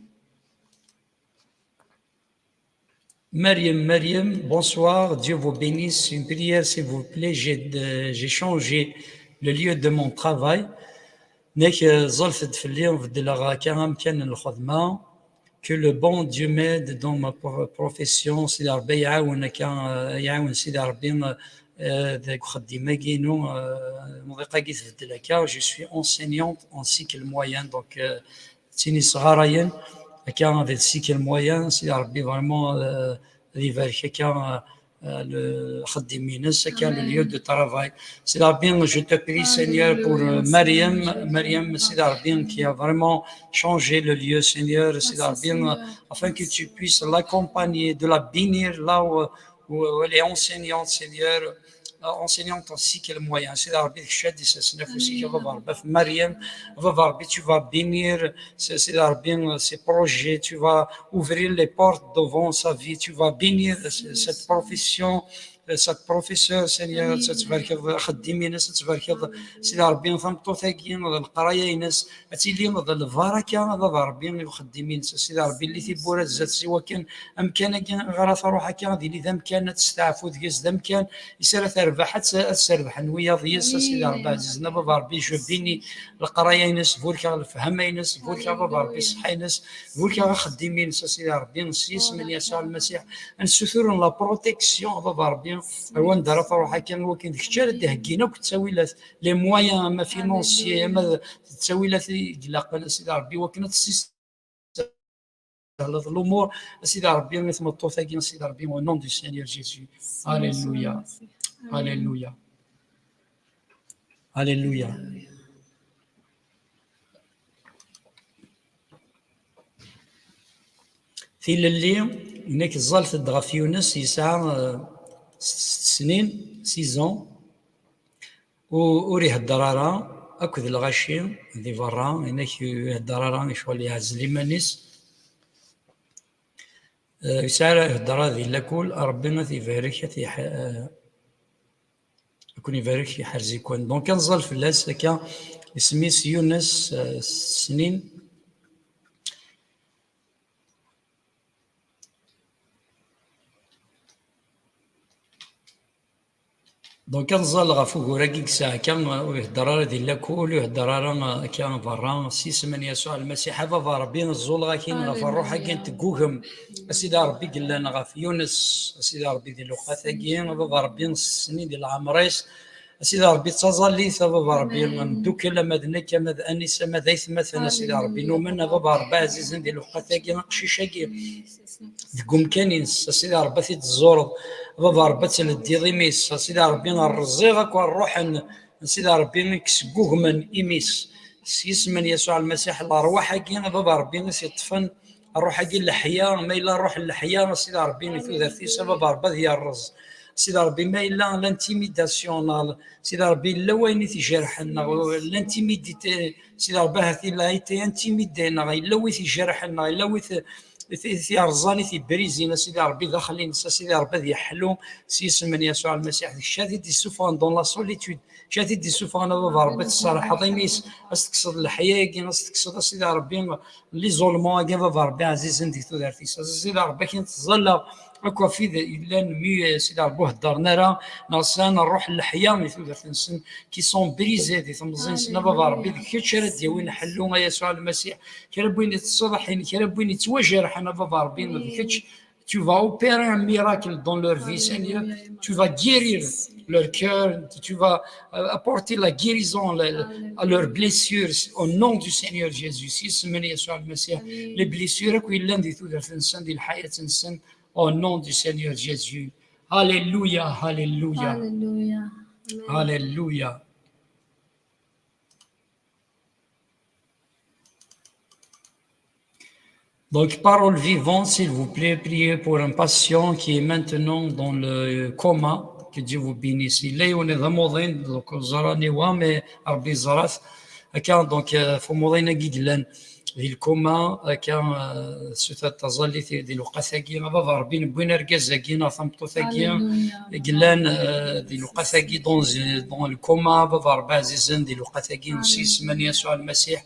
Mariam, Mariam, bonsoir, Dieu vous bénisse. Une prière, s'il vous plaît. J'ai, euh, j'ai changé le lieu de mon travail. Nek, euh, ẓẓlet-d fell-i, beddleɣ akka amkan n lxedma. Que le bon Dieu m'aide dans ma pro-, profession. Sidi Ṛebbi iɛawen akka, euh, iɛawen Sidi Ṛebbi, euh, deg uxeddim-agi-inu, euh, amḍiq-agi tbeddel akka. Je suis enseignante en cycle moyen, donc, euh, d tin yesɣarayen akka di cycle moyen. Sidi Ṛebbi vraiment, euh, ad ibarek akka, euh, le axeddim-ines, akka le lieu de travail. Sidi Ṛebbi, je te prie, Seigneur, pour, euh, Mariam, Mariam, Sidi Ṛebbi, qui a vraiment changé le lieu, Seigneur, Sidi Ṛebbi, euh, afin que tu puisses l'accompagner, de la bénir là où, où, où elle est enseignante, Seigneur, euh, enseignante en cycle moyen. Sidi Ṛebbi, kečč ad d-isers afus-ik, a Baba Ṛebbi, ɣef Mariam, a Baba Ṛebbi, tu vas bénir, Sidi Ṛebbi, euh, ses projets, tu vas ouvrir les portes devant sa vie, tu vas bénir, euh, cette profession, euh, cette professeur, Seigneur, ad tbarkeḍ axeddim-ines, ad tbarkeḍ, Sidi Ṛebbi, tameṭṭut-agi, d leqraya-ines, ad tili d lbaraka, a Baba Ṛebbi, i uxeddim-ines. A Sidi Ṛebbi, lli tiwwura zdat-s, i wakken amkan-agi iɣer ara truḥ akka, ad yili d amkan ad testeɛfu deg-s, d amkan is ara terbeḥ, ad, ad srebḥen wiyaḍ yes, a Sidi Ṛebbi ɛzizen, a Baba Ṛebbi, je bénis leqraya-ines, burkeɣ lefhama-ines, burkeɣ, a Baba Ṛebbi, ṣṣeḥḥa-ines, burkeɣ axeddim-ines, a Sidi Ṛebbi, s yisem n Yasuɛ Lmasiḥ. Ad nsutur la protection, a Baba Ṛebbi, ar wanda ara truḥ akka, i wakken d kečč ara d-iheggin akk ttawilat, les moyens, ama financiers, ama d ttawilat i ilaqen, a Sidi Ṛebbi, i wakken ad tessisehleḍ lumuṛ, a Sidi Ṛebbi, i tmeṭṭut-agi, a Sidi Ṛebbi, au nom du Seigneur Jésus. Alléluia. Alléluia. Alléluia. Tilelli, inek ẓẓalt-d ɣef Yunes, yesɛa, euh, s-, snin, six ans, u-, ur ihedder ara akked lɣaci di berra, inek ur ihedder ara, icɣel iɛzel iman-is. Euh, yesɛa ara ihedder ara di lakul, Ṛebbi ad t-ibarek, ad t-iḥ-, euh, ad ken-ibarek, iḥrez-iken. Donc, ad nẓal fell-as akka, isem-is Yunes, euh, snin. Donc, ad nẓal ɣef ugur-agi i yesɛa akka, ur ihedder ara di lakul, ur ihedder ara akka berra, s yisem n Yasuɛ Lmasiḥ, a Baba Ṛebbi, ẓẓuleɣ-ak-in ɣef ṛṛuḥ-agi n teggugem, a Sidi Ṛebbi yellan ɣef Yunes, a Sidi Ṛebbi di lewqat-agi, a Baba Ṛebbi, snin di leɛmer-is, A Sidi Ṛebbi, d taẓallit, a Baba Ṛebbi, amen, neddukel ama d nekk, ama d Anis, ama d aytmaten, a Sidi Ṛebbi, numen, a Baba Ṛebbi ɛzizen, di lewqat-agi, aqcic-agi, deg umkan-ines, a Sidi Ṛebbi, ad t-id-tẓureḍ, a Baba Ṛebbi, ad tleddiḍ imi-s, a Sidi Ṛebbi, rẓiɣ akk ṛṛuḥen, a Sidi Ṛebbi, i yesgugmen imi-s. S yisem n Yasuɛ Lmasiḥ, ṛṛwaḥ-agi, a Baba Ṛebbi, i s-yeṭṭfen ṛṛuḥ-agi n leḥya, ma yella ṛṛuḥ n leḥya, a Sidi Ṛebbi, i tudert-is, a Baba Ṛebbi, ad yerreẓ. Sidi Ṛebbi, ma yella l'intimidation, neɣ Sidi Ṛebbi, yella wayen i t-ijerḥen, neɣ l'intimidité, Sidi Ṛebbi, ahat il a été intimidé, neɣ yella wi t-ijerḥen, neɣ yella wi t-, t-, t-yerẓan, i t-ibrizin, a Sidi Ṛebbi, daxel-ines, a Sidi Ṛebbi, ad yeḥlu s yisem n Yasuɛ Lmasiḥ, d kečč ad t-id-issufɣen dans la solitude, d kečč ad t-id-issufɣen, a Baba Ṛebbi, ad tesserḥeḍ imi-s, ad s-tekkseḍ leḥya-agi, ad s-tekkseḍ, a Sidi Ṛebbi, l'isolement-agi, a Baba Ṛebbi ɛzizen, di tudert-is. A Sidi Ṛebbi, akken tẓalla akk ɣef wid yellan mi, a Sidi Ṛebbi, ur heddren ara, neɣ sɛan ṛṛuḥ n leḥya di tudert-nsen, qui sont brisés di temẓi-nsen, a Baba Ṛebbi, d kečč ara d-yawin ḥellu, a Yasuɛ Lmasiḥ. Kra n win yettṣaḍḥin, kra n win yettwajerḥen, a Baba Ṛebbi, d kečč. Tu vas opérer un miracle dans leur vie, Seigneur. Tu vas guérir leur cœur, tu vas, euh, apporter la guérison, la, la, à leurs blessures, au nom du Seigneur Jésus. S yisem n Yasuɛ Lmasiḥ, les blessures akk yellan di tudert-nsen, di lḥayat-nsen, au nom du Seigneur Jésus. Alléluia, alléluia. Alléluia. Amen. Alléluia. Donc, parole vivante, s'il vous plaît, priez pour un patient qui est maintenant dans le coma. Que Dieu vous bénisse. Yella yiwen d amuḍin, donc, ur ẓran anwa, mais Ṛebbi yeẓra-t. Akka, donc, euh, ɣef umuḍin-agi yellan di lkuma, akka, euh, suta taẓallit di lewqat-agi, a Baba Ṛebbi, newwin argaz-agi neɣ tameṭṭut-agi, alléluia, i yellan, euh, di lewqat-agi dans, dans le coma, a Baba Ṛebbi ɛzizen, di lewqat-agi, s yisem n Yasuɛ Lmasiḥ.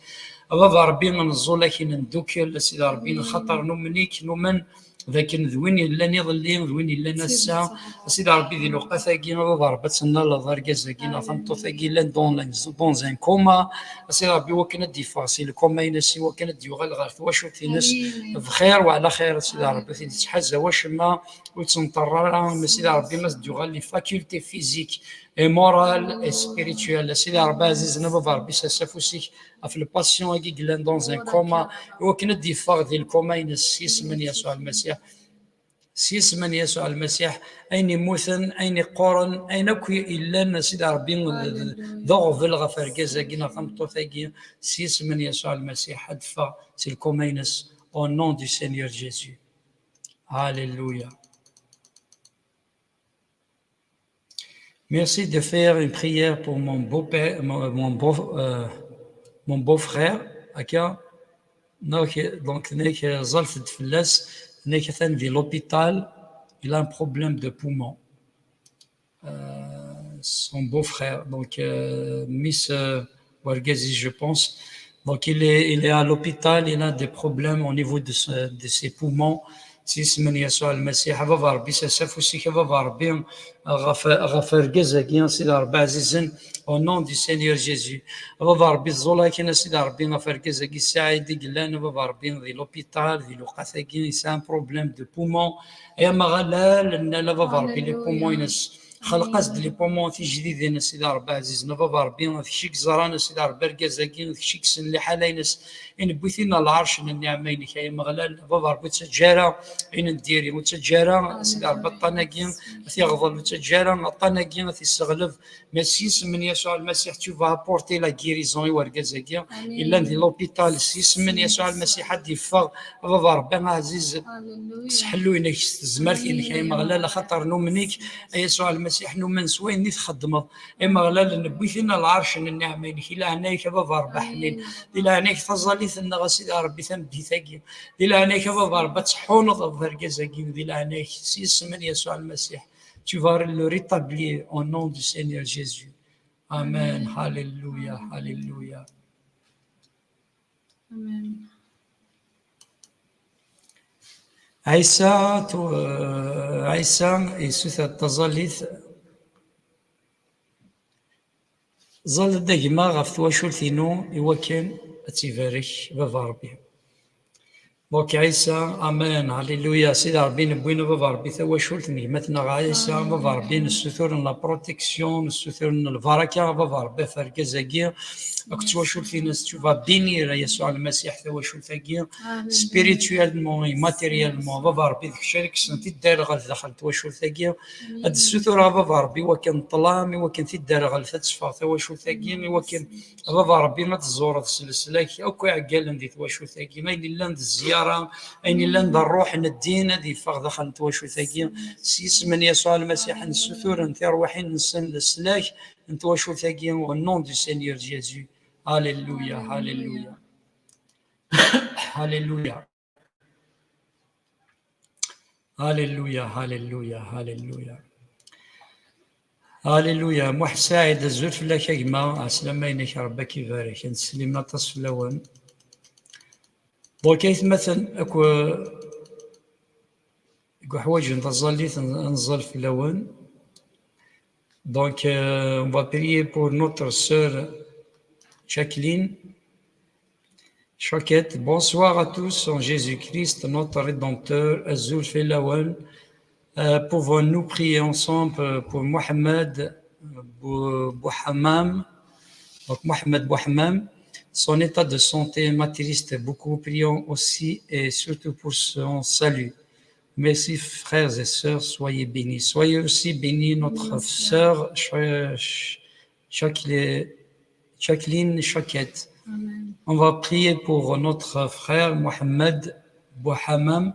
A Baba Ṛebbi, neẓẓul-ak, neddukel, a Sidi Ṛebbi, xaṭer numen-ik, numen d akken d win yellan iḍelli, d win yellan ass-a, a Sidi Ṛebbi, di lewqat-agi, a Baba Ṛebbi, ad tennaleḍ argaz-agi neɣ tameṭṭut-agi yellan dans, dans un coma, a Sidi Ṛebbi, wakken ad d-yeffeɣ si lkoma-ines, i wakken ad d-yuɣal ɣer twacult-ines bxir wa ɛla xir, a Sidi Ṛebbi, ur t-id-ittḥaza wacemma, ur yettenṭerr ara, ma Sidi Ṛebbi, ma s-d-yuɣal les facultés physiques et morales et spirituelles, a Sidi Ṛebbi ɛzizen, a Baba Ṛebbi, ssers afus-ik ɣef le patient-agi yellan dans un coma, i wakken ad d-yeffeɣ di lkoma-ines s yisem n Yasuɛ Lmasiḥ. S yisem n Yasuɛ Lmasiḥ, ayen immuten, ayen iqquren, ayen akk yellan, a Sidi Ṛebbi, d, d aɣbel ɣef argaz-agi neɣ tameṭṭut-agi, s yisem n Yasuɛ Lmasiḥ, ad d-teffeɣ si lkoma-ines, au nom du Seigneur Jésus. Alléluia. Merci de faire une prière pour mon beau-père, mon, mon beau, euh, mon beau-frère, akka. Donc, donc, nekk, euh, ẓallet-d fell-as, nekk atan di l'hôpital, il a un problème de poumon. Euh, son beau-frère, donc, euh, mmi-s, euh, wergaz-is, je pense. Donc, il est, il est à l'hôpital, il a des problèmes au niveau de, ce- de ses poumons. S yisem n Yasuɛ Lmasiḥ, a Baba Ṛebbi, ssers afus-ik, a Baba Ṛebbi, ɣef, ɣef argaz-agi, a Sidi Ṛebbi ɛzizen, au nom du Seigneur Jésus. A Baba Ṛebbi, ẓẓul-ak, a Sidi Ṛebbi, ɣef argaz-agi, Saɛid, i yellan, a Baba Ṛebbi, di l'hôpital, di lewqat-agi, yesɛa un problème de poumon. Ay Ameɣlal, nnal, a Baba Ṛebbi, les poumons-ines. Xleq-as-d les poumons tijdidin, a Sidi Ṛebbi ɛzizen, a Baba Ṛebbi, d kečč i yeẓran, a Sidi Ṛebbi, argaz-agi, d kečč i yessen liḥala-ines, i newwi-t-in ɣer lɛerc n nniɛma-inek, ay Ameɣlal, a Baba Ṛebbi, ur ttaǧǧa ara ayen n diri, ur ttaǧǧa ara, a Sidi Ṛebbi, aṭṭan-agi ad t-iɣḍel, ur ttaǧǧa ara aṭṭan-agi ad t-isseɣleb, mais s yisem n Yasuɛ Lmasiḥ, tu vas apporter la guérison i wergaz-agi, yellan di l'hôpital, s yisem n Yasuɛ Lmasiḥ ad d-yeffeɣ, a Baba Ṛebbi aɛziz, s ḥellu-inek, s tezmert-inek, ay Ameɣlal, axaṭer numen-ik, a Yasuɛ Lmasiḥ, numen s wayen i txeddmeḍ, ay Ameɣlal, newwi-t-in ɣer lɛerc n nniɛma-inek, di leɛnaya-k, a Baba Ṛebbi ḥnin, di leɛnaya-k, taẓallit-nneɣ, a Sidi Ṛebbi, tameddit-agi, di leɛnaya-k, a Baba Ṛebbi, ad tḥuneḍ ɣef wergaz-agi, di leɛnaya-k, s yisem n Yasuɛ Lmasiḥ, tu vas le rétablir au nom du Seigneur Jésus. Amen. Amen. Alléluia, alléluia. Amen. Ɛisa, tu, euh, Ɛisa yessuter taẓallit. Ẓẓal-d a gma ɣef twacult-inu i wakken ad tt-ibarek Baba Ṛebbi. Donc Ɛisa, amen, alléluia, Sidi Ṛebbi, newwi a Baba Ṛebbi tawacult n gma-tneɣ Ɛisa, a Baba Ṛebbi, nessuturen la protection, nessuturen lbaraka, a Baba Ṛebbi, ɣef argaz-agi, akked twacult-ines, tu vas bénir, a Yasuɛ Lmasiḥ, tawacult-agi, spirituellement et matériellement, a Baba Ṛebbi, d kečč ara yekksen tidderɣelt daxel n twacult-agi, ad d-ssutureɣ, a Baba Ṛebbi, i wakken ṭṭlam, i wakken tidderɣelt ad teffeɣ tawacult-agi, i wakken A Baba Ṛebbi, ad tẓureḍ s leslak akk iɛeggalen di twacult-agi, ayen illan d zzyara, ayen illan d ṛṛuḥ n ddin, ad yeffeɣ daxel n twacult-agi. S yisem n Yasuɛ Lmasiḥ, nessuturen tirwiḥin-nsen leslak n twacult-agi, au nom du Seigneur Jésus. Alléluia, alléluia. Alléluia. Alléluia, alléluia, alléluia. Alléluia. Muḥ Saɛid, azul fell-ak a gma, ɛeslama-inek, Ṛebbi ad k-ibarek. Ad ttsellimen aṭas fell-awen. Donc, aytmaten, akk, akk ḥwaǧen taẓallit, ad nẓal fell-awen. Donc, euh, on va prier pour notre sœur Jacqueline Choquette. Bonsoir à tous en Jésus-Christ, notre Rédempteur. Azul fell-awen. Euh, pouvons-nous prier ensemble pour Mohamed Bou-, Bouhamam? Donc, Mohamed Bouhamam, son état de santé m'attriste beaucoup. Prions aussi et surtout pour son salut. Merci, frères et sœurs, soyez bénis. Soyez aussi bénis, notre sœur Ch-, Ch-, Chakle-, Jacqueline Choquette. On va prier pour notre frère Mohamed Bouhamam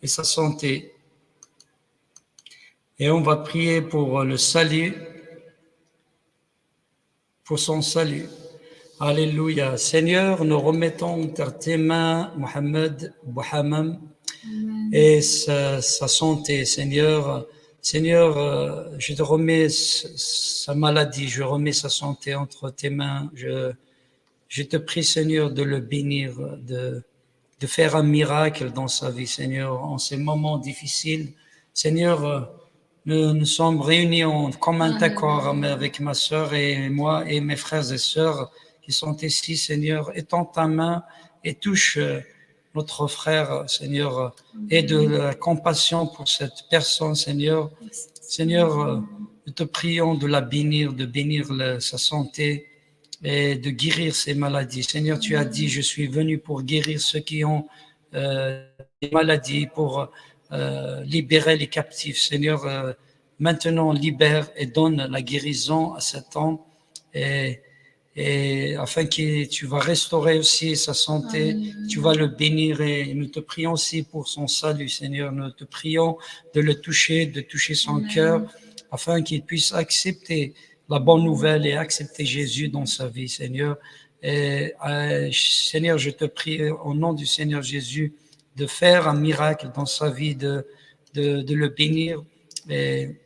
et sa santé. Et on va prier pour le salut, pour son salut. Alléluia. Seigneur, nous remettons entre tes mains Mohamed Bouhamam et sa, sa santé, Seigneur. Seigneur, euh, je te remets s-, sa maladie, je remets sa santé entre tes mains. Je, je te prie, Seigneur, de le bénir, de, de faire un miracle dans sa vie, Seigneur, en ces moments difficiles. Seigneur, euh, nous, nous sommes réunis en commun accord avec ma sœur et moi et mes frères et sœurs qui sont ici, Seigneur. Étends ta main et touche, euh, notre frère, Seigneur, et de la compassion pour cette personne, Seigneur. Seigneur, euh, nous te prions de la bénir, de bénir le, sa santé et de guérir ses maladies. Seigneur, tu as dit, je suis venu pour guérir ceux qui ont, euh, des maladies, pour, euh, libérer les captifs. Seigneur, euh, maintenant, libère et donne la guérison à cet homme. Et et afin que tu vas restaurer aussi sa santé, tu vas le bénir et nous te prions aussi pour son salut, Seigneur. Nous te prions de le toucher, de toucher son cœur, afin qu'il puisse accepter la bonne nouvelle et accepter Jésus dans sa vie, Seigneur. Et, euh, Seigneur, je te prie au nom du Seigneur Jésus de faire un miracle dans sa vie, de, de, de le bénir et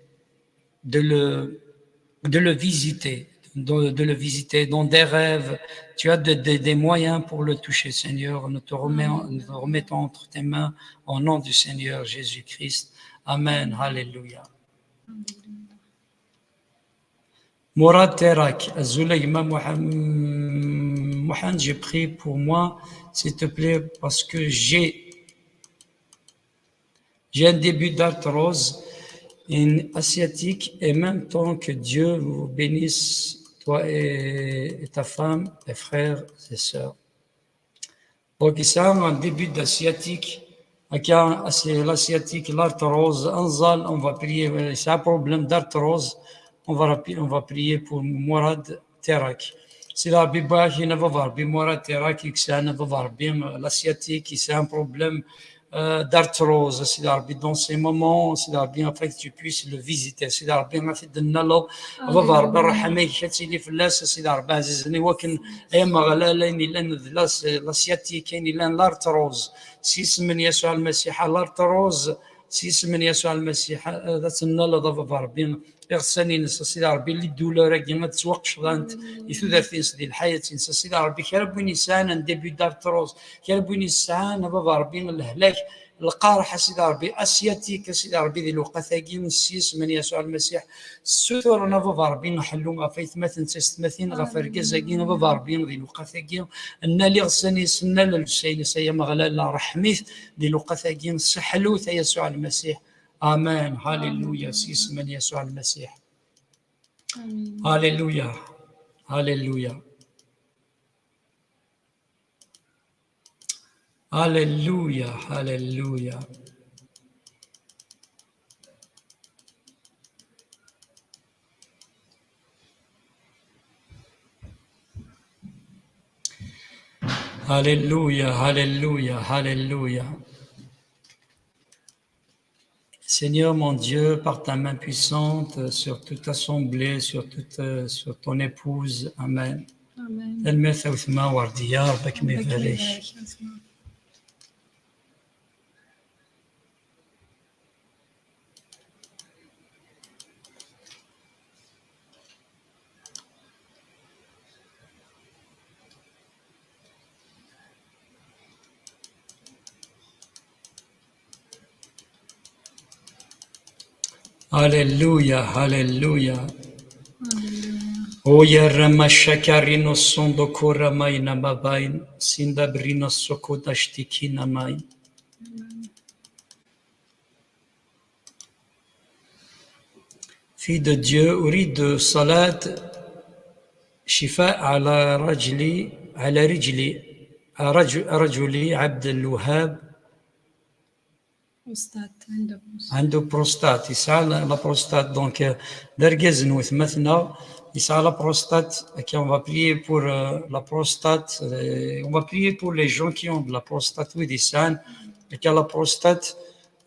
de le, de le visiter, de, de le visiter dans des rêves. Tu as de, de, des moyens pour le toucher, Seigneur. Nous te remet-, nous te remettons entre tes mains au nom du Seigneur Jésus-Christ. Amen. Alléluia. Mourad Terak, azul a gma Mohamed, Mohamed, je prie pour moi, s'il te plaît, parce que j'ai J'ai un début d'arthrose, une sciatique, et même temps que Dieu vous bénisse, toi et, et ta femme, et frères et sœurs. Donc, il y a un début de sciatique. Akka, c'est la sciatique, l'arthrose, anẓal, on va prier, c'est un problème d'arthrose. On va, on va prier pour Mourad Terak. Sidi Ṛebbi, bɣiɣ-ak-in a baba Ṛebbi, Mourad Terak, yekkes-as a baba Ṛebbi, euh, l'asiatique, c'est un problème, euh, d'arthrose, Sidi Ṛebbi, dans ces moments, Sidi Ṛebbi, afin que tu puisses le visiter, Sidi Ṛebbi, a t-id-tennaleḍ, a baba Ṛebbi, ṛṛeḥma-ik ad tili fell-as, Sidi Ṛebbi ɛzizen, i wakken ay Ameɣlal, ayen yellan d l'as-, l'asiatique, ayen yellan l'arthrose, s yisem n Yasuɛ Lmasiḥ, l'arthrose, s yisem n Yasuɛ Lmasiḥ, ad tennaleḍ a baba Ṛebbi, iɣsan-ines, a Sidi Ṛebbi, les douleurs-agi ad ttwaqecḍent i tudert-ines di lḥayat-ines, a Sidi Ṛebbi, kra n win yesɛan un début d'arthrose, kra n win yesɛan a baba Ṛebbi lehlak, lqerḥ, a Sidi Ṛebbi, asiatique, a Sidi Ṛebbi, di lewqat-agi, s yisem n Yasuɛ Lmasiḥ, ssuturen, a Baba Ṛebbi, ḥellu ɣef aytmaten d taysetmatin, ɣef argaz-agi, a Baba Ṛebbi, di lewqat-agi, nnal iɣsan-is, nnal llebsa-ines, ay Ameɣlal, ṛḥem-it, di lewqat-agi, sseḥlu-t, a Yasuɛ Lmasiḥ. Amen. Hallelujah. S yisem n Yasuɛ Lmasiḥ. Hallelujah. Hallelujah. Hallelujah. Hallelujah. Hallelujah. Hallelujah. Hallelujah. Seigneur mon Dieu, par ta main puissante, euh, sur toute assemblée, sur toute, euh, sur ton épouse. Amen. Amen. Tanemmirt a wetma Werdiya, Rebbi ad kem-ibarek. Hallelujah, hallelujah. Hallelujah. Oya rama shakarino sondo kora maina mabain, sinda brina sokoda shtikina main. Fille de Dieu, أريد صلاة شفاء على رجلي، على رجلي، رجلي عبد الوهاب. Prostate, عنده prostate. عنده prostate, يسعى la prostate, donc, euh, d argaz n wetma-tneɣ, يسعى la prostate, ok, on va prier pour, euh, la prostate, euh, on va prier pour les gens qui ont de la prostate, wid yesɛan, ok, la prostate,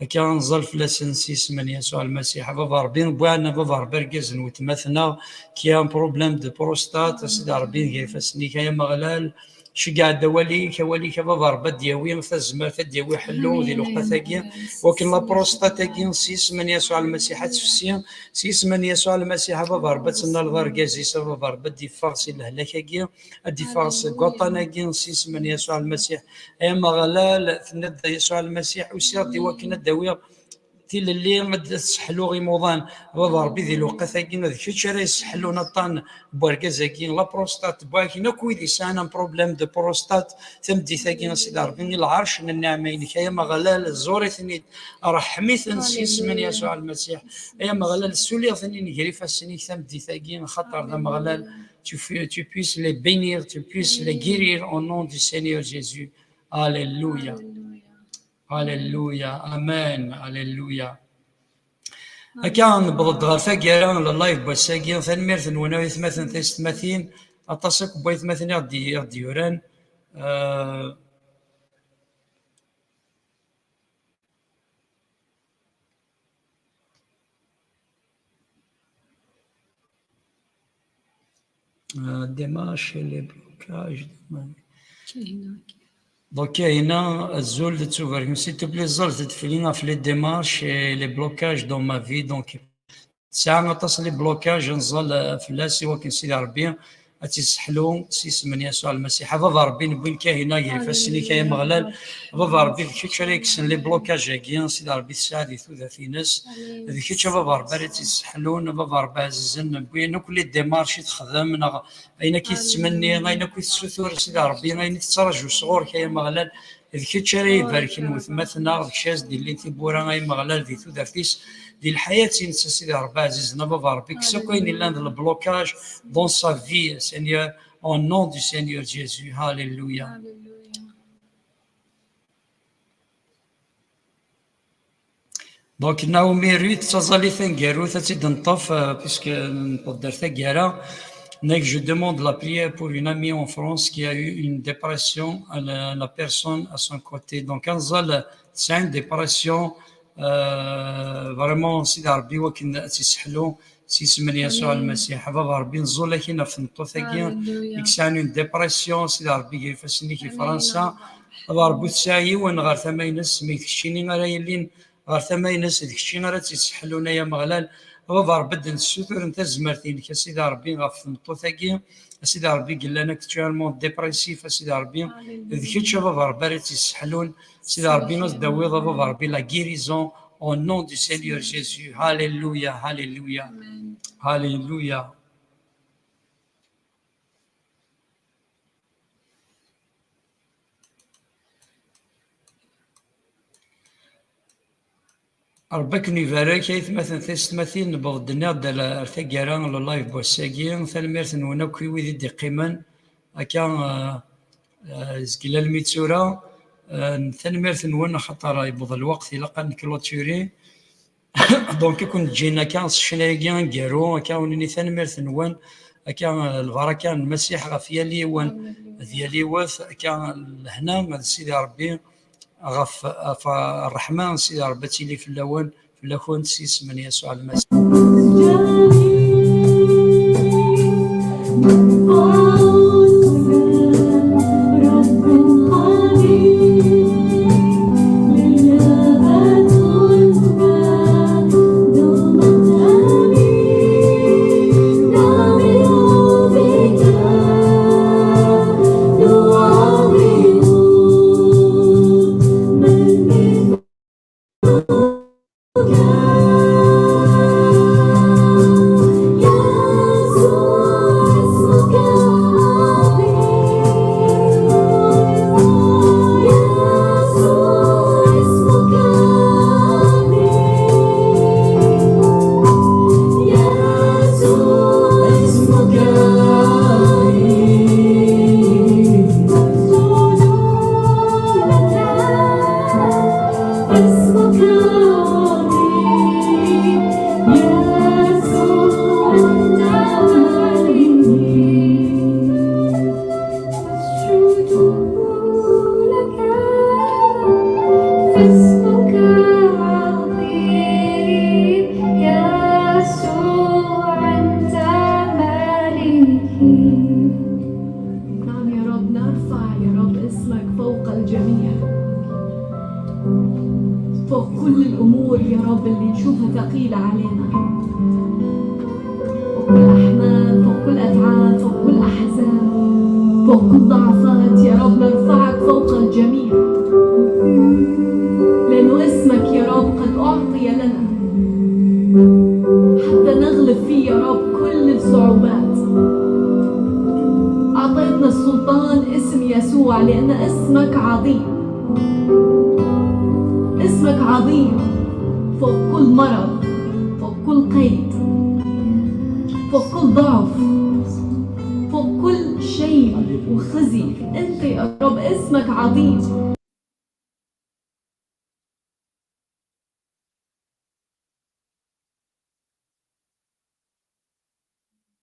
Akka nẓal fell-asen s yisem n Yasuɛ Lmasiḥ, a Baba Ṛebbi, wwiɛen a Baba Ṛebbi argaz n wetma-tneɣ, qui a un problème de prostate, a Sidi Ṛebbi, nger ifassen-ik, ay Ameɣlal, ceggeɛ-d awal-ik, awal-ik a Baba Ṛebbi ad d-yawi tazmert, ad d-yawi ḥellu di lewqat-agi, wakken la prostate-agi s yisem n Yasuɛ Lmasiḥ ad tefsi, s yisem n Yasuɛ Lmasiḥ a Baba Ṛebbi ad tennaleḍ argaz-is, a Baba Ṛebbi ad d-iffeɣ si lehlak-agi, ad d-iffeɣ seg waṭṭan-agi s yisem n Yasuɛ Lmasiḥ. Ay Ameɣlal, tenna-d Yasuɛ Lmasiḥ, usiɣ-d i wakken ad d-awiɣ tilelli, ad d-sseḥluɣ imuḍan. Baba Ṛebbi, di lewqat-agi d kečč ara yesseḥlun aṭṭan n wergaz-agi, la prostate, n wakken akk wid yesɛan un problème de prostate, tameddit-agi, a Sidi Ṛebbi, i lɛerc n nneɛma-inek. Ay Ameɣlal, ẓur-iten-id, ṛeḥḥem-iten s yisem n Yasuɛ Lmasiḥ. Ay Ameɣlal, ssuli-ten-id nger ifassen-ik tameddit-agi, xaṭer d Ameɣlal, tu, tu puisses les bénir, tu puisses les guérir au nom du Seigneur Jésus. Alléluia. Alléluia. Amen. Alléluia. Akka, newweḍ-d ɣer taggara n live n wass-agi. Tanemmirt-nwen a waytmaten, taysetmatin. Aṭas akk n waytmaten i ɣ-d-, i ɣ-d-yuran. Euh, Euh, démarche et les blocages. Donc, Kahina, azul d tuberkum. S'il te plaît, ẓẓlet-d fell-i ɣef les démarches et les blocages dans ma vie. Donc, tesɛa aṭas les blocages, nẓal, euh, fell-as i wakken Sidi Ṛebbi ad tt-isseḥlu s yisem n Yasuɛ Lmasiḥ. A Baba Ṛebbi, newwi-n Kahina ger ifassen-ik, ay Ameɣlal. A Baba Ṛebbi, d kečč ara yekksen les blocages-agi, Sidi Ṛebbi, tesɛa di tudert-ines. D kečč, a Baba Ṛebbi, ara tt-isseḥlun, a Baba Ṛebbi ɛzizen, newwi-n akk les démarches i texdem, neɣ ayen akk i tettmenni, ayen akk i tessutur, Sidi Ṛebbi, ayen i tettraǧu sɣur-k, ay Ameɣlal. D kečč ara ibarken wetma-tneɣ, d kečč ara s-d-illin tiwwura, ay Ameɣlal, di tudert-is, di lḥayat-ines, a Sidi Ṛebbi ɛzizen, a Baba Ṛebbi, kkes akk ayen illan d le blocage dans sa vie, Seigneur, au nom du Seigneur Jésus. Alléluia. Donc, Naomi Ruth, d taẓallit taneggarut, ad tt-id-neṭṭef, euh, puisque newweḍ-d ar taggara. Nekk, je demande la prière pour une amie en France qui a eu une dépression, la, la personne à son côté. Donc, ad nẓal tesɛa une dépression, euh, vraiment, Sidi Ṛebbi, wakken ad tt-isseḥlu, s yisem n Yasuɛ Lmasiḥ. A Baba Ṛebbi, nẓul akkin ɣef tmeṭṭut-agi i yesɛan une dépression, Sidi Ṛebbi, ger ifassen-ik i Fransa. A Baba Ṛebbi, ur tesɛi yiwen ɣer tama-ines, mi d keččini ara yilin ɣer tama-ines, d keččini ara tt-isseḥlun, ay Ameɣlal. A A Baba Ṛebbi, ad d-nessuturen tazmert-inek, a Sidi Ṛebbi, ɣef tmeṭṭut-agi, a Sidi Ṛebbi, yellan actuellement dépressif, a Sidi Ṛebbi, d kečč, a Baba Ṛebbi, ara tt-yesseḥlun, a Sidi Ṛebbi, ad d-tawiḍ, a Baba Ṛebbi, la guérison au nom du Seigneur Jésus. Alléluia, alléluia, alléluia. Ṛebbi ad ken-ibarek, aytmaten tisetmatin, newweḍ-d, nniɣ-d, ar taggara n live n wass-agi. Tanemmirt-nwen akk i wid i d-iqqimen akka, eh, eh, zgel almi d tura. Eh, tanemmirt-nwen, axaṭer yewweḍ lweqt, ilaq ad nclôturer. Donc, i ken-ǧǧin akka s ccna-agi aneggaru, akka ur nini tanemmirt-nwen, akka, eh, lbaraka n Lmasiḥ ɣef yal yiwen d yal yiwet, akka lehna d Sidi Ṛebbi, ɣef, ɣef ṛṛeḥma n Sidi Ṛebbi ad tili fell-awen, fell-akent, s yisem n Yasuɛ Lmasiḥ. نعم يا رب، نرفع يا رب اسمك فوق الجميع، فوق كل الأمور يا رب اللي نشوفها ثقيلة علينا، فوق كل أحمال، فوق كل أتعاب، فوق كل أحزان، فوق كل ضعفات يا رب، نرفعك فوق الجميع، لأنه اسمك يا رب قد أعطي لنا حتى نغلب فيه يا رب كل الصعوبات. أعطيتنا السلطان، اسم يسوع، لأن اسمك عظيم. اسمك عظيم، فوق كل مرض، فوق كل قيد، فوق كل ضعف، فوق كل شيء وخزي. أنت يا رب اسمك عظيم.